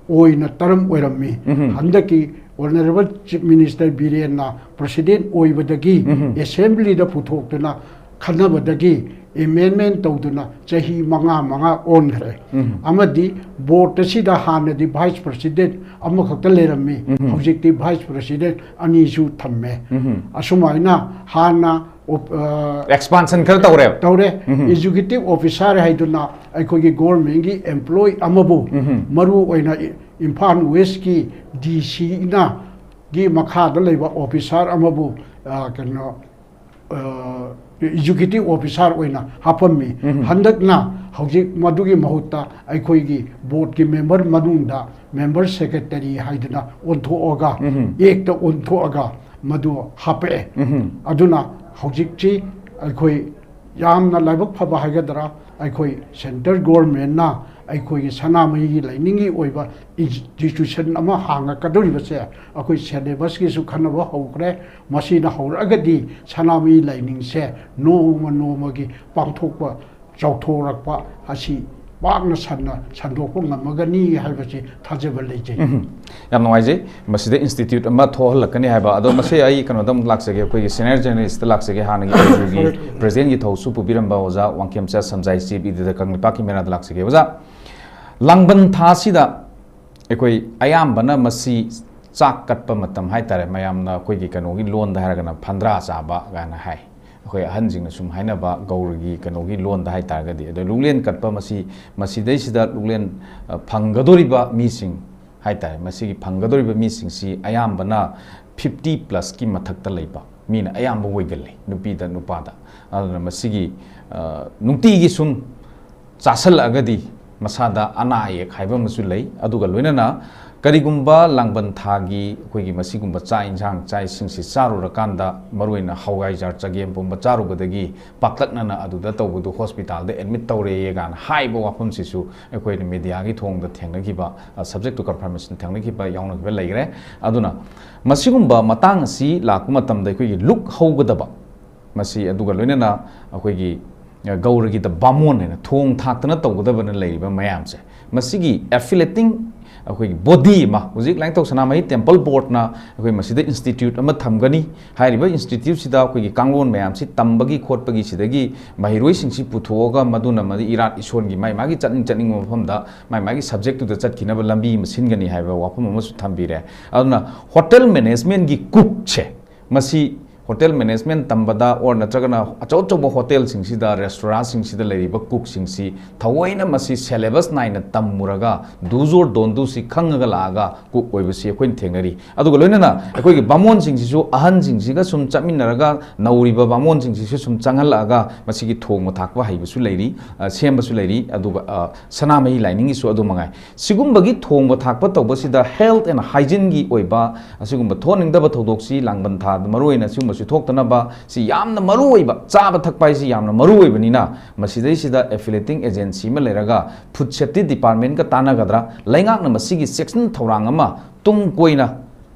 ꯑꯣꯏꯅ ꯇꯔꯝ ꯑꯣꯏꯔꯝꯃꯤ꯫ ꯎꯝ꯫ ꯍꯟꯗꯛꯀꯤ ꯑꯣꯅꯔꯦꯕꯜ ꯆꯤꯐ ꯃꯤꯅꯤꯁꯇꯔ ꯕꯤꯔꯦꯟꯅ ꯄ꯭ꯔꯁꯤꯗꯦꯟ ꯑꯣꯏꯕꯗꯒꯤ ꯎꯝ꯫ ꯑꯦꯁꯦꯝꯕ꯭ꯂꯤꯗ ꯄꯨꯊꯣꯛꯇꯨꯅ ꯈꯟꯅꯕꯗꯒꯤ ꯑꯦꯃꯦꯟꯃꯦꯟ ꯇꯧꯗꯨꯅ ꯆꯍꯤ ꯃꯉꯥ ꯃꯉꯥ ꯑꯣꯟꯈ꯭ꯔꯦ꯫ ꯎꯝ꯫ ꯑꯃꯗꯤ ꯕꯣꯔꯗ ꯑꯁꯤꯗ ꯍꯥꯟꯅꯗꯤ ꯚꯥꯏꯁ ꯄ꯭ꯔꯁꯤꯗꯦꯟ ꯑꯃꯈꯛꯇ ꯂꯩꯔꯝꯃꯤ, ꯎꯝ꯫ ꯍꯧꯖꯤꯛꯇꯤ ꯚꯥꯏꯁ ꯄ꯭ꯔꯁꯤꯗꯦꯟ ꯑꯅꯤꯁꯨ ꯊꯝꯃꯦ꯫ ꯎꯝ꯫ ꯑꯁꯨꯃꯥꯏꯅ ꯍꯥꯟꯅ ꯑꯣꯞ-, ꯑ, ꯑꯦꯛꯁꯄꯥꯟꯁꯟ ꯈꯔ ꯇꯧꯔꯦꯕ꯫ ꯇꯧꯔꯦ꯫ ꯎꯝ꯫ ꯑꯦꯛꯖꯤꯀ꯭ꯌꯨꯇꯤꯚ ꯑꯣꯐꯤꯁꯥꯔ ꯍꯥꯏꯗꯨꯅ ꯑꯩꯈꯣꯏꯒꯤ ꯒꯣꯔꯃꯦꯟꯒꯤ ꯑꯦꯝꯄ꯭ꯂꯣꯏ ꯑꯃꯕꯨ ꯎꯝ꯫ ꯃꯔꯨ ꯑꯣꯏꯅ ꯏ-, ꯏꯝꯐꯥꯜ ꯋꯦꯁꯀꯤ ꯗꯤ ꯁꯤꯅ ꯒꯤ ꯃꯈꯥꯗ ꯂꯩꯕ ꯑꯣꯐꯤꯁꯥꯔ ꯑꯃꯕꯨ, ꯑ, ꯀꯩꯅꯣ, ꯑ, ꯑꯦꯛꯖꯤꯀ꯭ꯌꯨꯇꯤꯚ ꯑꯣꯐꯤꯁꯥꯔ ꯑꯣꯏꯅ ꯍꯥꯞꯄꯝꯃꯤ꯫ ꯎꯝ꯫ ꯍꯟꯗꯛꯅ ꯍꯧꯖꯤꯛ ꯃꯗꯨꯒꯤ ꯃꯍꯨꯠꯇ ꯑꯩꯈꯣꯏꯒꯤ ꯕꯣꯔꯗꯀꯤ ꯃꯦꯝꯕꯔ ꯃꯅꯨꯡꯗ ꯃꯦꯝꯕꯔ ꯁꯦꯀ꯭ꯔꯦꯇꯔꯤ ꯍꯥꯏꯗꯅ ꯑꯣꯟꯊꯣꯛꯑꯒ, ꯎꯝ꯫ ꯑꯦꯛꯇ ꯑꯣꯟꯊꯣꯛꯑꯒ ꯃꯗꯨ ꯍꯥꯞꯄꯛꯑꯦ꯫ ꯎꯝ꯫ ꯑꯗꯨꯅ ꯍꯧꯖꯤꯛꯁꯤ ꯑꯩꯈꯣꯏ ꯌꯥꯝꯅ ꯂꯥꯏꯕꯛ ꯐꯕ ꯍꯥꯏꯒꯗ꯭ꯔꯥ, ꯑꯩꯈꯣꯏ ꯁꯦꯟꯇ꯭ꯔꯦꯜ ꯒꯣꯔꯃꯦꯟꯅ ꯑꯩꯈꯣꯏꯒꯤ ꯁꯅꯥꯃꯍꯤꯒꯤ ꯂꯥꯏꯅꯤꯡꯒꯤ ꯑꯣꯏꯕ ꯏꯟꯁꯇꯤꯇ꯭ꯌꯨꯁꯟ ꯑꯃ ꯍꯥꯡꯉꯛꯀꯗꯧꯔꯤꯕꯁꯦ ꯑꯩꯈꯣꯏ ꯁꯦꯂꯦꯕꯁꯀꯤꯁꯨ ꯈꯟꯅꯕ ꯍꯧꯈ꯭ꯔꯦ꯫ ꯃꯁꯤꯅ ꯍꯧꯔꯛꯑꯒꯗꯤ ꯁꯅꯥꯃꯍꯤ ꯂꯥꯏꯅꯤꯡꯁꯦ ꯅꯣꯡꯃ ꯅꯣꯡꯃꯒꯤ ꯄꯥꯡꯊꯣꯛꯄ ꯆꯥꯎꯊꯣꯔꯛꯄ ꯑꯁꯤ ꯄꯥꯛꯅ ꯁꯟꯅ ꯁꯟꯗꯣꯛꯄ ꯉꯝꯃꯒꯅꯤ ꯍꯥꯏꯕꯁꯤ ꯊꯥꯖꯕ ꯂꯩꯖꯩ꯫ ꯎꯝ꯫ ꯌꯥꯝ ꯅꯨꯡꯉꯥꯏꯖꯩ꯫ ꯃꯁꯤꯗ ꯏꯟꯁꯇꯤꯇ꯭ꯌꯨꯠ ꯑꯃ ꯊꯣꯛꯍꯜꯂꯛꯀꯅꯤ ꯍꯥꯏꯕ꯫ ꯑꯗꯣ ꯃꯁꯤ ꯑꯩ ꯀꯩꯅꯣꯗ ꯑꯃꯨꯛ ꯂꯥꯛꯆꯒꯦ, ꯑꯩꯈꯣꯏꯒꯤ ꯁꯦꯅꯤꯌꯔ ꯖꯔꯅꯦꯂꯤꯁꯇ ꯂꯥꯛꯆꯒꯦ꯫ ꯍꯥꯟꯅꯒꯤ ꯑꯦ ꯌꯨꯒꯤ ꯄ꯭ꯔꯦꯁꯤꯗꯦꯟꯒꯤ ꯊꯧꯁꯨ ꯄꯨꯕꯤꯔꯝꯕ ꯑꯣꯖꯥ ꯋꯥꯡꯈꯦꯝꯆꯥ ꯁꯝꯖꯥꯏ, ꯆꯤꯐ ꯏꯗꯤꯇꯔ ꯀꯪꯂꯩꯄꯥꯛꯀꯤ ꯃꯩꯔꯥꯗ ꯂꯥꯛꯆꯒꯦ꯫ ꯑꯣꯖꯥ, ꯂꯥꯡꯕꯟ ꯊꯥꯁꯤꯗ ꯑꯩꯈꯣꯏ ꯑꯌꯥꯝꯕꯅ ꯃꯁꯤ ꯆꯥꯛ ꯀꯠꯄ ꯃꯇꯝ ꯍꯥꯏꯇꯥꯔꯦ, ꯃꯌꯥꯝꯅ ꯑꯩꯈꯣꯏꯒꯤ ꯀꯩꯅꯣꯒꯤ ꯂꯣꯟꯗ ꯍꯥꯏꯔꯒꯅ ꯐꯟꯗ꯭ꯔꯥ ꯆꯥꯕ ꯀꯥꯏꯅ ꯍꯥꯏ꯫ ꯑꯩꯈꯣꯏ ꯑꯍꯟꯁꯤꯡꯅ ꯁꯨꯝ ꯍꯥꯏꯅꯕ ꯒꯧꯔꯒꯤ ꯀꯩꯅꯣꯒꯤ ꯂꯣꯟꯗ ꯍꯥꯏꯇꯥꯔꯒꯗꯤ꯫ ꯑꯗꯣ ꯂꯨꯛꯂꯦꯟ ꯀꯠꯄ ꯃꯁꯤ, ꯃꯁꯤꯗꯩꯁꯤꯗ ꯂꯨꯛꯂꯦꯟ, ꯑ, ꯐꯪꯒꯗꯧꯔꯤꯕ ꯃꯤꯁꯤꯡ ꯍꯥꯏꯇꯥꯔꯦ, ꯃꯁꯤꯒꯤ ꯐꯪꯒꯗꯧꯔꯤꯕ ꯃꯤꯁꯤꯡꯁꯤ ꯑꯌꯥꯝꯕꯅ ꯐꯤꯐꯇꯤ ꯄ꯭ꯂꯁꯀꯤ ꯃꯊꯛꯇ ꯂꯩꯕ ꯃꯤꯅ ꯑꯌꯥꯝꯕ ꯑꯣꯏꯒꯜꯂꯤ, ꯅꯨꯄꯤꯗ ꯅꯨꯄꯥꯗ꯫ ꯑꯗꯨꯅ ꯃꯁꯤꯒꯤ, ꯑ, ꯅꯨꯡꯇꯤꯒꯤ ꯁꯨꯝ ꯆꯥꯁꯜꯂꯛꯑꯒꯗꯤ ꯃꯁꯥꯗ ꯑꯅꯥ ꯑꯌꯦꯛ ꯍꯥꯏꯕ ꯑꯃꯁꯨ ꯂꯩ꯫ ꯑꯗꯨꯒ ꯂꯣꯏꯅꯅ ꯀꯔꯤꯒꯨꯝꯕ ꯂꯥꯡꯕꯟ ꯊꯥꯒꯤ ꯑꯩꯈꯣꯏꯒꯤ ꯃꯁꯤꯒꯨꯝꯕ ꯆꯥꯛ ꯏꯟꯁꯥꯡ ꯆꯥꯛ ꯏꯁꯤꯡꯁꯤ ꯆꯥꯔꯨꯔꯀꯥꯟꯗ, ꯃꯔꯨꯑꯣꯏꯅ ꯍꯋꯥꯏꯖꯥꯔ ꯆꯒꯦꯝ ꯄꯣꯝꯕ ꯆꯥꯔꯨꯕꯗꯒꯤ ꯄꯥꯛꯇꯛꯅꯅ ꯑꯗꯨꯗ ꯇꯧꯕꯗꯨ ꯍꯣꯁꯄꯤꯇꯥꯜꯗ ꯑꯦꯗꯃꯤꯠ ꯇꯧꯔꯦꯌꯦ ꯀꯥꯏꯅ ꯍꯥꯏꯕ ꯋꯥꯐꯝꯁꯤꯁꯨ ꯑꯩꯈꯣꯏꯅ ꯃꯦꯗꯤꯌꯥꯒꯤ ꯊꯣꯡꯗ ꯊꯦꯡꯅꯈꯤꯕ, subject to confirmation ꯊꯦꯡꯅꯈꯤꯕ, ꯌꯥꯎꯅꯈꯤꯕ ꯂꯩꯈ꯭ꯔꯦ꯫ ꯑꯗꯨꯅ ꯃꯁꯤꯒꯨꯝꯕ ꯃꯇꯥꯡ ꯑꯁꯤ ꯂꯥꯛꯄ ꯃꯇꯝꯗ ꯑꯩꯈꯣꯏꯒꯤ ꯂꯨꯛ ꯍꯧꯒꯗꯕ ꯃꯁꯤ, ꯑꯗꯨꯒ ꯂꯣꯏꯅꯅ ꯑꯩꯈꯣꯏꯒꯤ ꯒꯧꯔꯒꯤꯗ ꯕꯥꯃꯣꯟ ꯍꯥꯏꯅ ꯊꯣꯡ ꯊꯥꯛꯇꯅ ꯇꯧꯒꯗꯕꯅ ꯂꯩꯔꯤꯕ ꯃꯌꯥꯝꯁꯦ, ꯃꯁꯤꯒꯤ ꯑꯦꯐꯤꯂꯦꯇꯤꯡ ꯑꯩꯈꯣꯏꯒꯤ ꯕꯣꯗꯤ ꯑꯃ ꯍꯧꯖꯤꯛ ꯂꯥꯏꯅꯤꯡꯊꯧ ꯁꯅꯥꯃꯍꯤ ꯇꯦꯝꯄꯜ ꯕꯣꯔꯗꯅ ꯑꯩꯈꯣꯏ ꯃꯁꯤꯗ ꯏꯟꯁꯇꯤꯇ꯭ꯌꯨꯠ ꯑꯃ ꯊꯝꯒꯅꯤ꯫ ꯍꯥꯏꯔꯤꯕ ꯏꯟꯁꯇꯤꯇ꯭ꯌꯨꯠꯁꯤꯗ ꯑꯩꯈꯣꯏꯒꯤ ꯀꯥꯡꯂꯣꯟ ꯃꯌꯥꯝꯁꯤ ꯇꯝꯕꯒꯤ ꯈꯣꯠꯄꯒꯤ ꯁꯤꯗꯒꯤ ꯃꯍꯩꯔꯣꯏꯁꯤꯡꯁꯤ ꯄꯨꯊꯣꯛꯑꯒ ꯃꯗꯨꯅ ꯃꯗꯤ ꯏꯔꯥꯠ ꯏꯁꯣꯟꯒꯤ ꯃꯥꯏ ꯃꯥꯒꯤ ꯆꯠꯅꯤꯡ ꯆꯠꯅꯤꯡꯕ ꯃꯐꯝꯗ ꯃꯥꯏ ꯃꯥꯒꯤ ꯁꯕꯖꯦꯛꯇꯨꯗ ꯆꯠꯈꯤꯅꯕ ꯂꯝꯕꯤ ꯑꯃ ꯁꯤꯟꯒꯅꯤ ꯍꯥꯏꯕ ꯋꯥꯐꯝ ꯑꯃꯁꯨ ꯊꯝꯕꯤꯔꯦ꯫ ꯑꯗꯨꯅ ꯍꯣꯇꯦꯜ ꯃꯦꯅꯦꯖꯃꯦꯟꯒꯤ ꯀꯨꯛꯁꯦ, ꯃꯁꯤ ꯍꯣꯇꯦꯜ ꯃꯦꯅꯦꯖꯃꯦꯟ ꯇꯝꯕꯗ ꯑꯣꯔ ꯅꯠꯇ꯭ꯔꯒꯅ ꯑꯆꯧ ꯑꯆꯧꯕ ꯍꯣꯇꯦꯜꯁꯤꯡꯁꯤꯗ, ꯔꯦꯁꯇꯨꯔꯥꯁꯤꯡꯁꯤꯗ ꯂꯩꯔꯤꯕ ꯀꯨꯛꯁꯤꯡꯁꯤ ꯊꯑꯣꯏꯅ ꯃꯁꯤ ꯁꯦꯂꯦꯕꯁ ꯅꯥꯏꯅ ꯇꯝꯃꯨꯔꯒ, ꯗꯨꯁ ꯑꯣꯔ ꯗꯣꯟ ꯗꯨꯁꯤ ꯈꯪꯉꯒ ꯂꯥꯛꯑꯒ ꯀꯨꯛ ꯑꯣꯏꯕꯁꯤ ꯑꯩꯈꯣꯏꯅ ꯊꯦꯡꯅꯔꯤ꯫ ꯑꯗꯨꯒ ꯂꯣꯏꯅꯅ ꯑꯩꯈꯣꯏꯒꯤ ꯕꯥꯃꯣꯟꯁꯤꯡꯁꯤꯁꯨ ꯑꯍꯟꯁꯤꯡꯁꯤꯒ ꯁꯨꯝ ꯆꯠꯃꯤꯟꯅꯔꯒ ꯅꯧꯔꯤꯕ ꯕꯥꯃꯣꯟꯁꯤꯡꯁꯤꯁꯨ ꯁꯨꯝ ꯆꯪꯍꯜꯂꯛꯑꯒ ꯃꯁꯤꯒꯤ ꯊꯣꯡꯕ ꯊꯥꯛꯄ ꯍꯩꯕꯁꯨ ꯂꯩꯔꯤ, ꯑ, ꯁꯦꯝꯕꯁꯨ ꯂꯩꯔꯤ꯫ ꯑꯗꯨꯒ, ꯑ, ꯁꯅꯥꯃꯍꯤ ꯂꯥꯏꯅꯤꯡꯒꯤꯁꯨ ꯑꯗꯨ ꯃꯉꯥꯏ꯫ ꯁꯤꯒꯨꯝꯕꯒꯤ ꯊꯣꯡꯕ ꯊꯥꯛꯄ ꯇꯧꯕꯁꯤꯗ health and hygiene ꯒꯤ ꯑꯣꯏꯕ ꯑꯁꯤꯒꯨꯝꯕ ꯊꯣꯛꯍꯟꯅꯤꯡꯗꯕ ꯊꯧꯗꯣꯛꯁꯤ ꯂꯥꯡꯕꯟ ꯊꯥꯗ ꯃꯔꯨꯑꯣꯏꯅ ꯁꯤꯒꯨꯝꯕꯁꯤ ꯊꯣꯛꯇꯅꯕ ꯁꯤ ꯌꯥꯝꯅ ꯃꯔꯨꯑꯣꯏꯕ, ꯆꯥꯕ ꯊꯛꯄ ꯍꯥꯏꯁꯤ ꯌꯥꯝꯅ ꯃꯔꯨꯑꯣꯏꯕꯅꯤꯅ, ꯃꯁꯤꯗꯩꯁꯤꯗ affiliating agency ꯑꯃ ꯂꯩꯔꯒ food safety department ꯀ ꯇꯥꯟꯅꯒꯗ꯭ꯔꯥ, ꯂꯩꯉꯥꯛꯅ ꯃꯁꯤꯒꯤ ꯆꯦꯛꯁꯤꯟ ꯊꯧꯔꯥꯡ ꯑꯃ ꯇꯨꯡ ꯀꯣꯏꯅ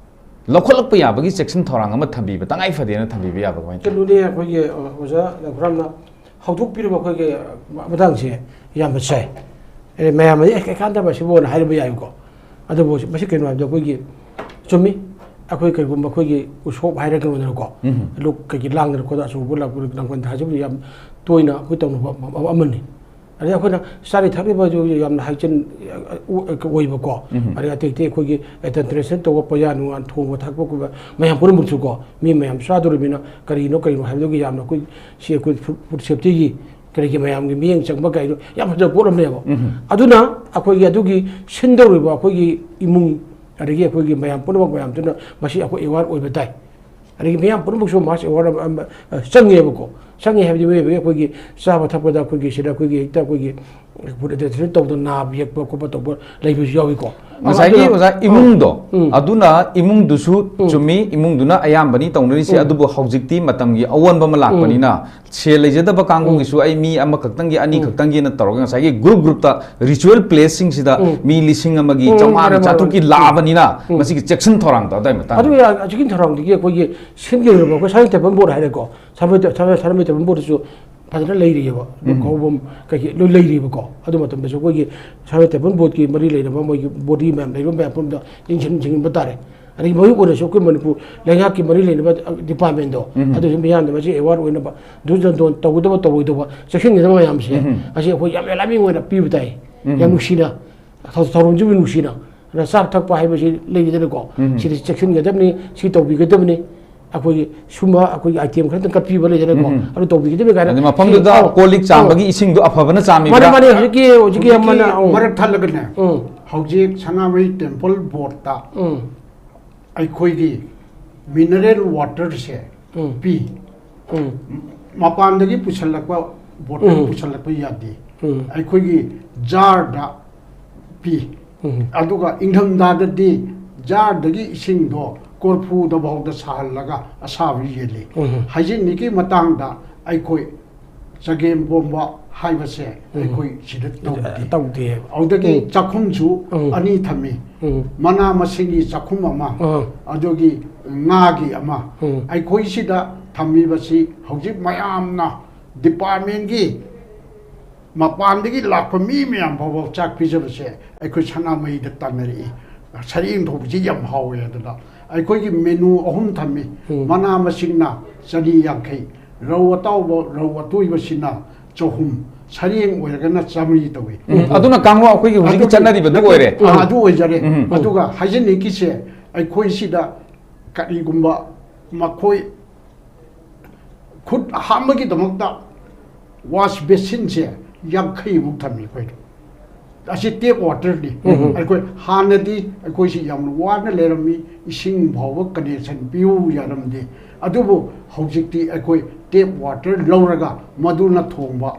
ꯂꯧꯈꯠꯂꯛꯄ ꯌꯥꯕꯒꯤ ꯆꯦꯛꯁꯤꯟ ꯊꯧꯔꯥꯡ ꯑꯃ ꯊꯝꯕꯤꯕ ꯇꯉꯥꯏ ꯐꯗꯦꯅ ꯊꯝꯕꯤꯕ ꯌꯥꯕ꯭ꯔꯥ? ꯀꯃꯥꯏꯅ ꯇꯧꯏ? ꯀꯩꯅꯣꯅꯦ, ꯑꯩꯈꯣꯏꯒꯤ, ꯑ, ꯑꯣꯖꯥ ꯂꯩꯈꯨꯔꯥꯝꯅ ꯍꯧꯗꯣꯛꯄꯤꯔꯤꯕ ꯑꯩꯈꯣꯏꯒꯤ ꯃꯇꯥꯡꯁꯦ ꯌꯥꯝꯅ ꯆꯥꯏ꯫ ꯑꯦ, ꯃꯌꯥꯝꯅꯗꯤ "ꯑꯦ, ꯀꯩꯀꯥꯟꯗꯕ ꯁꯤꯕꯣꯅ" ꯍꯥꯏꯔꯝꯕ ꯌꯥꯏꯀꯣ꯫ ꯑꯗꯨꯕꯨ ꯃꯁꯤ ꯀꯩꯅꯣ ꯍꯥꯏꯕꯗ ꯑꯩꯈꯣꯏꯒꯤ ꯆꯨꯝꯃꯤ꯫ ꯑꯩꯈꯣꯏ ꯀꯩꯒꯨꯝꯕ ꯑꯩꯈꯣꯏꯒꯤ ꯎꯁꯣꯞ ꯍꯥꯏꯔ ꯀꯩꯅꯣꯗꯅꯀꯣ, ꯎꯝ꯫ ꯂꯨꯛ ꯀꯩꯒꯤ ꯂꯥꯡꯗꯅ ꯈꯣꯠꯇꯅ ꯑꯆꯧꯕ ꯂꯥꯡ-, ꯂꯥꯡꯕꯟ ꯊꯥꯖꯕꯗꯤ ꯌꯥꯝ ꯇꯣꯏꯅ ꯑꯩꯈꯣꯏ ꯇꯧꯅꯕ ꯑꯃ-, ꯑꯃꯅꯤ꯫ ꯑꯗꯩ ꯑꯩꯈꯣꯏꯅ ꯆꯥꯔꯤ ꯊꯛꯂꯤꯕꯁꯨ ꯌꯥꯝꯅ ꯍꯥꯏꯖꯤꯟ ꯑꯣꯏꯕꯀꯣ꯫ ꯎꯝ꯫ ꯑꯗꯩ ꯑꯇꯩ ꯑꯇꯩ ꯑꯩꯈꯣꯏꯒꯤ adulteration ꯇꯧꯕ, ꯄꯣꯌꯥ ꯅꯨꯡꯌꯥ ꯊꯣꯡꯕ ꯊꯥꯛꯄꯒꯨꯝꯕ ꯃꯌꯥꯝ ꯄꯨꯝꯅꯃꯛꯁꯨꯀꯣ, ꯃꯤ ꯃꯌꯥꯝ ꯆꯥꯗꯣꯔꯤꯕꯅꯤꯅ ꯀꯔꯤꯅꯣ ꯀꯔꯤꯅꯣ ꯍꯥꯏꯕꯗꯨꯒꯤ ꯌꯥꯝꯅ ꯑꯩꯈꯣꯏ ꯁꯤ ꯑꯩꯈꯣꯏ ꯐꯨꯗ, ꯐꯨꯗ ꯁꯦꯐꯇꯤꯒꯤ ꯀꯔꯤꯒꯤ ꯃꯌꯥꯝꯒꯤ ꯃꯤꯠꯌꯦꯡ ꯆꯪꯕ ꯀꯥꯏꯗꯣ ꯌꯥꯝ ꯐꯖꯕ ꯄꯣꯠ ꯑꯃꯅꯦꯕ꯫ ꯎꯝ꯫ ꯑꯗꯨꯅ ꯑꯩꯈꯣꯏꯒꯤ ꯑꯗꯨꯒꯤ ꯁꯤꯟꯗꯧꯔꯤꯕ ꯑꯩꯈꯣꯏꯒꯤ ꯏꯃꯨꯡ, ꯑꯗꯒꯤ ꯑꯩꯈꯣꯏꯒꯤ ꯃꯌꯥꯝ ꯄꯨꯝꯅꯃꯛ ꯃꯌꯥꯝꯗꯨꯅ ꯃꯁꯤ ꯑꯩꯈꯣꯏ aware ꯑꯣꯏꯕ ꯇꯥꯏ꯫ ꯑꯗꯒꯤ ꯃꯤꯌꯥꯝ ꯄꯨꯝꯅꯃꯛꯁꯨ mass aware ꯑꯃ, ꯑꯃ, ꯑ, ꯆꯪꯉꯦꯕꯀꯣ꯫ ꯆꯪꯉꯤ ꯍꯥꯏꯕꯗꯤ ꯃꯤꯑꯣꯏꯕꯒꯤ ꯑꯩꯈꯣꯏꯒꯤ ꯆꯥꯕ ꯊꯛꯄꯗ ꯑꯩꯈꯣꯏꯒꯤ ꯁꯤꯗ ꯑꯩꯈꯣꯏꯒꯤ ꯍꯦꯛꯇ ꯑꯩꯈꯣꯏꯒꯤ food adulteration ꯇꯧꯗꯅ ꯅꯥꯕ ꯌꯦꯛꯄ ꯈꯣꯠꯄ ꯇꯧꯕ ꯂꯩꯕꯁꯨ ꯌꯥꯎꯏꯀꯣ꯫ ꯉꯁꯥꯏꯒꯤ ꯑꯗꯨꯅ ꯑꯣꯖꯥ ꯏꯃꯨꯡꯗꯣ ꯎꯝ꯫ ꯑꯗꯨꯅ ꯏꯃꯨꯡꯗꯨꯁꯨ ꯎꯝ꯫ ꯆꯨꯝꯃꯤ, ꯏꯃꯨꯡꯗꯨꯅ ꯑꯌꯥꯝꯕꯅꯤ ꯇꯧꯅꯔꯤꯁꯦ꯫ ꯎꯝ꯫ ꯑꯗꯨꯕꯨ ꯍꯧꯖꯤꯛꯇꯤ ꯃꯇꯝꯒꯤ ꯑꯑꯣꯟꯕ ꯑꯃ ꯂꯥꯛꯄꯅꯤꯅ ꯁꯦꯜ ꯂꯩꯖꯗꯕ ꯀꯥꯡꯕꯨꯒꯤꯁꯨ ꯑꯩ ꯃꯤ ꯑꯃꯈꯛꯇꯪꯒꯤ ꯑꯅꯤ ꯎꯝ꯫ ꯈꯛꯇꯪꯒꯤꯅ ꯇꯧꯔꯒ ꯉꯁꯥꯏꯒꯤ group groupꯇ ritual placeꯁꯤꯡꯁꯤꯗ ꯎꯝ꯫ ꯃꯤ ꯂꯤꯁꯤꯡ ꯑꯃꯒꯤ ꯎꯝ, ꯆꯥꯝꯃꯉꯥ ꯃꯥꯅꯦ, ꯃꯥꯅꯦ, ꯆꯥꯇ꯭ꯔꯨꯛꯀꯤ ꯃꯥꯅꯦ꯫ ꯂꯥꯛꯑꯕꯅꯤꯅ ꯎꯝ꯫ ꯃꯁꯤꯒꯤ ꯆꯦꯛꯁꯤꯟ ꯊꯧꯔꯥꯡꯗꯣ ꯑꯗꯨꯋꯥꯏ ꯃꯇꯥꯡꯗ꯫ ꯑꯗꯨꯒꯤ ꯑꯁꯤꯒꯤ ꯊꯧꯔꯥꯡꯗꯒꯤ ꯑꯩꯈꯣꯏꯒꯤ ꯁꯤꯟꯒꯗꯧꯔꯤꯕ ꯑꯩꯈꯣꯏ ꯁꯅꯥꯃꯍꯤ temple board ꯍꯥꯏꯔꯦꯀꯣ, ꯁꯅꯥꯃꯍꯤ ꯇꯦ- ꯁꯅꯥꯃꯍꯤ ꯁꯅꯥꯃꯍꯤ temple boardꯇꯁꯨ ꯐꯖꯅ ꯂꯩꯔꯤꯑꯕ꯫ ꯎꯝ꯫ ꯀꯧꯕꯝ ꯀꯩꯀꯩ ꯂꯣꯏ ꯂꯩꯔꯤꯕꯀꯣ꯫ ꯑꯗꯨ ꯃꯇꯝꯗꯁꯨ ꯑꯩꯈꯣꯏꯒꯤ ꯁꯅꯥꯃꯍꯤ temple boardꯀꯤ ꯃꯔꯤ ꯂꯩꯅꯕ ꯃꯣꯏꯒꯤ body ꯃꯌꯥꯝ ꯂꯩꯕ ꯃꯌꯥꯝ ꯄꯨꯝꯅꯃꯛꯇ ꯌꯦꯡꯁꯤꯟ ꯌꯦꯡꯁꯤꯟꯕ ꯇꯥꯔꯦ꯫ ꯑꯗꯒꯤ ꯃꯔꯨ ꯑꯣꯏꯅꯁꯨ ꯑꯩꯈꯣꯏ ꯃꯅꯤꯄꯨꯔ ꯂꯩꯉꯥꯛꯀꯤ ꯃꯔꯤ ꯂꯩꯅꯕ departmentꯗꯣ, ꯎꯝ꯫ ꯑꯗꯨꯁꯨ ꯃꯤꯌꯥꯝꯗ ꯃꯁꯤ aware ꯑꯣꯏꯅꯕ, ꯗꯨꯔꯖꯟꯗꯣꯟ ꯇꯧꯒꯗꯕ ꯇꯧꯔꯣꯏꯗꯕ ꯆꯦꯛꯁꯤꯟꯒꯗꯕ ꯃꯌꯥꯝꯁꯦ, ꯎꯝ꯫ ꯑꯁꯤ ꯑꯩꯈꯣꯏ ꯌꯥꯝ alarming ꯑꯣꯏꯅ ꯄꯤꯕ ꯇꯥꯏ꯫ ꯎꯝ꯫ ꯌꯥꯝ ꯅꯨꯡꯁꯤꯅ, ꯊꯧ- ꯊꯧꯔꯝꯁꯤꯕꯨ ꯅꯨꯡꯁꯤꯅ꯫ ꯑꯗ ꯆꯥꯕ ꯊꯛꯄ ꯍꯥꯏꯕꯁꯤ ꯂꯩꯔꯤꯗꯅꯀꯣ, ꯎꯝ꯫ ꯁꯤꯗ ꯆꯦꯛꯁꯤꯟꯒꯗꯕꯅꯤ, ꯁꯤ ꯇꯧꯕꯤꯒꯗꯕꯅꯤ꯫ ꯑꯩꯈꯣꯏꯒꯤ ꯁꯨꯝꯕ ꯑꯩꯈꯣꯏꯒꯤ item ꯈꯔꯇꯪ ꯀꯠꯄꯤꯕ ꯂꯩꯗꯅꯀꯣ, ꯎꯝ꯫ ꯑꯗꯨ ꯇꯧꯕꯤꯒꯗꯕꯅꯤ ꯀꯥꯏꯅ꯫ ꯑꯗꯩ ꯃꯐꯝꯗꯨꯗ ꯁꯤ- ꯑꯧ, ꯀꯣꯜ ꯂꯤꯛ ꯆꯥꯝꯕꯒꯤ ꯑꯧ꯫ ꯏꯁꯤꯡꯗꯣ ꯑꯐꯕꯅ ꯆꯥꯝꯃꯤꯕ꯭ꯔꯥ? ꯃꯥꯅꯦ, ꯃꯥꯅꯦ, ꯍꯧꯖꯤꯛꯀꯤ ꯍꯧꯖꯤꯛꯀꯤ ꯍꯧꯖꯤꯛꯀꯤ ꯑꯃꯅ, ꯑꯧ꯫ ꯃꯔꯛ ꯊꯠꯂꯒꯅꯦ, ꯎꯝ꯫ ꯍꯧꯖꯤꯛ ꯁꯅꯥꯃꯍꯤ temple boardꯇ ꯎꯝ꯫ ꯑꯩꯈꯣꯏꯒꯤ mineral waterꯁꯦ ꯎꯝ꯫ ꯄꯤ꯫ ꯎꯝ꯫ ꯃꯄꯥꯟꯗꯒꯤ ꯄꯨꯁꯜꯂꯛꯄ bottle ꯎꯝ꯫ ꯄꯨꯁꯜꯂꯛꯄ ꯌꯥꯗꯦ꯫ ꯎꯝ꯫ ꯑꯩꯈꯣꯏꯒꯤ jarꯗ ꯄꯤ꯫ ꯎꯝ꯫ ꯑꯗꯨꯒ ꯏꯪꯊꯝꯊꯥꯗꯗꯤ jarꯗꯒꯤ ꯏꯁꯤꯡꯗꯣ ꯀꯣꯔꯐꯨꯗ ꯐꯥꯎꯗ ꯁꯥꯍꯜꯂꯒ ꯑꯁꯥꯕ ꯌꯦꯜꯂꯤ꯫ ꯎꯝ꯫ Hygienicꯀꯤ ꯃꯇꯥꯡꯗ ꯑꯩꯈꯣꯏ ꯆꯒꯦꯝ ꯄꯣꯝꯕ ꯍꯥꯏꯕꯁꯦ ꯎꯝ꯫ ꯑꯩꯈꯣꯏ ꯁꯤꯗ ꯇꯧꯗꯦ꯫ ꯇꯧꯗꯦ꯫ ꯑꯗꯨꯗꯒꯤ ꯎꯝ꯫ ꯆꯥꯛꯈꯨꯝꯁꯨ ꯎꯝ꯫ ꯑꯅꯤ ꯊꯝꯃꯤ꯫ ꯎꯝ꯫ ꯃꯅꯥ ꯃꯁꯤꯡꯒꯤ ꯆꯥꯛꯈꯨꯝ ꯑꯃ, ꯑꯥ꯫ ꯑꯗꯨꯒꯤ ꯉꯥꯒꯤ ꯑꯃ꯫ ꯎꯝ꯫ ꯑꯩꯈꯣꯏ ꯁꯤꯗ ꯊꯝꯃꯤꯕꯁꯤ ꯍꯧꯖꯤꯛ ꯃꯌꯥꯝꯅ departmentꯀꯤ ꯃꯄꯥꯟꯗꯒꯤ ꯂꯥꯛꯄ ꯃꯤ ꯃꯌꯥꯝ ꯐꯥꯎꯕ ꯆꯥꯛ ꯄꯤꯖꯕꯁꯦ ꯑꯩꯈꯣꯏ ꯁꯅꯥꯃꯍꯤꯗ ꯇꯥꯟꯅꯔꯛꯏ꯫ ꯁꯔꯦꯡ ꯊꯣꯡꯕꯁꯤ ꯌꯥꯝ ꯍꯥꯎꯋꯦ ꯑꯗꯨꯅ ꯑꯩꯈꯣꯏꯒꯤ menu ꯑꯍꯨꯝ ꯊꯝꯃꯤ꯫ ꯎꯝ꯫ ꯃꯅꯥ ꯃꯁꯤꯡꯅ ꯆꯅꯤ ꯌꯥꯡꯈꯩ, ꯔꯧ ꯑꯇꯥꯎꯕ, ꯔꯧ ꯑꯇꯣꯏꯕꯁꯤꯅ ꯆꯍꯨꯝ, ꯁꯔꯦꯡ ꯑꯣꯏꯔꯒꯅ ꯆꯥꯃꯔꯤ ꯇꯧꯏ꯫ ꯎꯝ, ꯑꯗꯨꯅ ꯀꯥꯡꯂꯨꯞ ꯑꯩꯈꯣꯏꯒꯤ ꯍꯧꯖꯤꯛꯀꯤ ꯑꯗꯨꯒꯤ- ꯆꯠꯅꯔꯤꯕꯗꯨ ꯅꯠꯇꯦ, ꯑꯣꯏꯔꯦ꯫ ꯑ, ꯑꯗꯨ ꯑꯣꯏꯖꯔꯦ꯫ ꯎꯝ꯫ ꯑꯗꯨꯒ hygienicꯀꯤꯁꯦ ꯑꯩꯈꯣꯏ ꯁꯤꯗ ꯀꯔꯤꯒꯨꯝꯕ ꯃꯈꯣꯏ ꯈꯨꯠ ꯍꯥꯝꯕꯒꯤꯗꯃꯛꯇ wash basinꯁꯦ ꯌꯥꯡꯈꯩꯃꯨꯛ ꯊꯝꯃꯤ ꯑꯩꯈꯣꯏꯗ꯫ ꯑꯁꯤ ꯇꯦꯞ ꯋꯥꯇꯔꯅꯤ꯫ ꯑꯩꯈꯣꯏ ꯍꯥꯟꯅꯗꯤ ꯑꯩꯈꯣꯏꯁꯤ ꯌꯥꯝꯅ ꯋꯥꯅ ꯂꯩꯔꯝꯃꯤ, ꯏꯁꯤꯡ ꯐꯥꯎꯕ ꯀꯅꯦꯛꯁꯟ ꯄꯤꯌꯨ ꯌꯥꯔꯝꯗꯦ꯫ ꯑꯗꯨꯕꯨ ꯍꯧꯖꯤꯛꯇꯤ ꯑꯩꯈꯣꯏ ꯇꯦꯞ ꯋꯥꯇꯔ ꯂꯧꯔꯒ ꯃꯗꯨꯅ ꯊꯣꯡꯕ,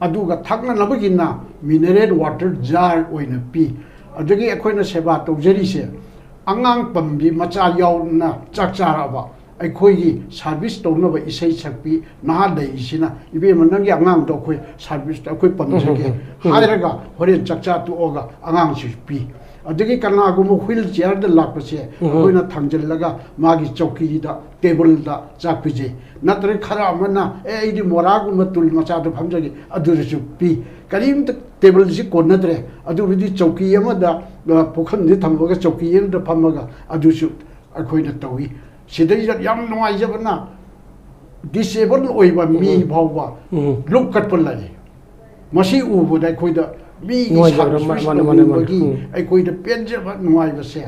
ꯑꯗꯨꯒ ꯊꯛꯅꯅꯕꯒꯤꯅ ꯃꯤꯅꯔꯦꯜ ꯋꯥꯇꯔ ꯖꯥꯔ ꯑꯣꯏꯅ ꯄꯤ꯫ ꯑꯗꯒꯤ ꯑꯩꯈꯣꯏꯅ ꯁꯦꯕꯥ ꯇꯧꯖꯔꯤꯁꯦ, ꯑꯉꯥꯡ ꯄꯝꯕꯤ ꯃꯆꯥ ꯌꯥꯎꯅ ꯆꯥꯛ ꯆꯥꯔꯛꯑꯕ, ꯑꯩꯈꯣꯏꯒꯤ ꯁꯥꯔꯚꯤꯁ ꯇꯧꯅꯕ ꯏꯁꯩ ꯁꯛꯄꯤ ꯅꯍꯥ ꯂꯩꯔꯤꯁꯤꯅ, "ꯏꯕꯦꯝꯃ, ꯅꯪꯒꯤ ꯑꯉꯥꯡꯗꯣ ꯑꯩꯈꯣꯏ ꯁꯥꯔꯚꯤꯁ, ꯑꯩꯈꯣꯏ ꯄꯝꯖꯒꯦ" ꯍꯥꯏꯔꯒ ꯍꯣꯔꯦꯟ ꯆꯥꯛꯆꯥ ꯇꯣꯛꯑꯒ ꯑꯉꯥꯡꯁꯤꯁꯨ ꯄꯤ꯫ ꯑꯗꯒꯤ ꯀꯅꯥꯒꯨꯝꯕ ꯋꯤꯜ ꯆꯤꯌꯔꯗ ꯂꯥꯛꯄꯁꯦ ꯑꯩꯈꯣꯏꯅ ꯊꯥꯡꯖꯤꯜꯂꯒ ꯃꯥꯒꯤ ꯆꯧꯀꯤꯗ, ꯇꯦꯕꯜꯗ ꯆꯥꯛ ꯄꯤꯖꯩ꯫ ꯅꯠꯇ꯭ꯔꯒ ꯈꯔ ꯑꯃꯅ, "ꯑꯦ, ꯑꯩꯗꯤ ꯃꯣꯔꯥꯒꯨꯝꯕ ꯇꯨꯜ ꯃꯆꯥꯗ ꯐꯝꯖꯒꯦ", ꯑꯗꯨꯗꯁꯨ ꯄꯤ꯫ ꯀꯔꯤꯝꯇ ꯇꯦꯕꯜꯁꯤ ꯀꯣꯟꯅꯗ꯭ꯔꯦ, ꯑꯗꯨꯕꯨꯗꯤ ꯆꯧꯀꯤ ꯑꯃꯗ, ꯑ, ꯄꯨꯈꯝꯁꯤ ꯊꯝꯃꯒ ꯆꯧꯀꯤ ꯑꯃꯗ ꯐꯝꯃꯒ ꯑꯗꯨꯁꯨ ꯑꯩꯈꯣꯏꯅ ꯇꯧꯏ꯫ ꯁꯤꯗꯩꯗ ꯌꯥꯝ ꯅꯨꯡꯉꯥꯏꯖꯕꯅ, ꯗꯤꯁꯦꯕꯜ ꯑꯣꯏꯕ ꯃꯤ ꯐꯥꯎꯕ ꯂꯨꯞ ꯀꯠꯄ ꯂꯥꯛꯏ꯫ ꯃꯁꯤ ꯎꯕꯗ ꯑꯩꯈꯣꯏꯗ ꯃꯤꯒꯤ ꯅꯨꯡꯉꯥꯏꯖꯕꯅ, ꯁꯥꯔꯚꯤꯁ ꯃꯥꯅꯦ, ꯃꯥꯅꯦ, ꯃꯥꯅꯦ꯫ ꯇꯧꯅꯤꯡꯕꯒꯤ ꯑꯩꯈꯣꯏꯗ ꯄꯦꯟꯖꯕ ꯅꯨꯡꯉꯥꯏꯕꯁꯦ,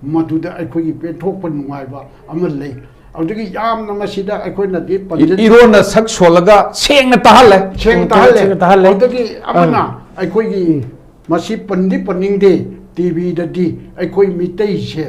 ꯃꯗꯨꯗ ꯑꯩꯈꯣꯏꯒꯤ ꯄꯦꯟꯊꯣꯛꯄ ꯅꯨꯡꯉꯥꯏꯕ ꯑꯃ ꯂꯩ꯫ ꯑꯗꯨꯗꯒꯤ ꯌꯥꯝꯅ ꯃꯁꯤꯗ ꯑꯩꯈꯣꯏꯅꯗꯤ ꯄꯟꯖ- ꯏꯔꯣꯟꯅ ꯁꯛ ꯁꯣꯜꯂꯒ ꯁꯦꯡꯅ ꯇꯥꯍꯜꯂꯦ꯫ ꯁꯦꯡꯅ ꯎꯝ, ꯇꯥꯍꯜꯂꯦ꯫ ꯁꯦꯡꯅ ꯇꯥꯍꯜꯂꯦ꯫ ꯑꯗꯨꯗꯒꯤ ꯑꯃꯅ ꯑꯥ꯫ ꯑꯩꯈꯣꯏꯒꯤ, ꯎꯝ꯫ ꯃꯁꯤ ꯄꯟꯗꯤ ꯄꯟꯅꯤꯡꯗꯦ, ꯇꯤꯚꯤꯗꯗꯤ ꯑꯩꯈꯣꯏ ꯃꯤꯇꯩꯁꯦ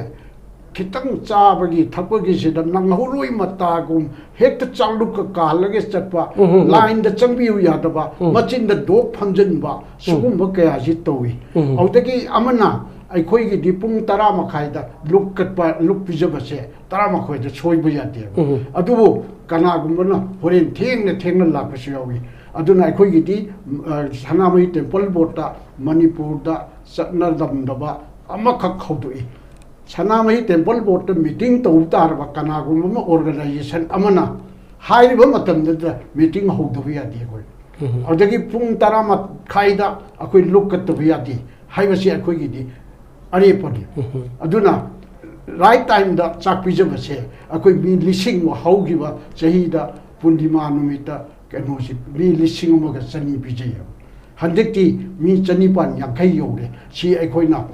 ꯈꯤꯇꯪ ꯆꯥꯕꯒꯤ ꯊꯛꯄꯒꯤꯁꯤꯗ ꯅꯪꯍꯧꯔꯣꯏ ꯃꯇꯥꯒꯨꯝ ꯍꯦꯛꯇ ꯆꯥꯛꯂꯨꯛꯀ ꯀꯥꯜꯂꯒ ꯆꯠꯄ, ꯎꯝ, ꯎꯝ, ꯎꯝ꯫ ꯂꯥꯏꯟꯗ ꯆꯪꯕꯤꯌꯨ ꯌꯥꯗꯕ, ꯎꯝ꯫ ꯃꯆꯤꯟꯗ ꯗꯣꯛ ꯐꯝꯖꯤꯟꯕ, ꯎꯝ꯫ ꯁꯤꯒꯨꯝꯕ ꯀꯌꯥꯁꯤ ꯇꯧꯏ꯫ ꯎꯝ꯫ ꯑꯗꯨꯗꯒꯤ ꯑꯃꯅ ꯑꯩꯈꯣꯏꯒꯤꯗꯤ ꯄꯨꯡ ꯇꯔꯥ ꯃꯈꯥꯏꯗ ꯂꯨꯛ ꯀꯠꯄ, ꯂꯨꯛ ꯄꯤꯖꯕꯁꯦ ꯇꯔꯥꯃꯥꯊꯣꯏꯗ ꯁꯣꯏꯕ ꯌꯥꯗꯦꯕ꯫ ꯎꯝ꯫ ꯑꯗꯨꯕꯨ ꯀꯅꯥꯒꯨꯝꯕꯅ ꯍꯣꯔꯦꯟ ꯊꯦꯡꯅ ꯊꯦꯡꯅ ꯂꯥꯛꯄꯁꯨ ꯌꯥꯎꯏ꯫ ꯑꯗꯨꯅ ꯑꯩꯈꯣꯏꯒꯤꯗꯤ, ꯑ, ꯁꯅꯥꯃꯍꯤ ꯇꯦꯝꯄꯜ ꯕꯣꯔꯗꯇ ꯃꯅꯤꯄꯨꯔꯗ ꯆꯠꯅꯔꯝꯗꯕ ꯑꯃꯈꯛ ꯍꯧꯗꯣꯛꯏ꯫ ꯁꯅꯥꯃꯍꯤ ꯇꯦꯝꯄꯜ ꯕꯣꯔꯗꯇ ꯃꯤꯇꯤꯡ ꯇꯧꯕ ꯇꯥꯔꯕ ꯀꯅꯥꯒꯨꯝꯕ ꯑꯃ ꯑꯣꯔꯒꯅꯥꯏꯖꯦꯁꯟ ꯑꯃꯅ ꯍꯥꯏꯔꯤꯕ ꯃꯇꯝꯗꯨꯗ ꯃꯤꯇꯤꯡ ꯍꯧꯗꯕ ꯌꯥꯗꯦ ꯑꯩꯈꯣꯏ꯫ ꯎꯝ꯫ ꯑꯗꯨꯗꯒꯤ ꯄꯨꯡ ꯇꯔꯥ ꯃꯈꯥꯏꯗ ꯑꯩꯈꯣꯏ ꯂꯨꯛ ꯀꯠꯇꯕ ꯌꯥꯗꯦ ꯍꯥꯏꯕꯁꯤ ꯑꯩꯈꯣꯏꯒꯤꯗꯤ ꯑꯔꯦꯞꯄꯅꯤ꯫ ꯎꯝ꯫ ꯑꯗꯨꯅ ꯔꯥꯏꯠ ꯇꯥꯏꯝꯗ ꯆꯥꯛ ꯄꯤꯖꯕꯁꯦ ꯑꯩꯈꯣꯏ ꯃꯤ ꯂꯤꯁꯤꯡ ꯍꯧꯈꯤꯕ ꯆꯍꯤꯗ ꯄꯨꯔꯅꯤꯃꯥ ꯅꯨꯃꯤꯠꯇ ꯀꯩꯅꯣꯁꯤ ꯃꯤ ꯂꯤꯁꯤꯡ ꯑꯃꯒ ꯆꯅꯤ ꯄꯤꯖꯩꯌꯦꯕ꯫ ꯍꯟꯗꯛꯇꯤ ꯃꯤ ꯆꯅꯤꯄꯥꯟ ꯌꯥꯡꯈꯩ ꯌꯧꯔꯦ꯫ ꯁꯤ ꯑꯩꯈꯣꯏꯅ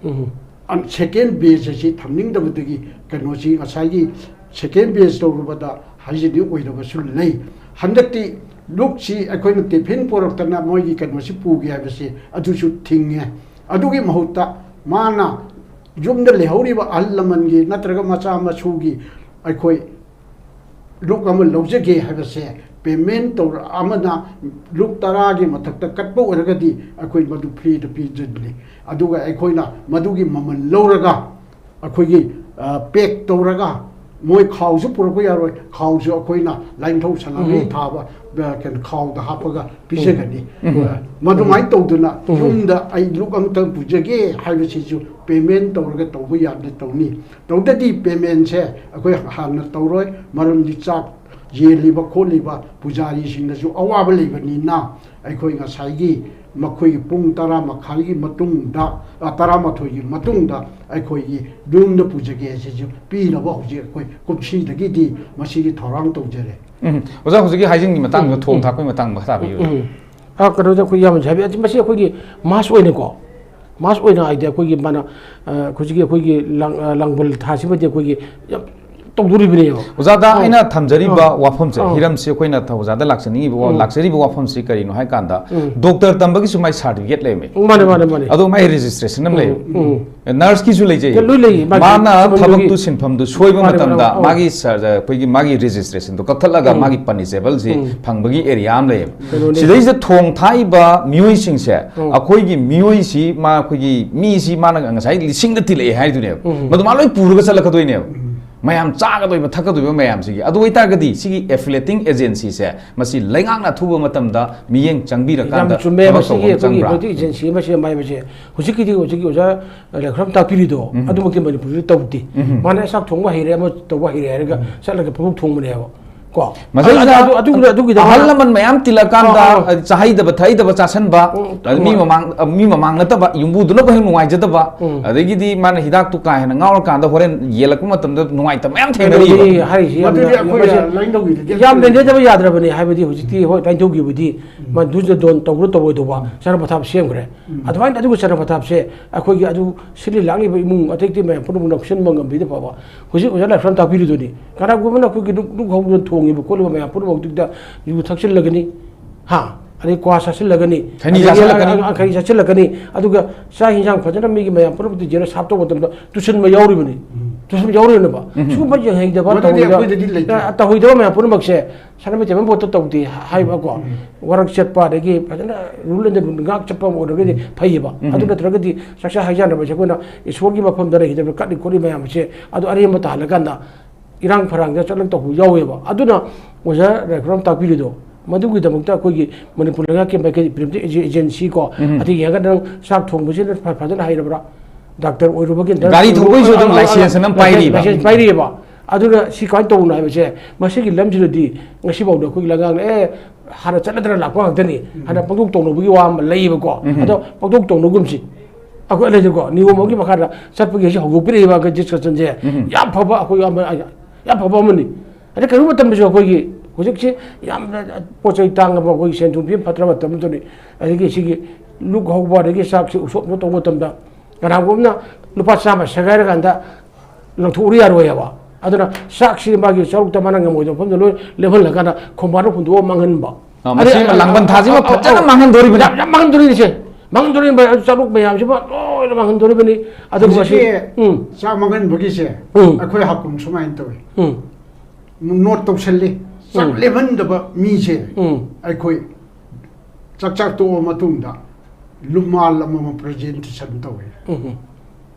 ꯎꯝ꯫ ꯑꯟ-, ꯁꯦꯀꯦꯟ ꯕꯦꯆ ꯑꯁꯤ ꯊꯝꯅꯤꯡꯗꯕꯗꯒꯤ ꯀꯩꯅꯣꯁꯤ ꯉꯁꯥꯏꯒꯤ ꯁꯦꯀꯦꯟ ꯕꯦꯆ ꯇꯧꯔꯨꯕꯗ ꯍꯥꯏꯖꯅꯤꯡ ꯑꯣꯏꯗꯕꯁꯨ ꯂꯩ꯫ ꯍꯟꯗꯛꯇꯤ ꯂꯨꯛꯁꯤ ꯑꯩꯈꯣꯏꯅ ꯇꯤꯐꯤꯟ ꯄꯨꯔꯛꯇꯅ ꯃꯣꯏꯒꯤ ꯀꯩꯅꯣꯁꯤ ꯄꯨꯒꯦ ꯍꯥꯏꯕꯁꯤ ꯑꯗꯨꯁꯨ ꯊꯤꯡꯉꯦ꯫ ꯑꯗꯨꯒꯤ ꯃꯍꯨꯠꯇ ꯃꯥꯅ ꯌꯨꯝꯗ ꯂꯩꯍꯧꯔꯤꯕ ꯑꯍꯜ ꯂꯃꯟꯒꯤ ꯅꯠꯇ꯭ꯔꯒ ꯃꯆꯥ ꯃꯁꯨꯒꯤ ꯑꯩꯈꯣꯏ ꯂꯨꯛ ꯑꯃ ꯂꯧꯖꯒꯦ ꯍꯥꯏꯕꯁꯦ, ꯄꯦꯃꯦꯟ ꯇꯧꯔ ꯑꯃꯅ ꯂꯨꯛ ꯇꯔꯥꯒꯤ ꯃꯊꯛꯇ ꯀꯠꯄ ꯑꯣꯏꯔꯒꯗꯤ ꯑꯩꯈꯣꯏ ꯃꯗꯨ ꯐ꯭ꯔꯤꯗ ꯄꯤꯖꯕꯅꯤ꯫ ꯑꯗꯨꯒ ꯑꯩꯈꯣꯏꯅ ꯃꯗꯨꯒꯤ ꯃꯃꯜ ꯂꯧꯔꯒ ꯑꯩꯈꯣꯏꯒꯤ ꯄꯦꯛ ꯇꯧꯔꯒ, ꯃꯣꯏ ꯈꯥꯎꯁꯨ ꯄꯨꯔꯛꯄ ꯌꯥꯔꯣꯏ, ꯈꯥꯎꯁꯨ ꯑꯩꯈꯣꯏꯅ ꯂꯥꯏꯅꯤꯡꯊꯧ ꯁꯅꯥꯃꯍꯤ ꯎꯝ꯫ ꯊꯥꯕ ꯑ, ꯀꯩꯅꯣ ꯈꯥꯎꯗ ꯍꯥꯞꯄꯒ ꯄꯤꯖꯒꯅꯤ꯫ ꯎꯝ꯫ ꯑ, ꯃꯗꯨꯃꯥꯏꯅ ꯇꯧꯗꯅ ꯎꯝ꯫ ꯌꯨꯝꯗ ꯑꯩ ꯂꯨꯛ ꯑꯃꯇꯪ ꯄꯨꯖꯒꯦ ꯍꯥꯏꯕꯁꯤꯁꯨ ꯄꯦꯃꯦꯟ ꯇꯧꯔꯒ ꯇꯧꯕ ꯌꯥꯕꯗꯤ ꯇꯧꯅꯤ꯫ ꯇꯧꯗꯗꯤ ꯄꯦꯃꯦꯟꯁꯦ ꯑꯩꯈꯣꯏ ꯍꯥꯟꯅ ꯇꯧꯔꯣꯏ, ꯃꯔꯝꯗꯤ ꯆꯥꯛ ꯌꯦꯜꯂꯤꯕ ꯈꯣꯠꯂꯤꯕ ꯄꯨꯖꯥꯔꯤꯁꯤꯡꯗꯁꯨ ꯑꯋꯥꯕ ꯂꯩꯕꯅꯤꯅ, ꯑꯩꯈꯣꯏ ꯉꯁꯥꯏꯒꯤ ꯃꯈꯣꯏꯒꯤ ꯄꯨꯡ ꯇꯔꯥ ꯃꯈꯥꯏꯒꯤ ꯃꯇꯨꯡꯗ, ꯑ, ꯇꯔꯥꯃꯥꯊꯣꯏꯒꯤ ꯃꯇꯨꯡꯗ ꯑꯩꯈꯣꯏꯒꯤ ꯌꯨꯝꯗ ꯄꯨꯖꯒꯦ ꯍꯥꯏꯁꯤꯁꯨ ꯄꯤꯅꯕ ꯍꯧꯖꯤꯛ ꯑꯩꯈꯣꯏ ꯀꯨꯝꯁꯤꯗꯒꯤꯗꯤ ꯃꯁꯤꯒꯤ ꯊꯧꯔꯥꯡ ꯇꯧꯖꯔꯦ꯫ ꯎꯝ꯫ ꯑꯣꯖꯥ, ꯍꯧꯖꯤꯛꯀꯤ ꯍꯥꯏꯖꯤꯟꯒꯤ ꯃꯇꯥꯡꯗ, ꯎꯝ, ꯊꯣꯡ ꯎꯝ꯫ ꯊꯥꯛꯄꯒꯤ ꯃꯇꯥꯡꯗ ꯈꯔ ꯇꯥꯛꯄꯤꯌꯨ꯫ ꯎꯝ꯫ ꯑ, ꯀꯩꯅꯣꯗ ꯑꯩꯈꯣꯏ ꯌꯥꯝꯅ ꯍꯥꯏꯕꯤ-, ꯃꯁꯤ ꯑꯩꯈꯣꯏꯒꯤ ꯃꯥꯁ ꯑꯣꯏꯅꯀꯣ, ꯃꯥꯁ ꯑꯣꯏꯅ ꯍꯥꯏꯗꯤ ꯑꯩꯈꯣꯏꯒꯤ ꯃꯥꯅ, ꯑ, ꯍꯧꯖꯤꯛꯀꯤ ꯑꯩꯈꯣꯏꯒꯤ ꯂꯥꯡ-, ꯑ, ꯂꯥꯡꯕꯜ ꯊꯥꯁꯤꯃꯗꯤ ꯑꯩꯈꯣꯏꯒꯤ ꯌꯥꯝ ꯇꯧꯗꯣꯔꯤꯕꯅꯦꯕ꯫ ꯑꯣꯖꯥꯗ ꯑꯥ꯫ ꯑꯩꯅ ꯊꯝꯖꯔꯤꯕ ꯑꯥ꯫ ꯋꯥꯐꯝꯁꯦ, ꯑꯥ꯫ ꯍꯤꯔꯝꯁꯦ ꯑꯩꯈꯣꯏꯅ ꯊ-, ꯑꯣꯖꯥꯗ ꯂꯥꯛꯆꯅꯤꯡꯉꯤꯕ ꯋꯥ-, ꯎꯝ꯫ ꯂꯥꯛꯆꯔꯤꯕ ꯋꯥꯐꯝꯁꯤ ꯀꯔꯤꯅꯣ ꯍꯥꯏ ꯀꯥꯟꯗ, ꯎꯝ꯫ ꯗꯣꯛꯇꯔ ꯇꯝꯕꯒꯤꯁꯨ ꯃꯥꯏ ꯁꯥꯔꯇꯤꯐꯤꯀꯦꯠ ꯂꯩꯔꯝꯃꯦ꯫ ꯃꯥꯅꯦ, ꯃꯥꯅꯦ, ꯃꯥꯅꯦ꯫ ꯑꯗꯣ ꯃꯥꯏ ꯔꯦꯖꯤꯁꯇ꯭ꯔꯦꯁꯟ ꯑꯃ ꯎꯝ, ꯂꯩ꯫ ꯎꯝ꯫ ꯅꯔꯁꯀꯤꯁꯨ ꯂꯩꯖꯩ꯫ ꯂꯣꯏ ꯂꯩ, ꯃꯥꯒꯤ ꯃꯥꯅ ꯁꯤꯟꯐꯝꯗꯨꯒꯤ꯫ ꯊꯕꯛꯇꯨ ꯁꯤꯟꯐꯝꯗꯨ ꯁꯣꯏꯕ ꯃꯥꯅꯦ, ꯃꯥꯅꯦ, ꯃꯇꯝꯗ ꯑꯧ꯫ ꯃꯥꯒꯤ ꯁ-, ꯑꯩꯈꯣꯏꯒꯤ ꯃꯥꯒꯤ ꯔꯦꯖꯤꯁꯇ꯭ꯔꯦꯁꯟꯗꯣ ꯀꯛꯊꯠꯂꯒ ꯎꯝ꯫ ꯃꯥꯒꯤ ꯄꯅꯤꯁꯦꯕꯜꯁꯤ ꯎꯝ꯫ ꯐꯪꯕꯒꯤ ꯑꯦꯔꯤꯌꯥ ꯑꯃ ꯂꯩꯌꯦꯕ꯫ ꯀꯩꯅꯣꯅꯦ꯫ ꯁꯤꯗꯩꯁꯤꯗ ꯊꯣꯡ ꯊꯥꯛꯏꯕ ꯃꯤꯑꯣꯏꯁꯤꯡꯁꯦ, ꯎꯝ꯫ ꯑꯩꯈꯣꯏꯒꯤ ꯃꯤꯑꯣꯏꯁꯤ, ꯃꯥ, ꯑꯩꯈꯣꯏꯒꯤ ꯃꯤꯁꯤ ꯃꯥꯅ ꯉꯁꯥꯏ ꯂꯤꯁꯤꯡꯗ ꯊꯤꯜꯂꯛꯑꯦ ꯍꯥꯏꯗꯨꯅꯦꯕ꯫ ꯎꯝ꯫ ꯃꯗꯨ ꯃꯥ ꯂꯣꯏ ꯄꯨꯔꯒ ꯆꯠꯂꯛꯀꯗꯣꯏꯅꯦꯕ꯫ ꯎꯝ꯫ ꯃꯌꯥꯝ ꯆꯥꯒꯗꯣꯏꯕ, ꯊꯛꯀꯗꯣꯏꯕ ꯃꯌꯥꯝꯁꯤꯒꯤ꯫ ꯑꯗꯨ ꯑꯣꯏꯇꯥꯔꯒꯗꯤ ꯁꯤꯒꯤ ꯑꯦꯐꯤꯂꯦꯇꯤꯡ ꯑꯦꯖꯦꯟꯁꯤꯁꯦ, ꯃꯁꯤ ꯂꯩꯉꯥꯛꯅ ꯑꯊꯨꯕ ꯃꯇꯝꯗ ꯃꯤꯠꯌꯦꯡ ꯆꯪꯕꯤꯔꯀꯥꯟꯗ ꯌꯥꯝ ꯆꯨꯝꯃꯦ꯫ ꯊꯕꯛ ꯃꯁꯤꯒꯤ ꯇꯧꯕ ꯑꯃ ꯑꯩꯈꯣꯏꯒꯤ ꯆꯪꯕ꯭ꯔꯥ? ꯍꯧꯖꯤꯛ ꯑꯦꯖꯦꯟꯁꯤ ꯑꯃ ꯁꯦꯝꯕ ꯍꯥꯏꯕꯁꯦ, ꯍꯧꯖꯤꯛꯀꯤꯗꯤ ꯍꯧꯖꯤꯛꯀꯤ ꯑꯣꯖꯥ ꯂꯥꯏꯈ꯭ꯔꯝ ꯇꯥꯛꯄꯤꯔꯤꯗꯣ, ꯎꯝ꯫ ꯑꯗꯨꯃꯛꯇꯤ ꯃꯅꯤꯄꯨꯔꯗ ꯇꯧꯗꯦ꯫ ꯎꯝ꯫ ꯃꯥꯅ ꯆꯥꯛ ꯊꯣꯡꯕ ꯍꯩꯔꯦ, ꯑꯃ ꯇꯧꯕ ꯍꯩꯔꯦ ꯍꯥꯏꯔꯒ ꯎꯝ꯫ ꯆꯠꯂꯒ ꯄꯪꯊꯣꯡ ꯊꯣꯡꯕꯅꯦꯕ꯫ ꯀꯣ? ꯃꯁꯤꯗ ꯑꯗꯨ, ꯑꯗꯨ, ꯑꯗꯨꯒꯤꯗ, ꯑꯗꯨꯒꯤꯗ ꯑꯍꯜ ꯃꯥꯅ ꯂꯃꯟ ꯃꯌꯥꯝ ꯇꯤꯜꯂꯛꯀꯥꯟꯗ, ꯑꯥ, ꯑꯥ꯫ ꯆꯥꯍꯩꯗꯕ ꯊꯛꯍꯩꯗꯕ ꯆꯥꯁꯟꯕ, ꯎꯝ, ꯑꯗ ꯃꯤ ꯎꯝ꯫ ꯃꯃꯥꯡ, ꯃꯤ ꯃꯃꯥꯡ ꯅꯠꯇꯕ, ꯌꯨꯝꯕꯨꯗꯨꯅꯕꯨ ꯍꯦꯟꯅ ꯅꯨꯡꯉꯥꯏꯖꯗꯕ, ꯎꯝ꯫ ꯑꯗꯒꯤꯗꯤ ꯃꯥꯅ ꯍꯤꯗꯥꯛꯇꯨ ꯀꯥ ꯍꯦꯟꯅ ꯉꯥꯎꯔꯀꯥꯟꯗ ꯍꯣꯔꯦꯟ ꯌꯦꯜꯂꯛꯄ ꯃꯇꯝꯗ ꯅꯨꯡꯉꯥꯏꯇꯕ ꯃꯌꯥꯝ ꯊꯦꯡꯅꯔꯤꯕ꯫ ꯀꯩꯅꯣꯗꯤ ꯍꯥꯏꯔꯤꯁꯤ ꯌꯥꯝ, ꯃꯗꯨꯗꯤ ꯑꯩꯈꯣꯏ ꯃꯁꯤ ꯂꯥꯏꯅꯧꯒꯤꯗꯗꯤ ꯌꯥꯝ ꯂꯩꯅꯗꯕ ꯌꯥꯗ꯭ꯔꯕꯅꯤ꯫ ꯍꯥꯏꯕꯗꯤ ꯍꯧꯖꯤꯛꯇꯤ, ꯍꯣꯏ, ꯂꯥꯏꯅꯧꯒꯤꯕꯨꯗꯤ ꯎꯝ꯫ ꯃꯗꯨꯗ ꯗꯣꯟ ꯇꯧꯔ ꯇꯧꯔꯣꯏꯗꯧꯕ ꯆꯠꯅ ꯄꯊꯥꯞ ꯁꯦꯝꯈ꯭ꯔꯦ꯫ ꯎꯝ꯫ ꯑꯗꯨꯃꯥꯏꯅ ꯑꯗꯨꯒ ꯆꯠꯅ ꯄꯊꯥꯞꯁꯦ ꯑꯩꯈꯣꯏꯒꯤ ꯑꯗꯨ ꯁꯤꯜꯂꯤ ꯂꯥꯡꯂꯤꯕ ꯏꯃꯨꯡ ꯑꯇꯩ ꯑꯇꯩ ꯃꯌꯥꯝ ꯄꯨꯝꯅꯃꯛ ꯅꯛꯁꯤꯟꯕ ꯉꯝꯕꯤꯗ ꯐꯕ꯫ ꯍꯧꯖꯤꯛ ꯑꯣꯖꯥ ꯂꯥꯏꯐ꯭ꯔꯥꯝ ꯇꯥꯛꯄꯤꯔꯤꯗꯨꯅꯤ꯫ ꯀꯅꯥꯒꯨꯝꯕꯅ ꯑꯩꯈꯣꯏꯒꯤ ꯂꯨꯛ, ꯂꯨꯛ ꯍꯧꯗꯅ ꯊꯣꯡ ꯇꯣꯡꯉꯤꯕ ꯈꯣꯠꯂꯤꯕ ꯃꯌꯥꯝ ꯄꯨꯝꯅꯃꯛꯇꯨꯗ ꯌꯨ ꯊꯛꯆꯤꯜꯂꯒꯅꯤ, ꯍꯥ, ꯑꯗꯩ ꯀ꯭ꯋꯥ ꯆꯥꯁꯤꯜꯂꯒꯅꯤ, ꯈꯩꯅꯤ ꯑꯗꯒꯤ ꯆꯥꯁꯤꯜꯂꯛꯀꯅꯤ꯫ ꯑ-, ꯑ-, ꯈꯩꯅꯤ ꯆꯥꯁꯤꯜꯂꯛꯀꯅꯤ꯫ ꯑꯗꯨꯒ ꯆꯥꯛ ꯍꯤꯟꯖꯥꯡ ꯐꯖꯅ ꯃꯤꯒꯤ ꯃꯌꯥꯝ ꯄꯨꯝꯅꯃꯛꯇ ꯌꯦꯟꯅ ꯁꯥꯞ ꯇꯧꯕ ꯃꯇꯝꯗ ꯇꯨꯁꯟꯕ ꯌꯥꯎꯔꯤꯕꯅꯤ꯫ ꯎꯝ꯫ ꯇꯨꯁꯟꯕ ꯌꯥꯎꯔꯤꯕꯅꯦꯕ꯫ ꯎꯝ꯫ ꯁꯤꯒꯨꯝꯕ ꯌꯦꯡꯍꯩꯗꯕ, ꯃꯗꯨꯗꯤ ꯇꯧꯍꯩꯗꯕ, ꯑꯩꯈꯣꯏꯗꯗꯤ ꯂꯩꯇꯦ꯫ ꯑ, ꯇꯧꯍꯩꯗꯕ ꯃꯌꯥꯝ ꯄꯨꯝꯅꯃꯛꯁꯦ ꯁꯅꯥꯃꯍꯤ ꯇꯦꯝꯕꯥꯝ ꯕꯣꯔꯗꯇ ꯇꯧꯗꯦ ꯍꯥꯏꯕꯀꯣ꯫ ꯎꯝ꯫ ꯋꯥꯔꯛ ꯆꯠꯄ, ꯑꯗꯒꯤ ꯐꯖꯅ rule and ꯉꯥꯛ ꯆꯠꯄ ꯑꯃ ꯑꯣꯏꯔꯒꯗꯤ ꯐꯩꯌꯦꯕ꯫ ꯎꯝ꯫ ꯑꯗꯨ ꯅꯠꯇ꯭ꯔꯒꯗꯤ ꯆꯥꯛꯆꯥ ꯍꯩꯖꯥꯟꯅꯕꯁꯦ ꯑꯩꯈꯣꯏꯅ ꯏꯁꯣꯔꯒꯤ ꯃꯐꯝꯗ ꯂꯩꯈꯤꯗꯕ ꯀꯠꯂꯤ ꯈꯣꯠꯂꯤ ꯃꯌꯥꯝꯁꯦ ꯑꯗꯨ ꯑꯔꯦꯝꯕ ꯇꯥꯍꯜꯂꯀꯥꯟꯗ ꯏꯔꯥꯡ ꯐꯔꯥꯡꯗ ꯆꯠꯂꯒ ꯇꯧꯕ ꯌꯥꯎꯋꯦꯕ꯫ ꯑꯗꯨꯅ ꯑꯣꯖꯥ ꯔꯥꯏꯈꯨꯔꯝ ꯇꯥꯛꯄꯤꯔꯤꯗꯣ, ꯃꯗꯨꯒꯤꯗꯃꯛꯇ ꯑꯩꯈꯣꯏꯒꯤ ꯃꯅꯤꯄꯨꯔ ꯂꯩꯉꯥꯛꯀꯤ ꯃꯥꯏꯀꯩ preventive agency ꯀꯣ, ꯎꯝ꯫ ꯑꯗꯒꯤ ꯌꯦꯡꯉꯒ ꯅꯪ ꯆꯥꯛ ꯊꯣꯡꯕꯁꯤ ꯅꯪ ꯐ-, ꯐꯖꯅ ꯍꯩꯔꯕ꯭ꯔꯥ? ꯗꯥꯛꯇꯔ ꯑꯣꯏꯔꯨꯕꯒꯤ ꯅꯪ ꯒꯥꯔꯤ ꯊꯧꯕꯒꯤꯁꯨ ꯑꯗꯨꯝ ꯂꯥꯏꯁꯦꯟꯁ ꯑꯃ ꯄꯥꯏꯔꯤꯕ꯫ ꯂꯥꯏꯁꯦꯟꯁ ꯄꯥꯏꯔꯤꯑꯕ꯫ ꯑꯗꯨꯅ ꯁꯤ ꯀꯃꯥꯏꯅ ꯇꯧꯕꯅꯣ ꯍꯥꯏꯕꯁꯦ, ꯃꯁꯤꯒꯤ ꯂꯝꯁꯤꯗꯗꯤ ꯉꯁꯤ ꯐꯥꯎꯗ ꯑꯩꯈꯣꯏꯒꯤ ꯂꯩꯉꯥꯛꯅ, "ꯑꯦ, ꯍꯥꯟꯅ ꯆꯠꯅꯗꯅ ꯂꯥꯛꯄ ꯉꯥꯛꯇꯅꯤ, ꯎꯝ꯫ ꯍꯥꯟꯅ ꯄꯪꯇꯧ ꯇꯧꯅꯕꯒꯤ ꯋꯥ ꯑꯃ ꯂꯩꯌꯦꯕꯀꯣ"꯫ ꯎꯝ꯫ ꯑꯗꯣ ꯄꯪꯇꯧ ꯇꯧꯅꯒꯨꯝꯁꯤ꯫ ꯑꯩꯈꯣꯏ ꯂꯩꯁꯦꯀꯣ, ꯅꯤꯌꯣꯝ ꯑꯃꯒꯤ ꯃꯈꯥꯗ ꯆꯠꯄꯒꯤ ꯑꯁꯤ ꯍꯧꯗꯣꯛꯄꯤꯔꯛꯏꯕ discussion ꯁꯦ ꯎꯝ꯫ ꯌꯥꯝ ꯐꯕ, ꯑꯩꯈꯣꯏ ꯌꯥꯝ, ꯌꯥꯝ ꯐꯕ ꯑꯃꯅꯤ꯫ ꯑꯗꯩ ꯀꯔꯤꯒꯨꯝꯕ ꯃꯇꯝꯗꯁꯨ ꯑꯩꯈꯣꯏꯒꯤ ꯍꯧꯖꯤꯛꯁꯤ ꯌꯥꯝꯅ ꯄꯣꯠ ꯆꯩ ꯇꯥꯡꯉꯕ, ꯑꯩꯈꯣꯏꯒꯤ ꯁꯦꯟ ꯊꯨꯝ ꯐꯤꯕꯝ ꯐꯠꯇ꯭ꯔꯕ ꯃꯇꯝ ꯑꯃꯗꯅꯤ꯫ ꯑꯗꯒꯤ ꯁꯤꯒꯤ ꯂꯨꯛ ꯍꯧꯕ, ꯑꯗꯒꯤ ꯆꯥꯛꯁꯤ ꯎꯁꯣꯞꯅ ꯇꯧꯕ ꯃꯇꯝꯗ ꯀꯅꯥꯒꯨꯝꯕ ꯑꯃꯅ ꯂꯨꯄꯥ ꯆꯥꯝꯃ ꯁꯦꯒꯥꯏꯔꯀꯥꯟꯗ ꯂꯪꯊꯣꯛꯎ ꯌꯥꯔꯣꯏ ꯍꯥꯏꯕ꯫ ꯑꯗꯨꯅ ꯆꯥꯛꯁꯤ ꯃꯥꯒꯤ ꯆꯥꯔꯨꯛꯇ ꯃꯥꯅ ꯉꯝꯃꯣꯏꯗꯕ ꯃꯐꯝꯗ ꯂꯣꯏ ꯂꯦꯝꯍꯜꯂꯀꯥꯟꯗ ꯈꯣꯡꯕꯥꯟꯗ ꯍꯨꯟꯗꯣꯛꯑ ꯃꯥꯡꯍꯟꯕ꯫ ꯑ, ꯃꯁꯤ ꯑꯗꯩ, ꯂꯥꯡꯕꯟ ꯊꯥꯁꯤꯃ ꯑ, ꯑ, ꯐꯖꯅ ꯑ, ꯃꯥꯡꯍꯟꯗꯣꯔꯤꯕꯅꯤ꯫ ꯌꯥꯝ, ꯌꯥꯝ ꯃꯥꯡꯍꯟꯗꯣꯔꯤꯅꯤ ꯁꯦ꯫ ꯃꯥꯡꯍꯟꯗꯣꯔꯤꯕꯅꯤ, ꯆꯥꯔꯨꯛ ꯃꯌꯥꯝꯁꯤꯃ ꯂꯣꯏꯅ ꯃꯥꯡꯍꯟꯗꯣꯔꯤꯕꯅꯤ꯫ ꯑꯗꯨꯒ ꯃꯁꯤ, ꯍꯧꯖꯤꯛꯀꯤ ꯎꯝ꯫ ꯆꯥꯛ ꯃꯥꯡꯍꯟꯕꯒꯤꯁꯦ ꯎꯝ꯫ ꯑꯩꯈꯣꯏ ꯍꯥꯀꯨꯝ ꯁꯨꯃꯥꯏꯅ ꯇꯧꯏ꯫ ꯎꯝ꯫ Note ꯇꯧꯁꯜꯂꯤ꯫ ꯆꯥꯛ ꯎꯝ꯫ ꯂꯦꯝꯍꯟꯗꯕ ꯃꯤꯁꯦ ꯎꯝ꯫ ꯑꯩꯈꯣꯏ ꯆꯥꯛ ꯆꯥꯛ ꯇꯣꯛꯑ ꯃꯇꯨꯡꯗ ꯂꯨꯃꯥꯜ ꯑꯃꯃꯝ presentation ꯇꯧꯏ꯫ ꯎꯝ꯫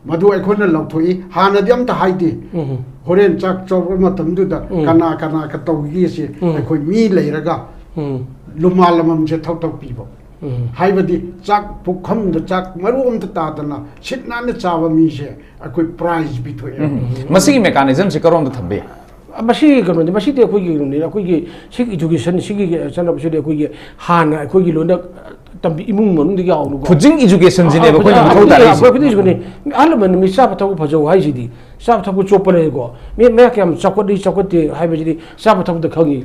ꯃꯗꯨ ꯑꯩꯈꯣꯏꯅ ꯂꯧꯊꯣꯛꯏ꯫ ꯍꯥꯟꯅꯗꯤ ꯑꯝꯇ ꯍꯥꯏꯗꯦ꯫ ꯎꯝ꯫ ꯍꯣꯔꯦꯟ ꯆꯥꯛ ꯆꯥꯕ ꯃꯇꯝꯗꯨꯗ ꯎꯝ꯫ ꯀꯅꯥ ꯀꯅꯥ ꯀ-, ꯇꯧꯒꯦꯁꯦ ꯎꯝ꯫ ꯑꯩꯈꯣꯏ ꯃꯤ ꯂꯩꯔꯒ ꯎꯝ꯫ ꯂꯨꯃꯥꯜ ꯑꯃꯃꯝꯁꯦ ꯊꯛ ꯊꯛ ꯄꯤꯕ꯫ ꯎꯝ꯫ ꯍꯥꯏꯕꯗꯤ ꯆꯥꯛ ꯄꯨꯈꯝꯗ ꯆꯥꯛ ꯃꯔꯨ ꯑꯝꯇ ꯇꯥꯗꯅ ꯁꯤꯠ ꯅꯥꯟꯅ ꯆꯥꯕ ꯃꯤꯁꯦ ꯑꯩꯈꯣꯏ prize ꯄꯤꯊꯣꯛꯑꯦ꯫ ꯎꯝ꯫ ꯃꯁꯤꯒꯤ mechanism ꯁꯦ ꯀꯔꯣꯝꯗ ꯊꯝꯕ ꯌꯥꯏ? ꯃꯁꯤ ꯀꯩꯅꯣꯅꯤ, ꯃꯁꯤꯗꯤ ꯑꯩꯈꯣꯏꯒꯤ ꯀꯩꯅꯣꯅꯤ, ꯑꯩꯈꯣꯏꯒꯤ ꯁꯤꯒꯤ education ꯁꯤꯒꯤ ꯆꯠꯅꯕꯁꯤꯗꯤ ꯑꯩꯈꯣꯏꯒꯤ ꯍꯥꯟꯅ ꯑꯩꯈꯣꯏꯒꯤ ꯂꯣꯏꯅ ꯇꯝꯕꯤ, ꯏꯃꯨꯡ ꯃꯅꯨꯡꯗꯒꯤ ꯍꯧꯅꯀꯣ꯫ ꯈꯨꯖꯤꯡ education ꯁꯤꯅꯦꯕ ꯑꯩꯈꯣꯏꯅ ꯑꯩꯈꯣꯏ ꯃꯊꯧ ꯇꯥꯔꯤꯁꯦ꯫ ꯑꯩꯈꯣꯏ ꯈꯨꯗꯤꯡꯁꯤꯅꯤ꯫ ꯑꯍꯜ ꯂꯃꯟ ꯃꯤ ꯆꯥꯕ ꯊꯛꯄ ꯐꯖꯧ ꯍꯥꯏꯁꯤꯗꯤ ꯆꯥꯕ ꯊꯛꯄ ꯆꯣꯞꯄ ꯂꯩꯀꯣ꯫ ꯃꯤ ꯃꯌꯥ ꯀꯌꯥꯝ ꯆꯥꯎꯈꯠꯂꯤ ꯆꯥꯎꯈꯠꯇꯦ ꯍꯥꯏꯕꯁꯤꯗꯤ ꯆꯥꯕ ꯊꯛꯄꯗ ꯈꯪꯉꯤ꯫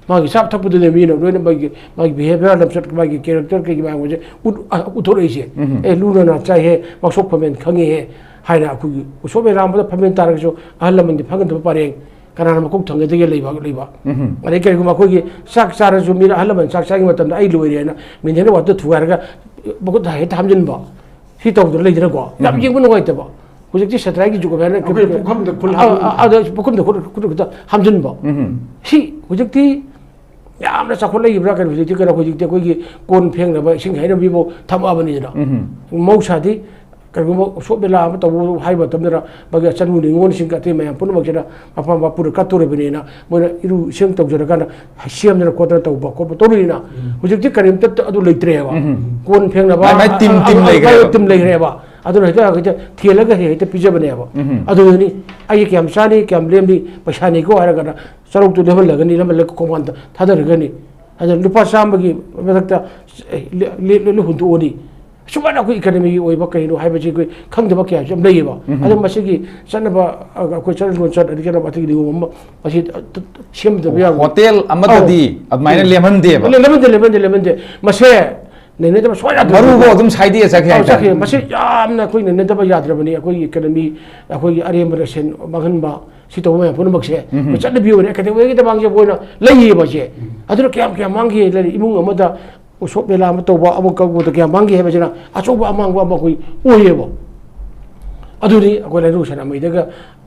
ꯃꯥꯒꯤ ꯆꯥꯕ ꯊꯛꯄꯗꯨꯅꯦ ꯃꯤꯅ ꯂꯣꯏꯅ ꯃꯥꯒꯤ, ꯃꯥꯒꯤ behaviour ꯂꯝꯆꯠ, ꯃꯥꯒꯤ character ꯀꯩꯒꯤ ꯃꯌꯥꯝꯁꯦ ꯎꯠ-, ꯑ, ꯎꯠꯊꯣꯔꯛꯏꯁꯦ꯫ ꯎꯝ꯫ "ꯑꯦ, ꯂꯨ ꯅꯥ ꯆꯥꯏꯍꯦ, ꯃꯁꯣꯛ ꯐꯃꯦꯟ ꯈꯪꯉꯤꯍꯦ" ꯍꯥꯏꯅ ꯑꯩꯈꯣꯏꯒꯤ ꯎꯁꯣꯞ ꯃꯦꯔꯥ ꯑꯃꯗ ꯐꯃꯦꯟ ꯇꯥꯔꯒꯁꯨ ꯑꯍꯜ ꯂꯃꯟꯗꯤ ꯐꯪꯒꯟꯗꯕ ꯄꯔꯦꯡ, ꯀꯅꯥꯅ ꯃꯀꯣꯛ ꯊꯪꯒꯗꯒꯦ ꯂꯩꯕ ꯂꯩꯕ? ꯎꯝ꯫ ꯑꯗꯩ ꯀꯔꯤꯒꯨꯝꯕ ꯑꯩꯈꯣꯏꯒꯤ ꯆꯥꯛ ꯆꯥꯔꯁꯨ ꯃꯤꯅ ꯑꯍꯜ ꯂꯃꯟ ꯆꯥꯛ ꯆꯥꯒꯤ ꯃꯇꯝꯗ ꯑꯩ ꯂꯣꯏꯔꯦꯅ ꯃꯤꯅꯤꯠ ꯋꯥꯠꯇ ꯊꯨꯒꯥꯏꯔꯒ ꯃꯈꯨꯠ ꯍꯦꯛꯇ ꯍꯥꯝꯖꯤꯟꯕ, ꯁꯤ ꯇꯧꯗꯅ ꯂꯩꯗꯅꯀꯣ꯫ ꯌꯥꯝ ꯎꯝ꯫ ꯌꯦꯡꯕ ꯅꯨꯡꯉꯥꯏꯇꯕ꯫ ꯍꯧꯖꯤꯛꯇꯤ ꯁꯥꯇ꯭ꯔꯥꯏꯒꯤ ꯖꯨꯒ ꯍꯥꯏꯅ ꯑꯩꯈꯣꯏ ꯄꯨꯈꯝꯗ ꯈꯨꯠ ꯑ, ꯍꯥꯝꯖꯤꯟꯕ꯫ ꯑ, ꯑꯗ ꯄꯨꯈꯝꯗ ꯈꯨꯠ ꯈꯨꯠ ꯈꯨꯠꯇ ꯍꯥꯝꯖꯤꯟꯕ꯫ ꯎꯝ꯫ ꯁꯤ ꯍꯧꯖꯤꯛꯇꯤ ꯌꯥꯝꯅ ꯆꯥꯎꯈꯠꯂꯛꯏꯕ꯭ꯔꯥ ꯀꯩꯅꯣ? ꯍꯧꯖꯤꯛꯇꯤ ꯀꯩꯅꯣ, ꯍꯧꯖꯤꯛꯇꯤ ꯑꯩꯈꯣꯏꯒꯤ ꯀꯣꯟ ꯐꯦꯡꯅꯕ ꯏꯁꯤꯡ ꯍꯩꯅꯕꯤꯕꯨ ꯊꯝꯃꯛꯑꯕꯅꯤꯗꯅ꯫ ꯎꯝ꯫ ꯃꯍꯧꯁꯥꯗꯤ ꯀꯔꯤꯒꯨꯝꯕ ꯎꯁꯣꯞ ꯃꯦꯂꯥ ꯑꯃ ꯇꯧꯕ ꯍꯥꯏꯕ ꯃꯇꯝꯗꯅ ꯃꯥꯒꯤ ꯑꯆꯟꯕ ꯅꯤꯉꯣꯜꯁꯤꯡ ꯑꯇꯩ ꯃꯌꯥꯝ ꯄꯨꯝꯅꯃꯛꯁꯤꯅ ꯃꯄꯥ ꯃꯄꯨꯗ ꯀꯠꯇꯣꯔꯤꯕꯅꯤꯅ ꯃꯣꯏꯅ ꯏꯔꯨ ꯏꯁꯤꯡ ꯇꯧꯖꯔꯀꯥꯟꯗ ꯁꯦꯝꯗꯅ ꯈꯣꯠꯇꯅ ꯇꯧꯕ ꯈꯣꯠꯄ ꯇꯧꯔꯤꯅꯤꯅ꯫ ꯎꯝ꯫ ꯍꯧꯖꯤꯛꯇꯤ ꯀꯔꯤꯝꯇ ꯑꯗꯨ ꯂꯩꯇ꯭ꯔꯦꯕ꯫ ꯎꯝ꯫ ꯀꯣꯟ ꯐꯦꯡꯅꯕ ꯃꯥꯏ ꯃꯥꯏ ꯇꯤꯝ, ꯑ-, ꯇꯤꯝ ꯑ-, ꯂꯩꯈ꯭ꯔꯦꯕ꯫ ꯇꯤꯝ ꯂꯩꯈ꯭ꯔꯦꯕ꯫ ꯑꯗꯨꯅ ꯍꯦꯛꯇ, ꯍꯦꯛꯇ ꯊꯦꯜꯂꯒ ꯍꯦꯛ-, ꯍꯦꯛꯇ ꯄꯤꯖꯕꯅꯦꯕ꯫ ꯎꯝ꯫ ꯑꯗꯨꯗꯨꯅꯤ ꯑꯩ ꯀꯌꯥꯝ ꯆꯥꯅꯤ, ꯀꯌꯥꯝ ꯂꯦꯝꯅꯤ, ꯄꯩꯁꯥꯅꯤꯀꯣ ꯍꯥꯏꯔꯒꯅ ꯆꯔꯨꯛꯇꯨ ꯂꯦꯝꯍꯜꯂꯒꯅꯤ, ꯂꯦꯝꯍꯜꯂꯒ ꯈꯣꯡꯕꯥꯟꯗ ꯊꯥꯗꯔꯒꯅꯤ꯫ ꯑꯗ ꯂꯨꯄꯥ ꯆꯥꯝꯃꯒꯤ ꯃꯊꯛꯇ, ꯑꯦ, ꯂꯦ-, ꯂꯦ-, ꯂꯦ-, ꯍꯨꯟꯗꯣꯛꯑꯅꯤ꯫ ꯁꯨꯃꯥꯏꯅ ꯑꯩꯈꯣꯏ ꯏꯀꯅꯃꯤꯒꯤ ꯑꯣꯏꯕ ꯀꯩꯅꯣ ꯍꯥꯏꯕꯁꯤ ꯑꯩꯈꯣꯏ ꯈꯪꯗꯕ ꯀꯌꯥꯁꯨ ꯌꯥꯝ ꯂꯩꯌꯦꯕ꯫ ꯎꯝ꯫ ꯑꯗꯣ ꯃꯁꯤꯒꯤ ꯆꯠꯅꯕ, ꯑ, ꯑꯩꯈꯣꯏ ꯆꯠꯅ ꯂꯣꯟꯆꯠ ꯑꯗꯒꯤ ꯆꯠꯅꯕ ꯑꯇꯩꯒꯤ ꯅꯤꯌꯣꯝ ꯑꯃ ꯃꯁꯤ, ꯑ, ꯇ-, ꯇ-, ꯁꯦꯝꯗꯕ ꯌꯥꯔꯣꯏ꯫ ꯍꯣꯇꯦꯜ ꯑꯃꯗꯗꯤ ꯑꯧ꯫ ꯑꯗꯨꯃꯥꯏꯅ ꯎꯝ꯫ ꯂꯦꯝꯍꯟꯗꯦꯕ꯫ ꯂꯦ-, ꯂꯦꯝꯍꯟꯗꯦ, ꯂꯦꯝꯍꯟꯗꯦ, ꯂꯦꯝꯍꯟꯗꯦ꯫ ꯃꯁꯦ ꯅꯩꯅꯗꯕ ꯁꯨꯡꯌꯥ ꯌꯥꯗꯦ꯫ ꯃꯔꯨꯐꯥꯎ ꯑꯗꯨꯝ ꯁꯥꯏꯗꯦꯛꯑ ꯆꯠꯈꯤ ꯑꯧ, ꯍꯥꯏꯇꯥꯔꯦ꯫ ꯆꯠꯈꯤ꯫ ꯃꯁꯤ ꯌꯥꯝꯅ ꯑꯩꯈꯣꯏ ꯅꯩꯅꯗꯕ ꯌꯥꯗ꯭ꯔꯕꯅꯤ꯫ ꯑꯩꯈꯣꯏꯒꯤ ꯏꯀꯅꯃꯤ, ꯑꯩꯈꯣꯏꯒꯤ ꯑꯔꯦꯝꯕꯗ ꯁꯦꯟ ꯃꯥꯡꯍꯟꯕ, ꯁꯤ ꯇꯧꯕ ꯃꯌꯥꯝ ꯄꯨꯝꯅꯃꯛꯁꯦ ꯎꯝ꯫ ꯑꯩꯈꯣꯏ ꯆꯠꯅꯕꯤ ꯑꯣꯏꯅ ꯑꯦꯀꯥꯗꯃꯤꯒꯤꯗꯃꯛꯁꯦ ꯑꯩꯈꯣꯏꯅ ꯂꯩꯌꯦꯕ ꯁꯦ꯫ ꯎꯝ꯫ ꯑꯗꯨꯅ ꯀꯌꯥꯝ ꯀꯌꯥꯝ ꯃꯥꯡꯈꯤ ꯂꯩꯔꯤ ꯏꯃꯨꯡ ꯑꯃꯗ ꯎꯁꯣꯞ ꯃꯦꯂꯥ ꯑꯃ ꯇꯧꯕ, ꯑꯃ ꯀꯧꯕꯗ ꯀꯌꯥꯝ ꯃꯥꯡꯈꯤ ꯍꯥꯏꯕꯁꯤꯅ ꯑꯆꯧꯕ ꯑꯃꯥꯡꯕ ꯑꯃ ꯑꯩꯈꯣꯏ ꯑꯣꯏꯌꯦꯕ꯫ ꯑꯗꯨꯅꯤ ꯑꯩꯈꯣꯏ ꯂꯥꯏꯅꯤꯡꯊꯧ ꯁꯅꯥꯃꯍꯤꯗꯒ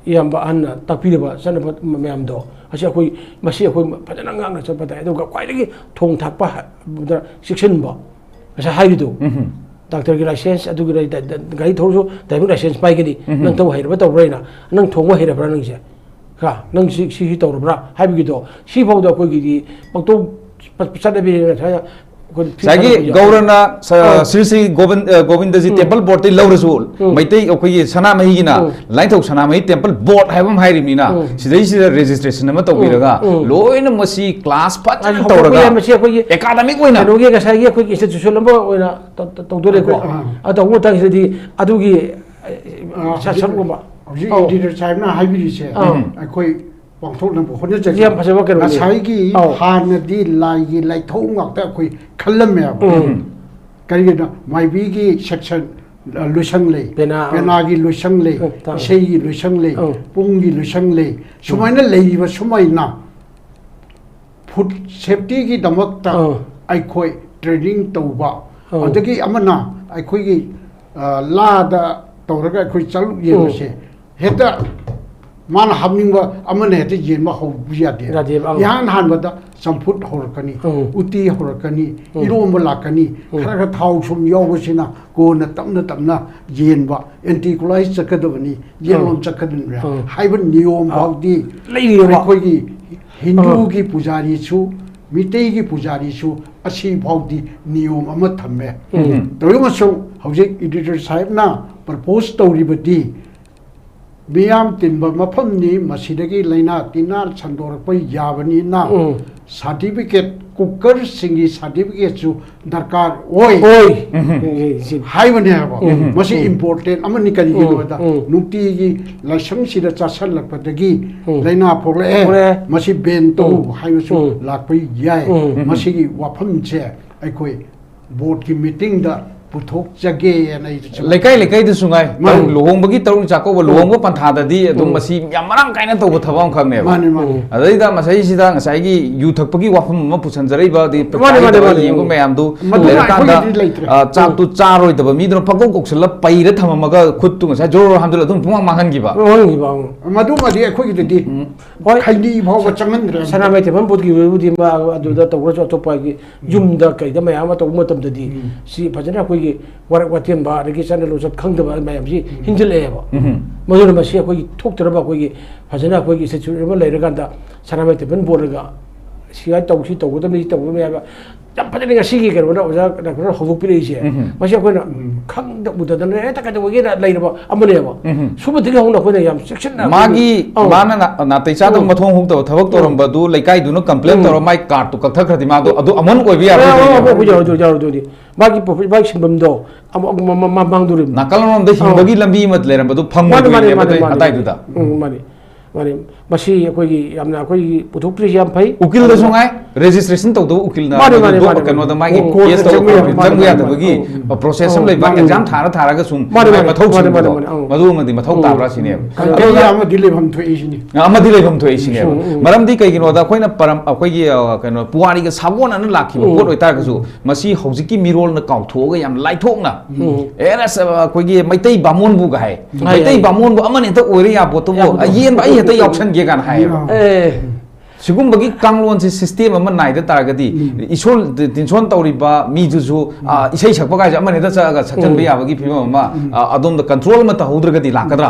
ꯏꯌꯥꯝꯕ ꯑꯍꯟꯅ ꯇꯥꯛꯄꯤꯔꯕ ꯆꯠꯅꯕ ꯃꯌꯥꯝꯗꯣ, ꯑꯁꯤ ꯑꯩꯈꯣꯏ, ꯃꯁꯤ ꯑꯩꯈꯣꯏ ꯐꯖꯅ ꯉꯥꯛꯅ ꯆꯠꯄ ꯇꯥꯏ꯫ ꯑꯗꯨꯒ ꯈ꯭ꯋꯥꯏꯗꯒꯤ ꯊꯣꯡ ꯊꯥꯛꯄ ꯍꯥꯏꯕꯗ ꯆꯦꯛꯁꯤꯟꯕ, ꯉꯁꯥꯏ ꯍꯥꯏꯔꯤꯗꯣ, ꯎꯝ꯫ ꯗꯥꯛꯇꯔꯒꯤ ꯂꯥꯏꯁꯦꯟꯁ, ꯑꯗꯨꯒꯤ ꯂꯥꯏ-, ꯗ-, ꯗ-, ꯒꯥꯔꯤ ꯊꯧꯔꯁꯨ ꯗ꯭ꯔꯥꯏꯚꯤꯡ ꯂꯥꯏꯁꯦꯟꯁ ꯄꯥꯏꯒꯅꯤ꯫ ꯎꯝ꯫ ꯅꯪ ꯊꯧ ꯍꯩꯔꯕ ꯇꯧꯕ꯭ꯔꯥ ꯍꯥꯏꯅ, ꯅꯪ ꯊꯣꯡꯕ ꯍꯩꯔꯕ꯭ꯔꯥ ꯅꯪꯁꯦ? ꯀ ꯅꯪ ꯁꯤ, ꯁꯤ, ꯁꯤ ꯇꯧꯔꯕ꯭ꯔꯥ ꯍꯥꯏꯕꯒꯤꯗꯣ, ꯁꯤꯐꯥꯎꯗ ꯑꯩꯈꯣꯏꯒꯤꯗꯤ ꯄꯪꯇꯧ ꯄ-, ꯆꯠꯅꯕꯤ ꯉꯁꯥꯏ ꯑꯩꯈꯣꯏ ꯐꯤ ꯉꯁꯥꯏꯒꯤ ꯊꯥꯗꯣꯛꯄ ꯌꯥꯎ-, ꯒꯧꯔꯅ ꯁ-, ꯑꯧ꯫ ꯁ꯭ꯔꯤ ꯁ꯭ꯔꯤ ꯒꯣꯕꯤꯟ-, ꯑ, ꯒꯣꯕꯤꯟꯗꯖꯤ ꯎꯝ꯫ ꯇꯦꯝꯄꯜ ꯕꯣꯔꯗꯇꯩ ꯂꯧꯔꯁꯨ, ꯎꯝ꯫ ꯃꯩꯇꯩ ꯑꯩꯈꯣꯏꯒꯤ ꯁꯅꯥꯃꯍꯤꯒꯤꯅ ꯎꯝ꯫ ꯂꯥꯏꯅꯤꯡꯊꯧ ꯁꯅꯥꯃꯍꯤ ꯇꯦꯝꯄꯜ ꯕꯣꯔꯗ ꯍꯥꯏꯕ ꯑꯃ ꯍꯥꯏꯔꯤꯕꯅꯤꯅ, ꯎꯝ꯫ ꯁꯤꯗꯩꯁꯤꯗ ꯔꯦꯖꯤꯁꯇ꯭ꯔꯦꯁꯟ ꯑꯃ ꯇꯧꯕꯤꯔꯒ, ꯎꯝ꯫ ꯎꯝ꯫ ꯂꯣꯏꯅ ꯃꯁꯤ ꯀ꯭ꯂꯥꯁ ꯐꯖꯅ ꯍꯧꯗꯣꯛꯄ ꯇꯧꯔꯒ, ꯌꯥꯏ꯫ ꯃꯁꯤ ꯑꯩꯈꯣꯏꯒꯤ ꯑꯦꯀꯥꯗꯃꯤꯛ ꯑꯣꯏꯅ꯫ ꯀꯩꯅꯣꯒꯤ ꯉꯁꯥꯏꯒꯤ ꯑꯩꯈꯣꯏꯒꯤ ꯏꯟꯁꯇꯤꯇ꯭ꯌꯨꯁꯟ ꯑꯃ ꯑꯣꯏꯅ ꯇꯧ-, ꯇꯧ-, ꯇꯧꯗꯣꯔꯦꯀꯣ꯫ ꯑꯩꯈꯣꯏ, ꯑꯥ꯫ ꯑꯗꯨ ꯇꯧꯕ ꯃꯇꯥꯡꯁꯤꯗꯗꯤ ꯑꯗꯨꯒꯤ, ꯑ, ꯑ, ꯁ-, ꯍꯧꯖꯤꯛ, ꯁꯔꯨꯛ ꯑꯃ꯫ ꯍꯧꯖꯤꯛ ꯑꯧ꯫ ꯏꯟꯖꯤꯅꯤꯌꯔ ꯁꯥꯍꯦꯕꯅ ꯍꯥꯏꯕꯤꯔꯤꯁꯦ, ꯑꯥ꯫ ꯑꯩꯈꯣꯏ ꯄꯥꯡꯊꯣꯛꯅꯕ ꯍꯣꯠꯅꯖꯒꯦ꯫ ꯌꯥꯝ ꯐꯖꯕ ꯀꯩꯅꯣꯅꯤ꯫ ꯉꯁꯥꯏꯒꯤ ꯑꯧ꯫ ꯍꯥꯟꯅꯗꯤ ꯂꯥꯏꯒꯤ ꯂꯥꯏꯊꯧ ꯉꯥꯛꯇ ꯑꯩꯈꯣꯏ ꯈꯜꯂꯝꯃꯦꯕ꯫ ꯎꯝ꯫ ꯀꯔꯤꯒꯤꯅꯣ? ꯃꯥꯏꯕꯤꯒꯤ ꯁꯦꯛꯁꯟ ꯂꯣꯏꯁꯪ ꯂꯩ, ꯄꯦꯅꯥ, ꯑꯥ꯫ ꯄꯦꯅꯥꯒꯤ ꯂꯣꯏꯁꯪ ꯂꯩ, ꯑꯥ, ꯇꯥ-, ꯏꯁꯩꯒꯤ ꯂꯣꯏꯁꯪ ꯂꯩ, ꯑꯥ꯫ ꯄꯨꯡꯒꯤ ꯂꯣꯏꯁꯪ ꯂꯩ, ꯁꯨꯃꯥꯏꯅ ꯂꯩꯔꯤꯕ ꯁꯨꯃꯥꯏꯅ ꯐꯨꯗ ꯁꯦꯐꯇꯤꯒꯤꯗꯃꯛꯇ ꯑꯥ꯫ ꯑꯩꯈꯣꯏ ꯇ꯭ꯔꯦꯅꯤꯡ ꯇꯧꯕ, ꯑꯥ꯫ ꯑꯗꯒꯤ ꯑꯃꯅ ꯑꯩꯈꯣꯏꯒꯤ, ꯑ, ꯂꯥꯗ ꯇꯧꯔꯒ ꯑꯩꯈꯣꯏ ꯆꯥꯂꯨꯛ ꯌꯦꯡꯕꯁꯦ ꯍꯦꯛꯇ ꯃꯥꯅ ꯍꯥꯞꯅꯤꯡꯕ ꯑꯃꯅ ꯍꯦꯛꯇ ꯌꯦꯟꯕ ꯍꯧꯕ ꯌꯥꯗꯦ꯫ ꯌꯥꯗꯦꯕ, ꯑꯪ꯫ ꯏꯍꯥꯟ ꯍꯥꯟꯕꯗ ꯆꯝꯐꯨꯠ ꯍꯧꯔꯛꯀꯅꯤ, ꯎꯝ꯫ ꯎꯇꯤ ꯍꯧꯔꯛꯀꯅꯤ, ꯎꯝ꯫ ꯏꯔꯣꯝꯕ ꯂꯥꯛꯀꯅꯤ, ꯎꯝ꯫ ꯈꯔ ꯈꯔ ꯊꯥꯎ ꯁꯨꯝ ꯌꯥꯎꯕꯁꯤꯅ ꯀꯣꯟꯅ ꯇꯞꯅ ꯇꯞꯅ ꯌꯦꯟꯕ, ꯑꯦꯟꯇꯤ ꯀ꯭ꯂꯣꯛꯋꯥꯏꯁ ꯆꯠꯀꯗꯕꯅꯤ, ꯌꯦꯠꯂꯣꯝ ꯎꯝ꯫ ꯆꯠꯀꯗꯕꯅꯤ ꯎꯝ꯫ ꯍꯥꯏꯕ ꯅꯤꯌꯣꯝ ꯑ, ꯐꯥꯎꯗꯤ ꯂꯩꯔꯤꯕ꯫ ꯑꯩꯈꯣꯏꯒꯤ ꯍꯤꯟꯗꯨꯒꯤ ꯄꯨꯖꯥꯔꯤꯁꯨ, ꯃꯤꯇꯩꯒꯤ ꯄꯨꯖꯥꯔꯤꯁꯨ ꯑꯁꯤ ꯐꯥꯎꯗꯤ ꯅꯤꯌꯣꯝ ꯑꯃ ꯊꯝꯃꯦ꯫ ꯎꯝ꯫ ꯇꯧꯔꯤꯕ ꯑꯃꯁꯨꯡ ꯍꯧꯖꯤꯛ ꯏꯗꯤꯇꯔ ꯁꯥꯍꯦꯕꯅ ꯄ꯭ꯔꯄꯣꯁ ꯇꯧꯔꯤꯕꯗꯤ ꯃꯤꯌꯥꯝ ꯇꯤꯟꯕ ꯃꯐꯝꯅꯤ, ꯃꯁꯤꯗꯒꯤ ꯂꯥꯏꯅꯥ ꯇꯤꯟꯅꯥ ꯁꯟꯗꯣꯔꯛꯄ ꯌꯥꯕꯅꯤꯅ ꯎꯝ꯫ ꯁꯥꯔꯇꯤꯐꯤꯀꯦꯠ, ꯀꯨꯀꯔꯁꯤꯡꯒꯤ ꯁꯥꯔꯇꯤꯐꯤꯀꯦꯠꯁꯨ ꯗꯔꯀꯥꯔ ꯑꯣꯏ ꯑꯣꯏ꯫ ꯎꯝ꯫ ꯑꯦ, ꯑꯦ, ꯁꯤ-, ꯍꯥꯏꯕꯅꯦꯕ꯫ ꯎꯝ꯫ ꯃꯁꯤ ꯎꯝ꯫ ꯏꯝꯄꯣꯔꯇꯦꯟ ꯑꯃꯅꯤ꯫ ꯀꯔꯤꯒꯤꯅꯣ ꯎꯝ, ꯍꯥꯏꯕꯗ ꯎꯝ꯫ ꯅꯨꯡꯇꯤꯒꯤ ꯂꯥꯏꯁꯪꯁꯤꯗ ꯆꯥꯁꯤꯜꯂꯛꯄꯗꯒꯤ ꯎꯝ꯫ ꯂꯥꯏꯅꯥ ꯄꯣꯛꯂꯛꯑꯦ, ꯄꯣꯛꯂꯛꯑꯦ꯫ ꯃꯁꯤ ꯕꯦꯟ ꯇꯧ ꯎꯝ꯫ ꯍꯥꯏꯕꯁꯨ ꯎꯝ꯫ ꯂꯥꯛꯄ ꯌꯥꯏ꯫ ꯎꯝ꯫ ꯃꯁꯤꯒꯤ ꯋꯥꯐꯝꯁꯦ ꯑꯩꯈꯣꯏ ꯕꯣꯔꯗꯀꯤ ꯃꯤꯇꯤꯡꯗ ꯄꯨꯊꯣꯛꯆꯒꯦꯅ ꯑꯩ ꯂꯩꯀꯥꯏ ꯂꯩꯀꯥꯏꯗꯁꯨ ꯉꯥꯏ, ꯃꯥꯅꯤ꯫ ꯂꯨꯍꯣꯡꯕꯒꯤ ꯇꯔꯨꯛꯅꯤ ꯆꯥꯛꯀꯧꯕ, ꯂꯨꯍꯣꯡꯕ ꯄꯟꯊꯥꯗꯗꯤ ꯑꯗꯨꯝ ꯎꯝ꯫ ꯃꯁꯤ ꯌꯥꯝ ꯃꯔꯥꯡ ꯀꯥꯏꯅ ꯇꯧꯕ ꯊꯕꯛ ꯑꯃꯈꯛꯅꯦꯕ꯫ ꯃꯥꯅꯤ, ꯃꯥꯅꯤ꯫ ꯑꯗꯩꯗ ꯃꯁꯤꯁꯤꯗ ꯉꯁꯥꯏꯒꯤ ꯌꯨ ꯊꯛꯄꯒꯤ ꯋꯥꯐꯝ ꯑꯃ ꯄꯨꯁꯟꯖꯔꯛꯏꯕ, ꯑꯗꯩ ꯃꯥꯅꯤ, ꯃꯥꯅꯤ, ꯄꯩꯁꯥꯒꯤꯗꯃꯛ ꯃꯥꯅꯤ꯫ ꯌꯦꯡꯕ ꯃꯌꯥꯝꯗꯨ ꯃꯗꯨꯅ ꯂꯩꯔꯀꯥꯟꯗ, ꯑꯩꯈꯣꯏꯒꯤꯗꯤ ꯂꯩꯇ꯭ꯔꯦ꯫ ꯑ, ꯆꯥꯛꯇꯨ ꯆꯥꯔꯣꯏꯗꯕ ꯃꯤꯗꯨꯅ ꯄꯪꯀꯧ ꯀꯧꯁꯜꯂ ꯄꯩꯔ ꯊꯝꯃꯝꯃꯒ ꯈꯨꯠꯇꯨ ꯉꯁꯥꯏ ꯖꯣꯔ ꯍꯥꯝꯖꯜꯂ ꯑꯗꯨꯝ ꯄꯨꯡꯃꯥꯡ ꯃꯥꯡꯍꯟꯈꯤꯕ꯫ ꯍꯣꯏ, ꯍꯣꯏ, ꯍꯣꯏ꯫ ꯃꯗꯨꯃꯗꯤ ꯑꯩꯈꯣꯏꯒꯤꯗꯗꯤ ꯍꯣꯏ꯫ ꯈꯩꯅꯤ ꯐꯥꯎꯕ ꯆꯪꯍꯟꯗ꯭ꯔꯦ꯫ ꯁꯅꯥꯃꯍꯤ ꯇꯦꯝꯄꯜ ꯕꯣꯔꯗꯀꯤꯕꯨꯗꯤ ꯃꯥ ꯑꯗꯨꯗ ꯇꯧꯔꯁꯨ ꯑꯇꯣꯞꯄꯒꯤ ꯌꯨꯝꯗ ꯀꯩꯗ ꯃꯌꯥꯝ ꯑꯃ ꯇꯧꯕ ꯃꯇꯝꯗꯗꯤ ꯎꯝ꯫ ꯁꯤ ꯐꯖꯅ ꯑꯩꯈꯣꯏꯒꯤ ꯋꯥꯔꯛ ꯋꯥꯇꯦꯝꯕ ꯑꯗꯒꯤ ꯆꯠꯅ ꯂꯣꯟꯆꯠ ꯈꯪꯗꯕ ꯃꯌꯥꯝꯁꯤ ꯍꯦꯟꯖꯤꯜꯂꯛꯑꯦꯕ꯫ ꯎꯝ꯫ ꯃꯗꯨꯅ ꯃꯁꯤ ꯑꯩꯈꯣꯏꯒꯤ ꯊꯣꯛꯇꯅꯕ ꯑꯩꯈꯣꯏꯒꯤ ꯐꯖꯅ ꯑꯩꯈꯣꯏꯒꯤ ꯏꯟꯁꯇꯤꯇ꯭ꯌꯨꯠ ꯑꯃ ꯂꯩꯔꯀꯥꯟꯗ ꯁꯅꯥꯃꯍꯤ ꯇꯦꯝꯄꯜ ꯕꯣꯔꯗꯅ ꯁꯤ ꯇꯧ, ꯁꯤ ꯇꯧꯒꯗꯕꯅꯤ, ꯁꯤ ꯇꯧꯒꯗꯕꯅꯤ ꯍꯥꯏꯕ ꯌꯥꯝ ꯐꯖꯅ ꯉꯁꯤꯒꯤ ꯀꯩꯅꯣꯅ ꯑꯣꯖꯥ ꯗꯥꯛꯇꯔꯅ ꯍꯧꯗꯣꯛꯄꯤꯔꯛꯏꯁꯦ꯫ ꯎꯝ꯫ ꯃꯁꯤ ꯑꯩꯈꯣꯏꯅ ꯈꯪꯗ ꯎꯗꯗꯅ ꯍꯦꯛꯇ ꯀꯩꯗꯧꯕꯒꯤꯅ ꯂꯩꯔꯕ ꯑꯃꯅꯦꯕ꯫ ꯎꯝ꯫ ꯁꯨꯝꯕꯗꯒꯤ ꯍꯧꯅ ꯑꯩꯈꯣꯏꯅ ꯌꯥꯝ ꯆꯦꯛꯁꯤꯟꯅ ꯃꯥꯒꯤ ꯑꯧ꯫ ꯃꯥꯅ ꯅꯥ-, ꯅꯥꯇꯩ ꯆꯥꯗꯕ ꯎꯝ꯫ ꯃꯊꯣꯡ ꯍꯨꯛꯇꯕ ꯊꯕꯛ ꯎꯝ꯫ ꯇꯧꯔꯝꯕꯗꯨ ꯂꯩꯀꯥꯏꯗꯨꯅ ꯀꯝꯄ꯭ꯂꯦꯟ ꯎꯝ꯫ ꯇꯧꯔ ꯃꯥꯏ ꯀꯥꯔꯠꯇꯨ ꯀꯛꯊꯈ꯭ꯔꯗꯤ ꯃꯥꯗꯣ ꯑꯗꯨ ꯑꯃꯟ ꯑꯣꯏꯕ ꯌꯥꯕ ꯑꯧ, ꯑꯧ, ꯑꯣꯏꯗꯣꯏꯅꯦꯕ꯫ ꯑꯧ, ꯌꯥꯎꯔꯣꯏꯗꯣꯏ, ꯌꯥꯎꯔꯣꯏꯗꯣꯏꯅꯤ꯫ ꯃꯥꯒꯤ ꯄ꯭ꯔꯣꯐꯤꯠ, ꯃꯥꯒꯤ ꯁꯤꯟꯐꯝꯗꯣ ꯑꯃꯨꯛ, ꯑꯃꯨꯛ ꯃ-, ꯃ-, ꯃ-, ꯃꯥꯡꯗꯣꯔꯤꯕꯅꯤ꯫ ꯅꯥꯀꯜ ꯑꯃꯔꯣꯝꯗ ꯍꯤꯡꯕꯒꯤ ꯂꯝꯕꯤ ꯑꯃ ꯂꯩꯔꯝꯕꯗꯨ ꯐꯪꯉꯣꯏꯗꯣꯏꯅꯦꯕ ꯑꯗꯨ-, ꯑꯗꯨ ꯇꯥꯏꯗꯨꯗ꯫ ꯎꯝ, ꯃꯥꯅꯤ꯫ ꯃꯥꯅꯤ꯫ ꯃꯥꯅꯤ꯫ ꯃꯁꯤ ꯑꯩꯈꯣꯏꯒꯤ ꯌꯥꯝꯅ ꯑꯩꯈꯣꯏꯒꯤ ꯄꯨꯊꯣꯛꯇ꯭ꯔꯤꯁꯤ ꯌꯥꯝ ꯐꯩ꯫ ꯎꯀꯤꯜꯗꯁꯨ ꯉꯥꯏ꯫ ꯔꯦꯖꯤꯁꯇ꯭ꯔꯦꯁꯟ ꯇꯧꯗꯕ ꯎꯀꯤꯜꯅ ꯃꯥꯅꯦ, ꯃꯥꯅꯦ, ꯀꯩꯅꯣ- ꯃꯥꯅꯦ, ꯀꯩꯅꯣꯗ ꯃꯥꯅꯦ꯫ ꯃꯥꯒꯤ ꯑꯣ, ꯀꯣꯔꯠꯇ ꯀꯦꯁ ꯇꯧꯕ ꯆꯪꯕ ꯌꯥꯕ, ꯆꯪꯕ ꯃꯥꯅꯦ, ꯌꯥꯗꯕꯒꯤ ꯃꯥꯅꯦ, ꯎꯝ꯫ ꯄ꯭ꯔꯣꯁꯦꯁ ꯑꯃ ꯎꯝ, ꯂꯩꯕ ꯃꯥꯅꯦ, ꯑꯦꯛꯖꯥꯝ ꯃꯥꯅꯦ, ꯊꯥꯔ ꯎꯝ, ꯊꯥꯔꯒ ꯁꯨꯝ ꯎꯝ, ꯃꯥꯅꯦ, ꯃꯥꯏ ꯃꯥꯅꯦ, ꯃꯊꯧ ꯃꯥꯅꯦ, ꯁꯤꯟꯕꯗꯣ ꯃꯥꯅꯦ, ꯎꯝ꯫ ꯀꯩꯅꯣꯗꯤ ꯑꯃꯗꯤ ꯂꯩꯐꯝ ꯊꯣꯛꯏ ꯁꯤꯅꯤ꯫ ꯑꯃꯗꯤ ꯂꯩꯐꯝ ꯊꯣꯛꯏ ꯁꯤꯅꯦꯕ꯫ ꯎꯝ, ꯎꯝ꯫ ꯃꯔꯝꯗꯤ ꯀꯩꯒꯤꯅꯣꯗ ꯑꯩꯈꯣꯏꯅ ꯄꯔꯝ ꯑꯩꯈꯣꯏꯒꯤ ꯑ, ꯀꯩꯅꯣ ꯄꯨꯋꯥꯔꯤꯒ ꯁꯥꯒꯣꯟꯅꯅ ꯂꯥꯛꯈꯤꯕ ꯎꯝ꯫ ꯄꯣꯠ ꯑꯣꯏꯇꯥꯔꯒꯁꯨ ꯃꯁꯤ ꯍꯧꯖꯤꯛꯀꯤ ꯃꯤꯔꯣꯜꯅ ꯀꯥꯎꯊꯣꯛꯑꯒ ꯌꯥꯝ ꯂꯥꯏꯊꯣꯛꯅ ꯎꯝ꯫ ꯑꯦ ꯑꯁ, ꯑꯩꯈꯣꯏꯒꯤ ꯃꯩꯇꯩ ꯕꯥꯃꯣꯟꯕꯨ ꯀꯥꯏ ꯍꯥꯏ, ꯃꯩꯇꯩ ꯍꯥꯏ꯫ ꯕꯥꯃꯣꯟꯕꯨ ꯑꯃꯅ ꯍꯦꯛꯇ ꯑꯣꯏꯔꯦ ꯌꯥꯄꯣꯠꯇꯨꯕꯨ ꯌꯥꯄꯣꯠꯇꯨꯕꯨ꯫ ꯑꯌꯦꯟꯕ ꯑꯩ ꯍꯦꯛꯇ ꯌꯥꯎꯁꯟꯒꯦ ꯀꯥꯏꯅ ꯍꯥꯏꯌꯦꯕ꯫ ꯑꯦ ꯁꯤꯒꯨꯝꯕꯒꯤ ꯀꯥꯡꯂꯣꯟꯁꯦ ꯁꯤꯁꯇꯦꯝ ꯑꯃ ꯅꯥꯏꯗ ꯇꯥꯔꯒꯗꯤ ꯏꯁꯣꯔ ꯇꯤ- ꯇꯤꯟꯁꯣꯟ ꯇꯧꯔꯤꯕ ꯃꯤꯗꯨꯁꯨ ꯑ, ꯏꯁꯩ ꯁꯛꯄ ꯀꯥꯏꯁꯦ ꯑꯃꯅ ꯍꯦꯛꯇ ꯆꯠꯂꯒ ꯁꯛꯆꯟꯕ ꯎꯝ꯫ ꯌꯥꯕꯒꯤ ꯐꯤꯕꯝ ꯑꯃ ꯑ, ꯑꯗꯣꯝꯗ ꯀꯟꯇ꯭ꯔꯣꯜ ꯑꯃ ꯇꯧꯍꯧꯗ꯭ꯔꯒꯗꯤ ꯂꯥꯛꯀꯗ꯭ꯔꯥ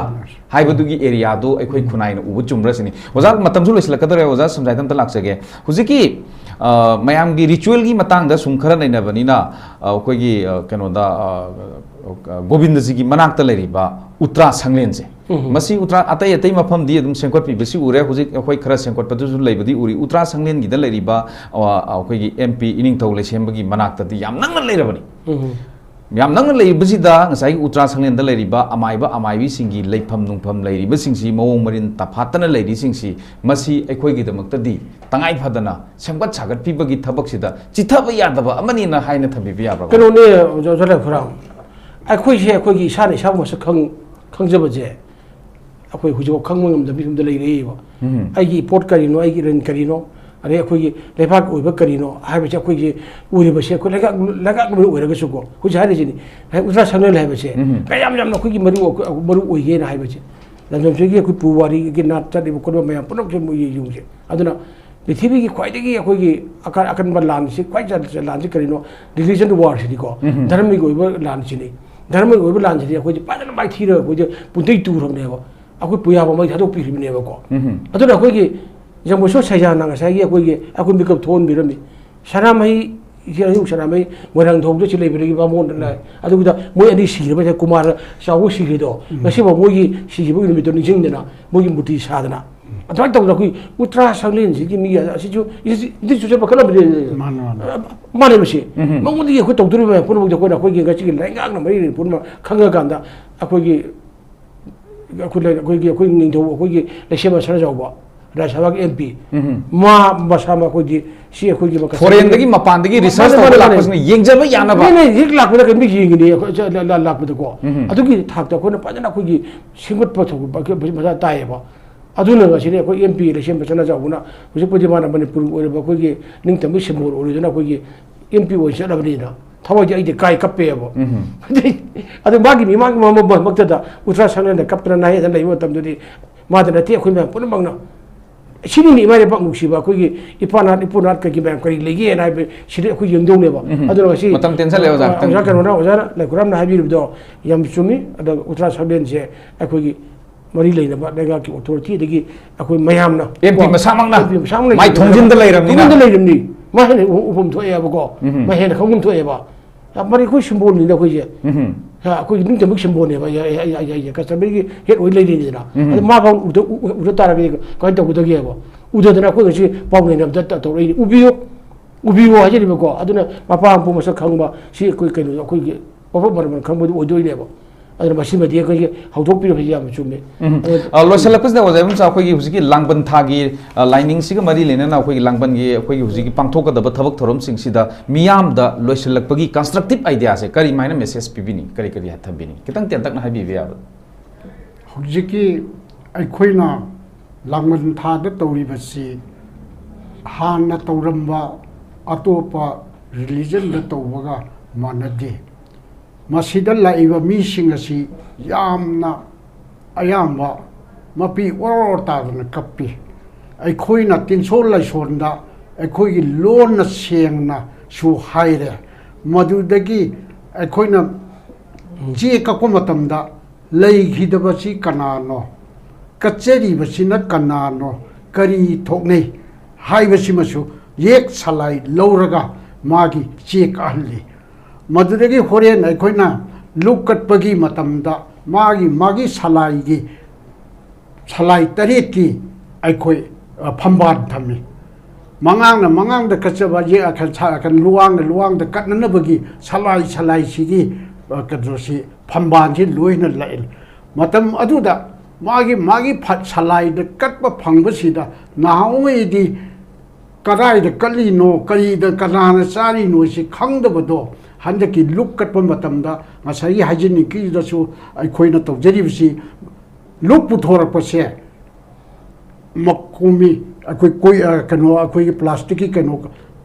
ꯍꯥꯏꯕꯗꯨꯒꯤ ꯑꯦꯔꯤꯌꯥꯗꯨ ꯑꯩꯈꯣꯏ ꯈꯨꯟꯅꯥꯏꯅ ꯎꯕ ꯆꯨꯝꯕ꯭ꯔꯥ ꯁꯤꯅꯤ꯫ ꯑꯣꯖꯥ, ꯃꯇꯝꯁꯨ ꯂꯣꯏꯁꯤꯜꯂꯛꯀꯗꯧꯔꯦ꯫ ꯑꯣꯖꯥ ꯁꯝꯖꯥꯏꯗ ꯑꯝꯇ ꯂꯥꯛꯆꯒꯦ꯫ ꯍꯧꯖꯤꯛꯀꯤ ꯑ, ꯃꯌꯥꯝꯒꯤ ꯔꯤꯆꯨꯋꯦꯜꯒꯤ ꯃꯇꯥꯡꯗ ꯁꯨꯝ ꯈꯔ ꯅꯩꯅꯕꯅꯤꯅ ꯑ, ꯑꯩꯈꯣꯏꯒꯤ ꯑ, ꯀꯩꯅꯣꯗ ꯑ, ꯑ, ꯒꯣꯕꯤꯟꯗꯖꯤꯒꯤ ꯃꯅꯥꯛꯇ ꯂꯩꯔꯤꯕ ꯎꯇ꯭ꯔꯥ ꯁꯪꯂꯦꯟꯁꯦ, ꯃꯁꯤ ꯎꯇ꯭ꯔꯥ ꯑꯇꯩ ꯑꯇꯩ ꯃꯐꯝꯗꯤ ꯑꯗꯨꯝ ꯁꯦꯝꯒꯠꯄꯤꯕꯁꯤ ꯎꯔꯦ꯫ ꯍꯧꯖꯤꯛ ꯑꯩꯈꯣꯏ ꯈꯔ ꯁꯦꯝꯒꯠꯄꯗꯨꯁꯨ ꯂꯩꯕꯗꯤ ꯎꯔꯤ꯫ ꯎꯇ꯭ꯔꯥ ꯁꯪꯂꯦꯟꯒꯤꯗ ꯂꯩꯔꯤꯕ ꯑ, ꯑꯩꯈꯣꯏꯒꯤ ꯑꯦꯝ ꯄꯤ ꯏꯅꯤꯡꯊꯧ ꯂꯩꯁꯦꯝꯕꯒꯤ ꯃꯅꯥꯛꯇꯗꯤ ꯌꯥꯝ ꯅꯛꯅ ꯂꯩꯔꯕꯅꯤ꯫ ꯌꯥꯝ ꯅꯛꯅ ꯂꯩꯔꯤꯕꯁꯤꯗ ꯉꯁꯥꯏꯒꯤ ꯎꯇ꯭ꯔꯥ ꯁꯪꯂꯦꯟꯗ ꯂꯩꯔꯤꯕ ꯑꯃꯥꯏꯕ ꯑꯃꯥꯏꯕꯤꯁꯤꯡꯒꯤ ꯂꯩꯐꯝ ꯅꯨꯡꯐꯝ ꯂꯩꯔꯤꯕꯁꯤꯡꯁꯤ, ꯃꯑꯣꯡ ꯃꯔꯤꯟ ꯇꯐꯥꯠꯇꯅ ꯂꯩꯔꯤꯁꯤꯡꯁꯤ, ꯃꯁꯤ ꯑꯩꯈꯣꯏꯒꯤꯗꯃꯛꯇꯗꯤ ꯇꯉꯥꯏ ꯐꯗꯅ ꯁꯦꯝꯒꯠ ꯁꯥꯒꯠꯄꯤꯕꯒꯤ ꯊꯕꯛꯁꯤꯗ ꯆꯤꯊꯕ ꯌꯥꯗꯕ ꯑꯃꯅꯤꯅ ꯍꯥꯏꯅ ꯊꯝꯕꯤꯕ ꯌꯥꯕ꯭ꯔꯥ? ꯀꯩꯅꯣꯅꯦ ꯑꯣꯖꯥ ꯂꯥꯏꯐꯨꯔꯥꯝ, ꯑꯩꯈꯣꯏꯁꯦ ꯑꯩꯈꯣꯏꯒꯤ ꯏꯁꯥꯅ ꯏꯁꯥꯕꯨ ꯃꯁꯛ ꯈꯪ ꯈꯪꯖꯕꯁꯦ ꯑꯩꯈꯣꯏ ꯍꯧꯖꯤꯛꯐꯥꯎ ꯈꯪꯕ ꯉꯝꯗꯕ ꯐꯤꯕꯝꯗ ꯂꯩꯔꯛꯏꯕ꯫ ꯎꯝ꯫ ꯑꯩꯒꯤ ꯏꯄꯣꯠ ꯀꯔꯤꯅꯣ, ꯑꯩꯒꯤ ꯏꯔꯟ ꯀꯔꯤꯅꯣ, ꯑꯗꯩ ꯑꯩꯈꯣꯏꯒꯤ ꯂꯩꯕꯥꯛ ꯑꯣꯏꯕ ꯀꯔꯤꯅꯣ ꯍꯥꯏꯕꯁꯦ ꯑꯩꯈꯣꯏꯒꯤ ꯎꯔꯤꯕꯁꯦ ꯑꯩꯈꯣꯏ ꯂꯩꯉꯥꯛ ꯂꯩꯉꯥꯛ ꯂꯣꯏ ꯑꯣꯏꯔꯒꯁꯨꯀꯣ, ꯍꯧꯖꯤꯛ ꯍꯥꯏꯔꯤꯁꯤꯅꯤ, ꯉꯁꯥꯏ ꯎꯇ꯭ꯔꯥ ꯁꯪꯂꯦꯟ ꯍꯥꯏꯕꯁꯦ ꯎꯝ꯫ ꯀꯌꯥꯝ ꯌꯥꯝꯅ ꯑꯩꯈꯣꯏꯒꯤ ꯃꯔꯨ ꯃꯔꯨ ꯑꯣꯏꯒꯦꯅ ꯍꯥꯏꯕꯁꯦ꯫ ꯂꯝꯗꯝꯁꯤꯒꯤ ꯑꯩꯈꯣꯏ ꯄꯨꯋꯥꯔꯤꯒꯤ ꯅꯥꯠ ꯆꯠꯂꯤꯕ ꯈꯣꯠꯂꯤꯕ ꯃꯌꯥꯝ ꯄꯨꯝꯅꯃꯛꯁꯦ ꯃꯣꯏ ꯌꯦꯡꯁꯦ꯫ ꯑꯗꯨꯅ ꯄ꯭ꯔꯤꯊꯤꯕꯤꯒꯤ ꯈ꯭ꯋꯥꯏꯗꯒꯤ ꯑꯩꯈꯣꯏꯒꯤ ꯑꯀꯟ ꯑꯀꯟꯕ ꯂꯥꯟꯁꯤ, ꯈ꯭ꯋꯥꯏ ꯆ- ꯂꯥꯟꯁꯤ ꯀꯔꯤꯅꯣ? ꯔꯤꯂꯤꯖꯟ ꯋꯥꯔꯁꯤꯅꯤꯀꯣ꯫ ꯎꯝ꯫ ꯙꯔꯃꯒꯤ ꯑꯣꯏꯕ ꯂꯥꯟꯁꯤꯅꯤ꯫ ꯙꯔꯃꯒꯤ ꯑꯣꯏꯕ ꯂꯥꯟꯁꯤꯗꯤ ꯑꯩꯈꯣꯏꯗꯤ ꯐꯖꯅ ꯃꯥꯏꯊꯤꯔꯒ ꯑꯩꯈꯣꯏꯗꯤ ꯄꯨꯟꯇꯩ ꯇꯨꯔꯕꯅꯦꯕ꯫ ꯑꯩꯈꯣꯏ ꯄꯨꯌꯥꯕ ꯃꯩ ꯊꯥꯗꯣꯛꯄꯤꯈ꯭ꯔꯤꯕꯅꯦꯕꯀꯣ꯫ ꯎꯝ꯫ ꯑꯗꯨꯅ ꯑꯩꯈꯣꯏꯒꯤ ꯖꯝꯕꯨꯁꯣꯔ ꯁꯩꯖꯥꯅ ꯉꯁꯥꯏꯒꯤ ꯑꯩꯈꯣꯏꯒꯤ ꯑꯩꯈꯣꯏ ꯃꯤꯀꯞ ꯊꯣꯛꯍꯟꯕꯤꯔꯝꯃꯤ꯫ ꯁꯅꯥꯃꯍꯤ, ꯏꯆꯦ ꯑꯌꯨꯛ ꯁꯅꯥꯃꯍꯤ ꯃꯣꯏꯔꯥꯡꯊꯣꯡꯗ ꯁꯤ ꯂꯩꯕꯗꯒꯤ ꯕꯥꯃꯣꯟꯗ ꯂꯥꯛꯑꯦ꯫ ꯑꯗꯨꯒꯤꯗ ꯃꯣꯏ ꯑꯅꯤ ꯁꯤꯈ꯭ꯔꯕ ꯉꯁꯥꯏ ꯀꯨꯃꯥꯔ ꯆꯥꯎꯕ ꯁꯤꯈ꯭ꯔꯤꯗꯣ, ꯉꯁꯤꯐꯥꯎ ꯃꯣꯏꯒꯤ ꯁꯤꯈꯤꯕꯒꯤ ꯅꯨꯃꯤꯠꯇꯣ ꯅꯤꯡꯁꯤꯡꯗꯅ ꯃꯣꯏꯒꯤ ꯃꯨꯔꯇꯤ ꯁꯥꯗꯅ ꯑꯗꯨꯃꯥꯏꯅ ꯇꯧꯗꯅ ꯑꯩꯈꯣꯏ ꯎꯇ꯭ꯔꯥ ꯁꯪꯂꯦꯟꯁꯤꯒꯤ ꯃꯤ ꯑꯁꯤꯁꯨ ꯏꯟꯁꯇꯤꯇ꯭ꯌꯨꯁꯟ ꯃꯈꯜ ꯑꯃꯅꯤ꯫ ꯃꯥꯅꯦ, ꯃꯥꯅꯦ꯫ ꯃꯥꯅꯦ ꯃꯁꯤ꯫ ꯎꯝ꯫ ꯃꯉꯣꯟꯗꯒꯤ ꯑꯩꯈꯣꯏ ꯇꯧꯗꯣꯔꯤꯕ ꯃꯌꯥꯝ ꯄꯨꯝꯅꯃꯛꯇ ꯑꯩꯈꯣꯏꯅ ꯑꯩꯈꯣꯏꯒꯤ ꯉꯁꯤꯒꯤ ꯂꯩꯉꯥꯛꯅ ꯃꯔꯤ ꯂꯩꯅꯕ ꯄꯨꯝꯅꯃꯛ ꯈꯪꯉꯀꯥꯟꯗ ꯑꯩꯈꯣꯏꯒꯤ ꯑꯩꯈꯣꯏ ꯂꯩ- ꯑꯩꯈꯣꯏꯒꯤ ꯑꯩꯈꯣꯏ ꯅꯤꯡꯊꯧ ꯑꯩꯈꯣꯏꯒꯤ ꯂꯩꯁꯦꯝꯕ ꯁꯅꯥꯖꯥꯎꯕ ꯔꯥꯖ꯭ꯌ ꯁꯚꯥꯒꯤ ꯑꯦꯝ ꯄꯤ꯫ ꯎꯝ꯫ ꯃꯥ ꯃꯁꯥꯃꯛ ꯑꯩꯈꯣꯏꯗꯤ ꯁꯤ ꯑꯩꯈꯣꯏꯒꯤ ꯃꯈꯜ ꯐꯣꯔꯦꯟꯗꯒꯤ ꯃꯄꯥꯟꯗꯒꯤ ꯃꯥꯅꯦ, ꯔꯤꯁꯔꯁ ꯃꯥꯅꯦ, ꯇꯧꯕ ꯃꯥꯅꯦ꯫ ꯂꯥꯛꯄꯁꯤꯅ ꯌꯦꯡꯖꯕ ꯌꯥꯅꯕ꯫ ꯃꯤꯅ ꯍꯦꯛ ꯂꯥꯛꯄꯗ ꯀꯩꯅꯣ ꯌꯦꯡꯒꯅꯤ ꯑꯩꯈꯣꯏ ꯆ- ꯂ- ꯂ- ꯂꯥꯛꯄꯗꯀꯣ꯫ ꯎꯝ꯫ ꯑꯗꯨꯒꯤ ꯊꯥꯛꯇ ꯑꯩꯈꯣꯏꯅ ꯐꯖꯅ ꯑꯩꯈꯣꯏꯒꯤ ꯁꯦꯝꯒꯠꯄ ꯊꯣꯛꯄ ꯃꯊꯧ ꯇꯥꯏꯌꯦꯕ꯫ ꯑꯗꯨꯅ ꯉꯁꯤꯗꯤ ꯑꯩꯈꯣꯏ ꯑꯦꯝ ꯄꯤ ꯏꯂꯦꯛꯁꯟ ꯃꯆꯥꯅ ꯆꯥꯎꯕꯅ ꯍꯧꯖꯤꯛꯄꯨꯗꯤ ꯃꯥꯅ ꯃꯅꯤꯄꯨꯔꯒꯤ ꯑꯣꯏꯔꯤꯕ ꯑꯩꯈꯣꯏꯒꯤ ꯅꯤꯡꯇꯝꯕꯒꯤ ꯁꯤꯝꯕꯣꯜ ꯑꯣꯏꯔꯤꯗꯨꯅ ꯑꯩꯈꯣꯏꯒꯤ ꯑꯦꯝ ꯄꯤ ꯑꯣꯏꯅ ꯆꯠꯂꯕꯅꯤꯅ ꯊꯋꯥꯏꯗꯤ ꯑꯩꯗꯤ ꯀꯥꯏ ꯀꯞꯄꯦꯕ꯫ ꯎꯝ꯫ ꯑꯗꯨ ꯃꯥꯒꯤ ꯃꯤꯃꯥꯡꯒꯤ ꯃꯃꯛꯇꯗ ꯎꯠꯇ꯭ꯔꯥꯁꯟꯗ ꯀꯞꯇꯅ ꯅꯥꯍꯦꯗꯅ ꯂꯩꯕ ꯃꯇꯝꯗꯗꯤ ꯃꯥꯗ ꯅꯠꯇꯦ, ꯑꯩꯈꯣꯏ ꯃꯌꯥꯝ ꯄꯨꯝꯅꯃꯛꯅ ꯁꯤꯅꯤꯅꯦ ꯏꯃꯥ ꯂꯩꯕꯥꯛ ꯅꯨꯡꯁꯤꯕ ꯑꯩꯈꯣꯏꯒꯤ ꯏꯄꯥ ꯅꯥꯠ ꯏꯄꯨ ꯅꯥꯠ ꯀꯩꯒꯤ ꯃꯌꯥꯝ ꯀꯔꯤ ꯂꯩꯒꯦꯅ ꯍꯥꯏꯕ ꯁꯤꯗꯤ ꯑꯩꯈꯣꯏ ꯌꯦꯡꯗꯧꯅꯦꯕ꯫ ꯎꯝ꯫ ꯑꯗꯨꯅ ꯉꯁꯤ ꯃꯇꯝ ꯇꯦꯟꯁꯜꯂꯛꯑꯦ ꯑꯣꯖꯥ, ꯈꯤꯇꯪ꯫ ꯑꯣꯖꯥ ꯀꯩꯅꯣꯅ ꯑꯣꯖꯥꯅ ꯂꯥꯏꯈꯨꯔꯝꯅ ꯍꯥꯏꯕꯤꯔꯤꯕꯗꯣ ꯌꯥꯝ ꯆꯨꯝꯃꯤ꯫ ꯑꯗ ꯎꯠꯇ꯭ꯔꯥꯁꯟꯗꯁꯦ ꯑꯩꯈꯣꯏꯒꯤ ꯃꯔꯤ ꯂꯩꯅꯕ ꯂꯩꯉꯥꯛꯀꯤ ꯑꯣꯊꯣꯔꯤꯇꯤ ꯑꯗꯒꯤ ꯑꯩꯈꯣꯏ ꯃꯌꯥꯝꯅ ꯑꯦꯝ ꯄꯤ ꯀꯣ, ꯃꯁꯥꯃꯛꯅ ꯑꯦꯝ ꯄꯤ ꯃꯁꯥꯃꯛꯅ ꯃꯥꯏ ꯂꯩꯕꯅꯤ꯫ ꯊꯣꯡꯖꯤꯟꯗ ꯂꯩꯔꯕꯅꯤꯅ꯫ ꯊꯣꯡꯖꯤꯟꯗ ꯂꯩꯔꯕꯅꯤ꯫ ꯃꯥ ꯍꯦꯟꯅ ꯎ- ꯎꯐꯝ ꯊꯣꯛꯑꯦꯕꯀꯣ꯫ ꯎꯝ꯫ ꯃꯥ ꯍꯦꯟꯅ ꯈꯪꯐꯝ ꯊꯣꯛꯑꯦꯕ꯫ ꯌꯥꯝ ꯃꯔꯤ ꯑꯩꯈꯣꯏ ꯁꯤꯝꯕꯣꯜꯅꯤꯅ ꯑꯩꯈꯣꯏꯁꯦ꯫ ꯎꯝ꯫ ꯍꯥ, ꯑꯩꯈꯣꯏꯒꯤ ꯅꯤꯡꯇꯝꯕꯒꯤ ꯁꯤꯝꯕꯣꯜꯅꯦꯕ꯫ ꯀꯁꯇꯃꯔꯒꯤ ꯍꯦꯠ ꯑꯣꯏ ꯂꯩꯔꯤꯅꯤꯗꯅ꯫ ꯎꯝ꯫ ꯑꯗꯣ ꯃꯥ ꯐꯥꯎ ꯎꯗ- ꯎ- ꯎꯗ ꯇꯥꯔꯒꯗꯤ ꯀꯃꯥꯏꯅ ꯇꯧꯒꯗꯒꯦꯕ? ꯎꯗꯗꯅ ꯑꯩꯈꯣꯏ ꯉꯁꯤ ꯄꯥꯎ ꯅꯩꯅꯕꯗ ꯇ- ꯇꯧꯔꯛꯏꯅꯤ꯫ ꯎꯕꯤꯌꯨ, ꯎꯕꯤꯌꯨ ꯍꯥꯏꯖꯔꯤꯕꯀꯣ꯫ ꯑꯗꯨꯅ ꯃꯄꯥ ꯃꯄꯨ ꯃꯁꯛ ꯈꯪꯕ ꯁꯤ ꯑꯩꯈꯣꯏ ꯀꯩꯅꯣ ꯑꯩꯈꯣꯏꯒꯤ ꯃꯐꯝ ꯃꯔꯝ ꯈꯪꯕꯗꯨ ꯑꯣꯏꯗꯣꯏꯅꯦꯕ꯫ ꯑꯗꯨꯅ ꯃꯁꯤꯃꯗꯤ ꯑꯩꯈꯣꯏꯒꯤ ꯍꯧꯗꯣꯛꯄꯤꯔꯕꯁꯤ ꯌꯥꯝꯅ ꯆꯨꯝꯃꯦ꯫ ꯎꯝ꯫ ꯑ, ꯂꯣꯏꯁꯤꯜꯂꯛꯄꯁꯤꯗ ꯑꯣꯖꯥ ꯏꯕꯨꯡꯆꯥ, ꯑꯩꯈꯣꯏꯒꯤ ꯍꯧꯖꯤꯛꯀꯤ ꯂꯥꯡꯕꯟ ꯊꯥꯒꯤ, ꯑ, ꯂꯥꯏꯅꯤꯡꯁꯤꯒ ꯃꯔꯤ ꯂꯩꯅꯅ ꯑꯩꯈꯣꯏꯒꯤ ꯂꯥꯡꯕꯟꯒꯤ ꯑꯩꯈꯣꯏꯒꯤ ꯍꯧꯖꯤꯛꯀꯤ ꯄꯥꯡꯊꯣꯛꯀꯗꯕ ꯊꯕꯛ ꯊꯧꯔꯝꯁꯤꯡꯁꯤꯗ ꯃꯤꯌꯥꯝꯗ ꯂꯣꯏꯁꯤꯜꯂꯛꯄꯒꯤ constructive ideaꯁꯦ ꯀꯔꯤꯃꯥꯏꯅ message ꯄꯤꯕꯤꯅꯤ, ꯀꯔꯤ ꯀꯔꯤ ꯊꯝꯕꯤꯅꯤ? ꯈꯤꯇꯪ ꯇꯦꯟꯇꯛꯅ ꯍꯥꯏꯕꯤꯕ ꯌꯥꯕ꯭ꯔꯥ? ꯍꯧꯖꯤꯛꯀꯤ ꯑꯩꯈꯣꯏꯅ ꯂꯥꯡꯕꯟ ꯊꯥꯗ ꯇꯧꯔꯤꯕꯁꯤ ꯍꯥꯟꯅ ꯇꯧꯔꯝꯕ ꯑꯇꯣꯞꯄ ꯔꯤꯂꯤꯖꯟꯗ ꯇꯧꯕꯒ ꯃꯥꯟꯅꯗꯦ꯫ ꯃꯁꯤꯗ ꯂꯥꯛꯏꯕ ꯃꯤꯁꯤꯡ ꯑꯁꯤ ꯌꯥꯝꯅ ꯑꯌꯥꯝꯕ ꯃꯄꯤ ꯑꯣꯔ ꯑꯣꯔ ꯇꯥꯗꯅ ꯀꯞꯄꯤ꯫ ꯑꯩꯈꯣꯏꯅ ꯇꯤꯟꯁꯣꯜ ꯂꯥꯏꯁꯣꯟꯗ ꯑꯩꯈꯣꯏꯒꯤ ꯂꯣꯟꯅ ꯁꯦꯡꯅꯁꯨ ꯍꯥꯏꯔꯦ꯫ ꯃꯗꯨꯗꯒꯤ ꯑꯩꯈꯣꯏꯅ ꯆꯦ ꯀꯛꯄ ꯃꯇꯝꯗ ꯂꯩꯈꯤꯗꯕꯁꯤ ꯀꯅꯥꯅꯣ, ꯀꯠꯆꯔꯤꯕꯁꯤꯅ ꯀꯅꯥꯅꯣ, ꯀꯔꯤ ꯊꯣꯛꯅꯩ ꯍꯥꯏꯕꯁꯤꯃꯁꯨ ꯌꯦꯛ ꯁꯂꯥꯏ ꯂꯧꯔꯒ ꯃꯥꯒꯤ ꯆꯦ ꯀꯛꯍꯜꯂꯤ꯫ ꯃꯗꯨꯗꯒꯤ ꯍꯣꯔꯦꯟ ꯑꯩꯈꯣꯏꯅ ꯂꯨꯞ ꯀꯠꯄꯒꯤ ꯃꯇꯝꯗ ꯃꯥꯒꯤ, ꯃꯥꯒꯤ ꯁꯂꯥꯏꯒꯤ, ꯁꯂꯥꯏ ꯇꯔꯦꯠꯀꯤ ꯑꯩꯈꯣꯏ, ꯑ, ꯐꯝꯕꯥꯜ ꯊꯝꯃꯤ꯫ ꯃꯉꯥꯡꯅ ꯃꯉꯥꯡꯗ ꯀꯠꯆꯕ, ꯌꯦꯛ ꯑꯈꯟ, ꯁꯥ ꯑꯈꯟ, ꯂꯨꯋꯥꯡꯅ ꯂꯨꯋꯥꯡꯗ ꯀꯠꯅꯅꯕꯒꯤ ꯁꯂꯥꯏ, ꯁꯂꯥꯏꯁꯤꯒꯤ, ꯑ, ꯀꯩꯅꯣꯁꯤ, ꯐꯝꯕꯥꯜꯁꯤ ꯂꯣꯏꯅ ꯂꯥꯛꯏ꯫ ꯃꯇꯝ ꯑꯗꯨꯗ ꯃꯥꯒꯤ ꯃꯥꯒꯤ ꯐꯠ ꯁꯂꯥꯏꯗ ꯀꯠꯄ ꯐꯪꯕꯁꯤꯗ ꯅꯍꯥꯟꯋꯥꯏꯗꯤ ꯀꯗꯥꯏꯗ ꯀꯠꯂꯤꯅꯣ, ꯀꯔꯤꯗ ꯀꯅꯥꯅ ꯆꯥꯔꯤꯅꯣ ꯁꯤ ꯈꯪꯗꯕꯗꯣ ꯍꯟꯗꯛꯀꯤ ꯂꯨꯛ ꯀꯠꯄ ꯃꯇꯝꯗ ꯉꯁꯥꯏꯒꯤ ꯍꯥꯏꯖꯅꯤꯡꯈꯤꯗꯁꯨ ꯑꯩꯈꯣꯏꯅ ꯇꯧꯖꯔꯤꯕꯁꯤ ꯂꯨꯛ ꯄꯨꯊꯣꯔꯛꯄꯁꯦ ꯃꯀꯨꯝꯃꯤ ꯑꯩꯈꯣꯏ ꯀꯣꯏ-, ꯑ, ꯀꯩꯅꯣ, ꯑꯩꯈꯣꯏꯒꯤ ꯄ꯭ꯂꯥꯁꯇꯤꯛꯀꯤ ꯀꯩꯅꯣ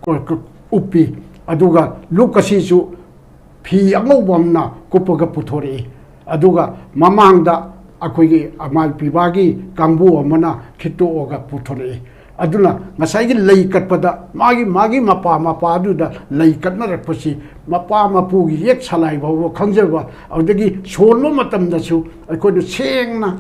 ꯀ-, ꯀ-, ꯎꯞꯄꯤ꯫ ꯑꯗꯨꯒ ꯂꯨꯛ ꯑꯁꯤꯁꯨ ꯐꯤ ꯑꯉꯧꯕ ꯑꯃꯅ ꯀꯨꯞꯄꯒ ꯄꯨꯊꯣꯔꯛꯏ꯫ ꯑꯗꯨꯒ ꯃꯃꯥꯡꯗ ꯑꯩꯈꯣꯏꯒꯤ ꯑꯃꯥꯏ ꯄꯤꯕꯥꯒꯤ ꯀꯥꯡꯕꯨ ꯑꯃꯅ ꯈꯤꯠꯇꯣꯛꯑꯒ ꯄꯨꯊꯣꯔꯛꯏ꯫ ꯑꯗꯨꯅ ꯉꯁꯥꯏꯒꯤ ꯂꯩ ꯀꯠꯄꯗ ꯃꯥꯒꯤ, ꯃꯥꯒꯤ ꯃꯄꯥ ꯃꯄꯥ ꯑꯗꯨꯗ ꯂꯩ ꯀꯠꯅꯔꯛꯄꯁꯤ ꯃꯄꯥ ꯃꯄꯨꯒꯤ ꯌꯦꯛ ꯁꯂꯥꯏ ꯐꯥꯎꯕ ꯈꯪꯖꯕ, ꯑꯗꯨꯗꯒꯤ ꯁꯣꯟꯕ ꯃꯇꯝꯗꯁꯨ ꯑꯩꯈꯣꯏꯅ ꯁꯦꯡꯅ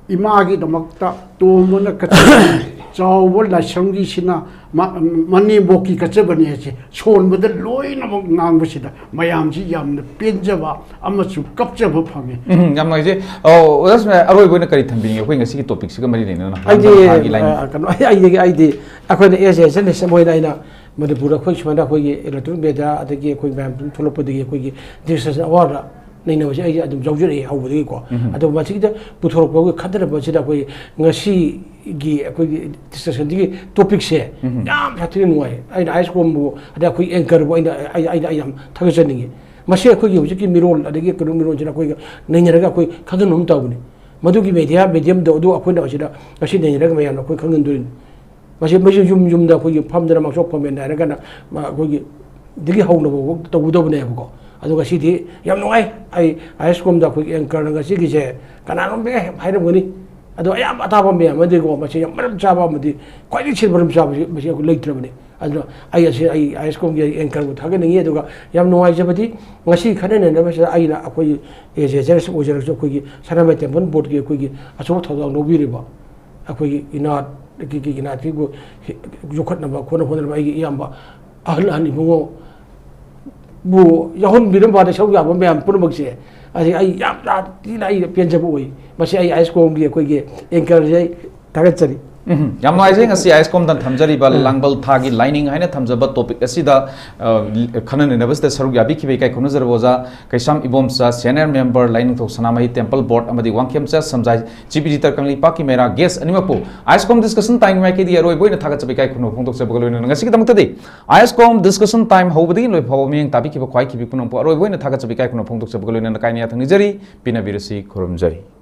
ꯏꯃꯥꯒꯤꯗꯃꯛꯇ ꯇꯣꯝꯕꯅ ꯀꯠꯆꯕ ꯆꯥꯎꯕ ꯂꯥꯏꯁ꯭ꯔꯝꯒꯤꯁꯤꯅ ꯃ-, ꯃꯅꯦꯝꯕꯣꯛꯀꯤ ꯀꯠꯆꯕꯅꯤ ꯍꯥꯏꯁꯦ ꯁꯣꯟꯕꯗ ꯂꯣꯏꯅꯃꯛ ꯉꯥꯡꯕꯁꯤꯗ ꯃꯌꯥꯝꯁꯤ ꯌꯥꯝꯅ ꯄꯦꯟꯖꯕ ꯑꯃꯁꯨ ꯀꯞꯆꯕ ꯐꯪꯉꯤ꯫ ꯎꯝ, ꯌꯥꯝ ꯅꯨꯡꯉꯥꯏꯖꯩ꯫ ꯑꯣ, ꯑꯣꯖꯥ ꯁꯨꯃꯥꯏꯅ ꯑꯔꯣꯏꯕ ꯑꯣꯏꯅ ꯀꯔꯤ ꯊꯝꯕꯤꯅꯤꯡꯉꯦ ꯑꯩꯈꯣꯏ ꯉꯁꯤꯒꯤ ꯇꯣꯄꯤꯛꯁꯤꯒ ꯃꯔꯤ ꯂꯩꯅꯅ? ꯑꯩꯗꯤ, ꯍꯥꯡꯕ ꯊꯥꯒꯤ ꯂꯥꯏꯟ꯫ ꯑ, ꯀꯩꯅꯣ, ꯑꯩ, ꯑꯩꯗꯤ, ꯑꯩꯗꯤ ꯑꯩꯈꯣꯏꯅ ꯑꯦꯁ ꯑꯦ ꯖꯔꯅꯦꯂꯤꯁ ꯑꯃ ꯑꯣꯏꯅ ꯑꯩꯅ ꯃꯅꯤꯄꯨꯔꯗ ꯑꯩꯈꯣꯏ ꯁꯨꯃꯥꯏꯅ ꯑꯩꯈꯣꯏꯒꯤ ꯏꯂꯦꯛꯇ꯭ꯔꯣꯅꯤꯛ ꯃꯦꯗꯤꯌꯥ ꯑꯗꯒꯤ ꯑꯩꯈꯣꯏ ꯃꯌꯥꯝ ꯑꯗꯨꯝ ꯊꯣꯛꯂꯛꯄꯗꯒꯤ ꯑꯩꯈꯣꯏꯒꯤ ꯗꯤꯁꯀꯁꯟ ꯑꯋꯥꯔꯗ ꯅꯩꯅꯕꯁꯦ ꯑꯩ ꯑꯗꯨꯝ ꯌꯥꯎꯖꯔꯛꯑꯦ ꯍꯧꯕꯗꯒꯤꯀꯣ꯫ ꯎꯝ꯫ ꯑꯗꯣ ꯃꯁꯤꯒꯤꯗ ꯄꯨꯊꯣꯔꯛꯄꯒꯤ ꯈꯟꯊꯔꯛꯄꯁꯤꯗ ꯑꯩꯈꯣꯏ ꯉꯁꯤꯒꯤ ꯑꯩꯈꯣꯏꯒꯤ ꯗꯤꯁꯀꯁꯟꯁꯤꯒꯤ ꯇꯣꯄꯤꯛꯁꯦ ꯎꯝ꯫ ꯌꯥꯝ ꯁꯥꯊꯤꯅ ꯅꯨꯡꯉꯥꯏ꯫ ꯑꯩꯅ ꯑꯥꯏ ꯑꯦꯁ ꯀꯣꯝꯕꯨ ꯑꯗꯩ ꯑꯩꯈꯣꯏ ꯑꯦꯡꯀꯔꯕꯨ ꯑꯩꯅ, ꯑꯩ, ꯑꯩꯅ, ꯑꯩ ꯌꯥꯝ ꯊꯥꯒꯠꯆꯅꯤꯡꯉꯤ꯫ ꯃꯁꯤ ꯑꯩꯈꯣꯏꯒꯤ ꯍꯧꯖꯤꯛꯀꯤ ꯃꯤꯔꯣꯜ ꯑꯗꯒꯤ ꯀꯩꯅꯣ ꯃꯤꯔꯣꯜꯁꯤꯅ ꯑꯩꯈꯣꯏꯒ ꯅꯩꯅꯔꯒ ꯑꯩꯈꯣꯏ ꯈꯪꯍꯟꯕ ꯑꯃ ꯇꯧꯕꯅꯤ꯫ ꯃꯗꯨꯒꯤ ꯃꯦꯗꯤꯌꯥ ꯃꯦꯗꯤꯌꯝꯗꯣ ꯑꯗꯨ ꯑꯩꯈꯣꯏꯅ ꯃꯁꯤꯗ ꯉꯁꯤ ꯅꯩꯅꯔꯒ ꯃꯌꯥꯝꯅ ꯑꯩꯈꯣꯏ ꯈꯪꯍꯟꯗꯣꯏꯅꯤ꯫ ꯃꯁꯤ, ꯃꯁꯤ ꯌꯨꯝ ꯌꯨꯝꯗ ꯑꯩꯈꯣꯏꯒꯤ ꯐꯝꯗꯅ ꯃꯥꯡꯁꯣꯛ ꯐꯝꯃꯦꯟ ꯍꯥꯏꯔꯒꯅ ꯃꯥ ꯑꯩꯈꯣꯏꯒꯤ ꯗꯒꯤ ꯍꯧꯅꯕ ꯇꯧꯒꯗꯕꯅꯦꯕꯀꯣ꯫ ꯑꯗꯣ ꯉꯁꯤꯗꯤ ꯌꯥꯝ ꯅꯨꯡꯉꯥꯏ꯫ ꯑꯩ ꯑꯥꯏ ꯑꯦꯁ ꯀꯣꯝꯗ ꯑꯩꯈꯣꯏꯒꯤ ꯑꯦꯡꯀꯔꯅ ꯉꯁꯤꯒꯤꯁꯦ ꯀꯅꯥꯅꯣꯝ ꯍꯦꯛ ꯍꯥꯏꯔꯝꯒꯅꯤ꯫ ꯑꯗꯣ ꯑꯌꯥꯝꯕ ꯑꯇꯥꯕ ꯃꯌꯥꯝ ꯑꯃꯗꯤꯀꯣ ꯃꯁꯤ ꯌꯥꯝ ꯃꯔꯝ ꯆꯥꯕ ꯑꯃꯗꯤ ꯈ꯭ꯋꯥꯏꯗꯒꯤ ꯁꯦꯟ ꯃꯔꯝ ꯆꯥꯕꯁꯤ ꯃꯁꯤ ꯑꯩꯈꯣꯏ ꯂꯩꯇ꯭ꯔꯕꯅꯤ꯫ ꯑꯗꯨꯅ ꯑꯩ ꯑꯁꯤ ꯑꯩ ꯑꯥꯏ ꯑꯦꯁ ꯀꯣꯝꯒꯤ ꯑꯦꯡꯀꯔꯕꯨ ꯊꯥꯒꯠꯅꯤꯡꯉꯤ꯫ ꯑꯗꯨꯒ ꯌꯥꯝ ꯅꯨꯡꯉꯥꯏꯖꯕꯗꯤ ꯉꯁꯤ ꯈꯟꯅ ꯅꯩꯅꯕꯁꯤꯗ ꯑꯩꯅ ꯑꯩꯈꯣꯏꯒꯤ ꯑꯦ ꯖꯦ ꯖꯦꯔꯁ ꯑꯣꯏꯖꯔꯒꯁꯨ ꯑꯩꯈꯣꯏꯒꯤ ꯁꯅꯥꯃꯍꯤ ꯇꯦꯝꯄꯜ ꯕꯣꯔꯗꯀꯤ ꯑꯩꯈꯣꯏꯒꯤ ꯑꯆꯧꯕ ꯊꯧꯗꯥꯡ ꯂꯧꯕꯤꯔꯤꯕ ꯑꯩꯈꯣꯏꯒꯤ ꯏꯅꯥꯠꯀꯤ, ꯀꯤ ꯏꯅꯥꯠꯀꯤꯕꯨ ꯍꯤ-, ꯌꯣꯛꯈꯠꯅꯕ ꯈꯣꯠꯅ ꯍꯣꯠꯅꯔꯤꯕ ꯑꯩꯒꯤ ꯏꯌꯥꯝꯕ ꯑꯍꯜ ꯑꯍꯜ ꯏꯕꯨꯡꯉꯣꯕꯨ ꯌꯥꯎꯍꯟꯕꯤꯔꯝꯕꯗ ꯁꯔꯨꯛ ꯌꯥꯕ ꯃꯌꯥꯝ ꯄꯨꯝꯅꯃꯛꯁꯦ ꯑꯁꯤ ꯑꯩ ꯌꯥꯝ ꯊꯤꯅ ꯑꯩ ꯄꯦꯟꯖꯕ ꯑꯣꯏ꯫ ꯃꯁꯤ ꯑꯩ ꯑꯥꯏ ꯑꯦꯁ ꯀꯣꯝꯒꯤ ꯑꯩꯈꯣꯏꯒꯤ ꯑꯦꯡꯀꯔꯁꯦ ꯑꯩ ꯊꯥꯒꯠꯆꯔꯤ꯫ ꯎꯝ, ꯌꯥꯝ ꯅꯨꯡꯉꯥꯏꯖꯩ꯫ ꯉꯁꯤ ꯑꯥꯏꯁꯀꯣꯝꯗ ꯊꯝꯖꯔꯤꯕ ꯂꯥꯡꯕꯜ ꯊꯥꯒꯤ ꯂꯥꯏꯅꯤꯡ ꯍꯥꯏꯅ ꯊꯝꯖꯕ ꯇꯣꯄꯤꯛ ꯑꯁꯤꯗ, ꯑ, ꯈꯟꯅ ꯅꯩꯅꯕꯁꯤꯗ ꯁꯔꯨꯛ ꯌꯥꯕꯤꯈꯤꯕ ꯏꯀꯥꯏ ꯈꯨꯝꯅꯖꯔꯕ ꯑꯣꯖꯥ ꯀꯩꯁꯥꯝ ꯏꯕꯣꯝꯆꯥ, ꯁꯦꯅꯤꯌꯔ ꯃꯦꯝꯕꯔ, ꯂꯥꯏꯅꯤꯡꯊꯧ ꯁꯅꯥꯃꯍꯤ ꯇꯦꯝꯄꯜ ꯕꯣꯔꯗ ꯑꯃꯗꯤ ꯋꯥꯡꯈꯦꯝꯆꯥ ꯁꯝꯖꯥꯏ, ꯆꯤꯕꯤꯔꯤꯇꯔ ꯀꯪꯂꯩꯄꯥꯛꯀꯤ ꯃꯩꯔꯥ, ꯒꯦꯁ ꯑꯅꯤꯃꯛꯄꯨ ꯑꯥꯏꯁꯀꯣꯝ ꯗꯤꯁꯀꯁꯟ ꯇꯥꯏꯝꯒꯤ ꯃꯥꯏꯀꯩꯗꯒꯤ ꯑꯔꯣꯏꯕ ꯑꯣꯏꯅ ꯊꯥꯒꯠꯆꯕ ꯏꯀꯥꯏ ꯈꯨꯝꯅꯕ ꯐꯣꯡꯗꯣꯛꯆꯕꯒ ꯂꯣꯏꯅꯅ ꯉꯁꯤꯒꯤꯗꯃꯛꯇꯗꯤ ꯑꯥꯏꯁꯀꯣꯝ ꯗꯤꯁꯀꯁꯟ ꯇꯥꯏꯝ ꯍꯧꯕꯗꯒꯤ ꯂꯣꯏꯕ ꯐꯥꯎꯕ ꯃꯤꯠꯌꯦꯡ ꯇꯥꯕꯤꯈꯤꯕ ꯈ꯭ꯋꯥꯏꯈꯤꯕꯤ ꯄꯨꯝꯅꯃꯛꯄꯨ ꯑꯔꯣꯏꯕ ꯑꯣꯏꯅ ꯊꯥꯒꯠꯆꯕ ꯏꯀꯥꯏ ꯈꯨꯝꯅꯕ ꯐꯣꯡꯗꯣꯛꯆꯕꯒ ꯂꯣꯏꯅꯅ ꯀꯥꯏꯅ ꯌꯥꯊꯪ ꯅꯤꯖꯔꯤ꯫ ꯄꯤꯅꯕꯤꯔꯁꯤ, ꯈꯨꯔꯨꯝꯖꯔꯤ꯫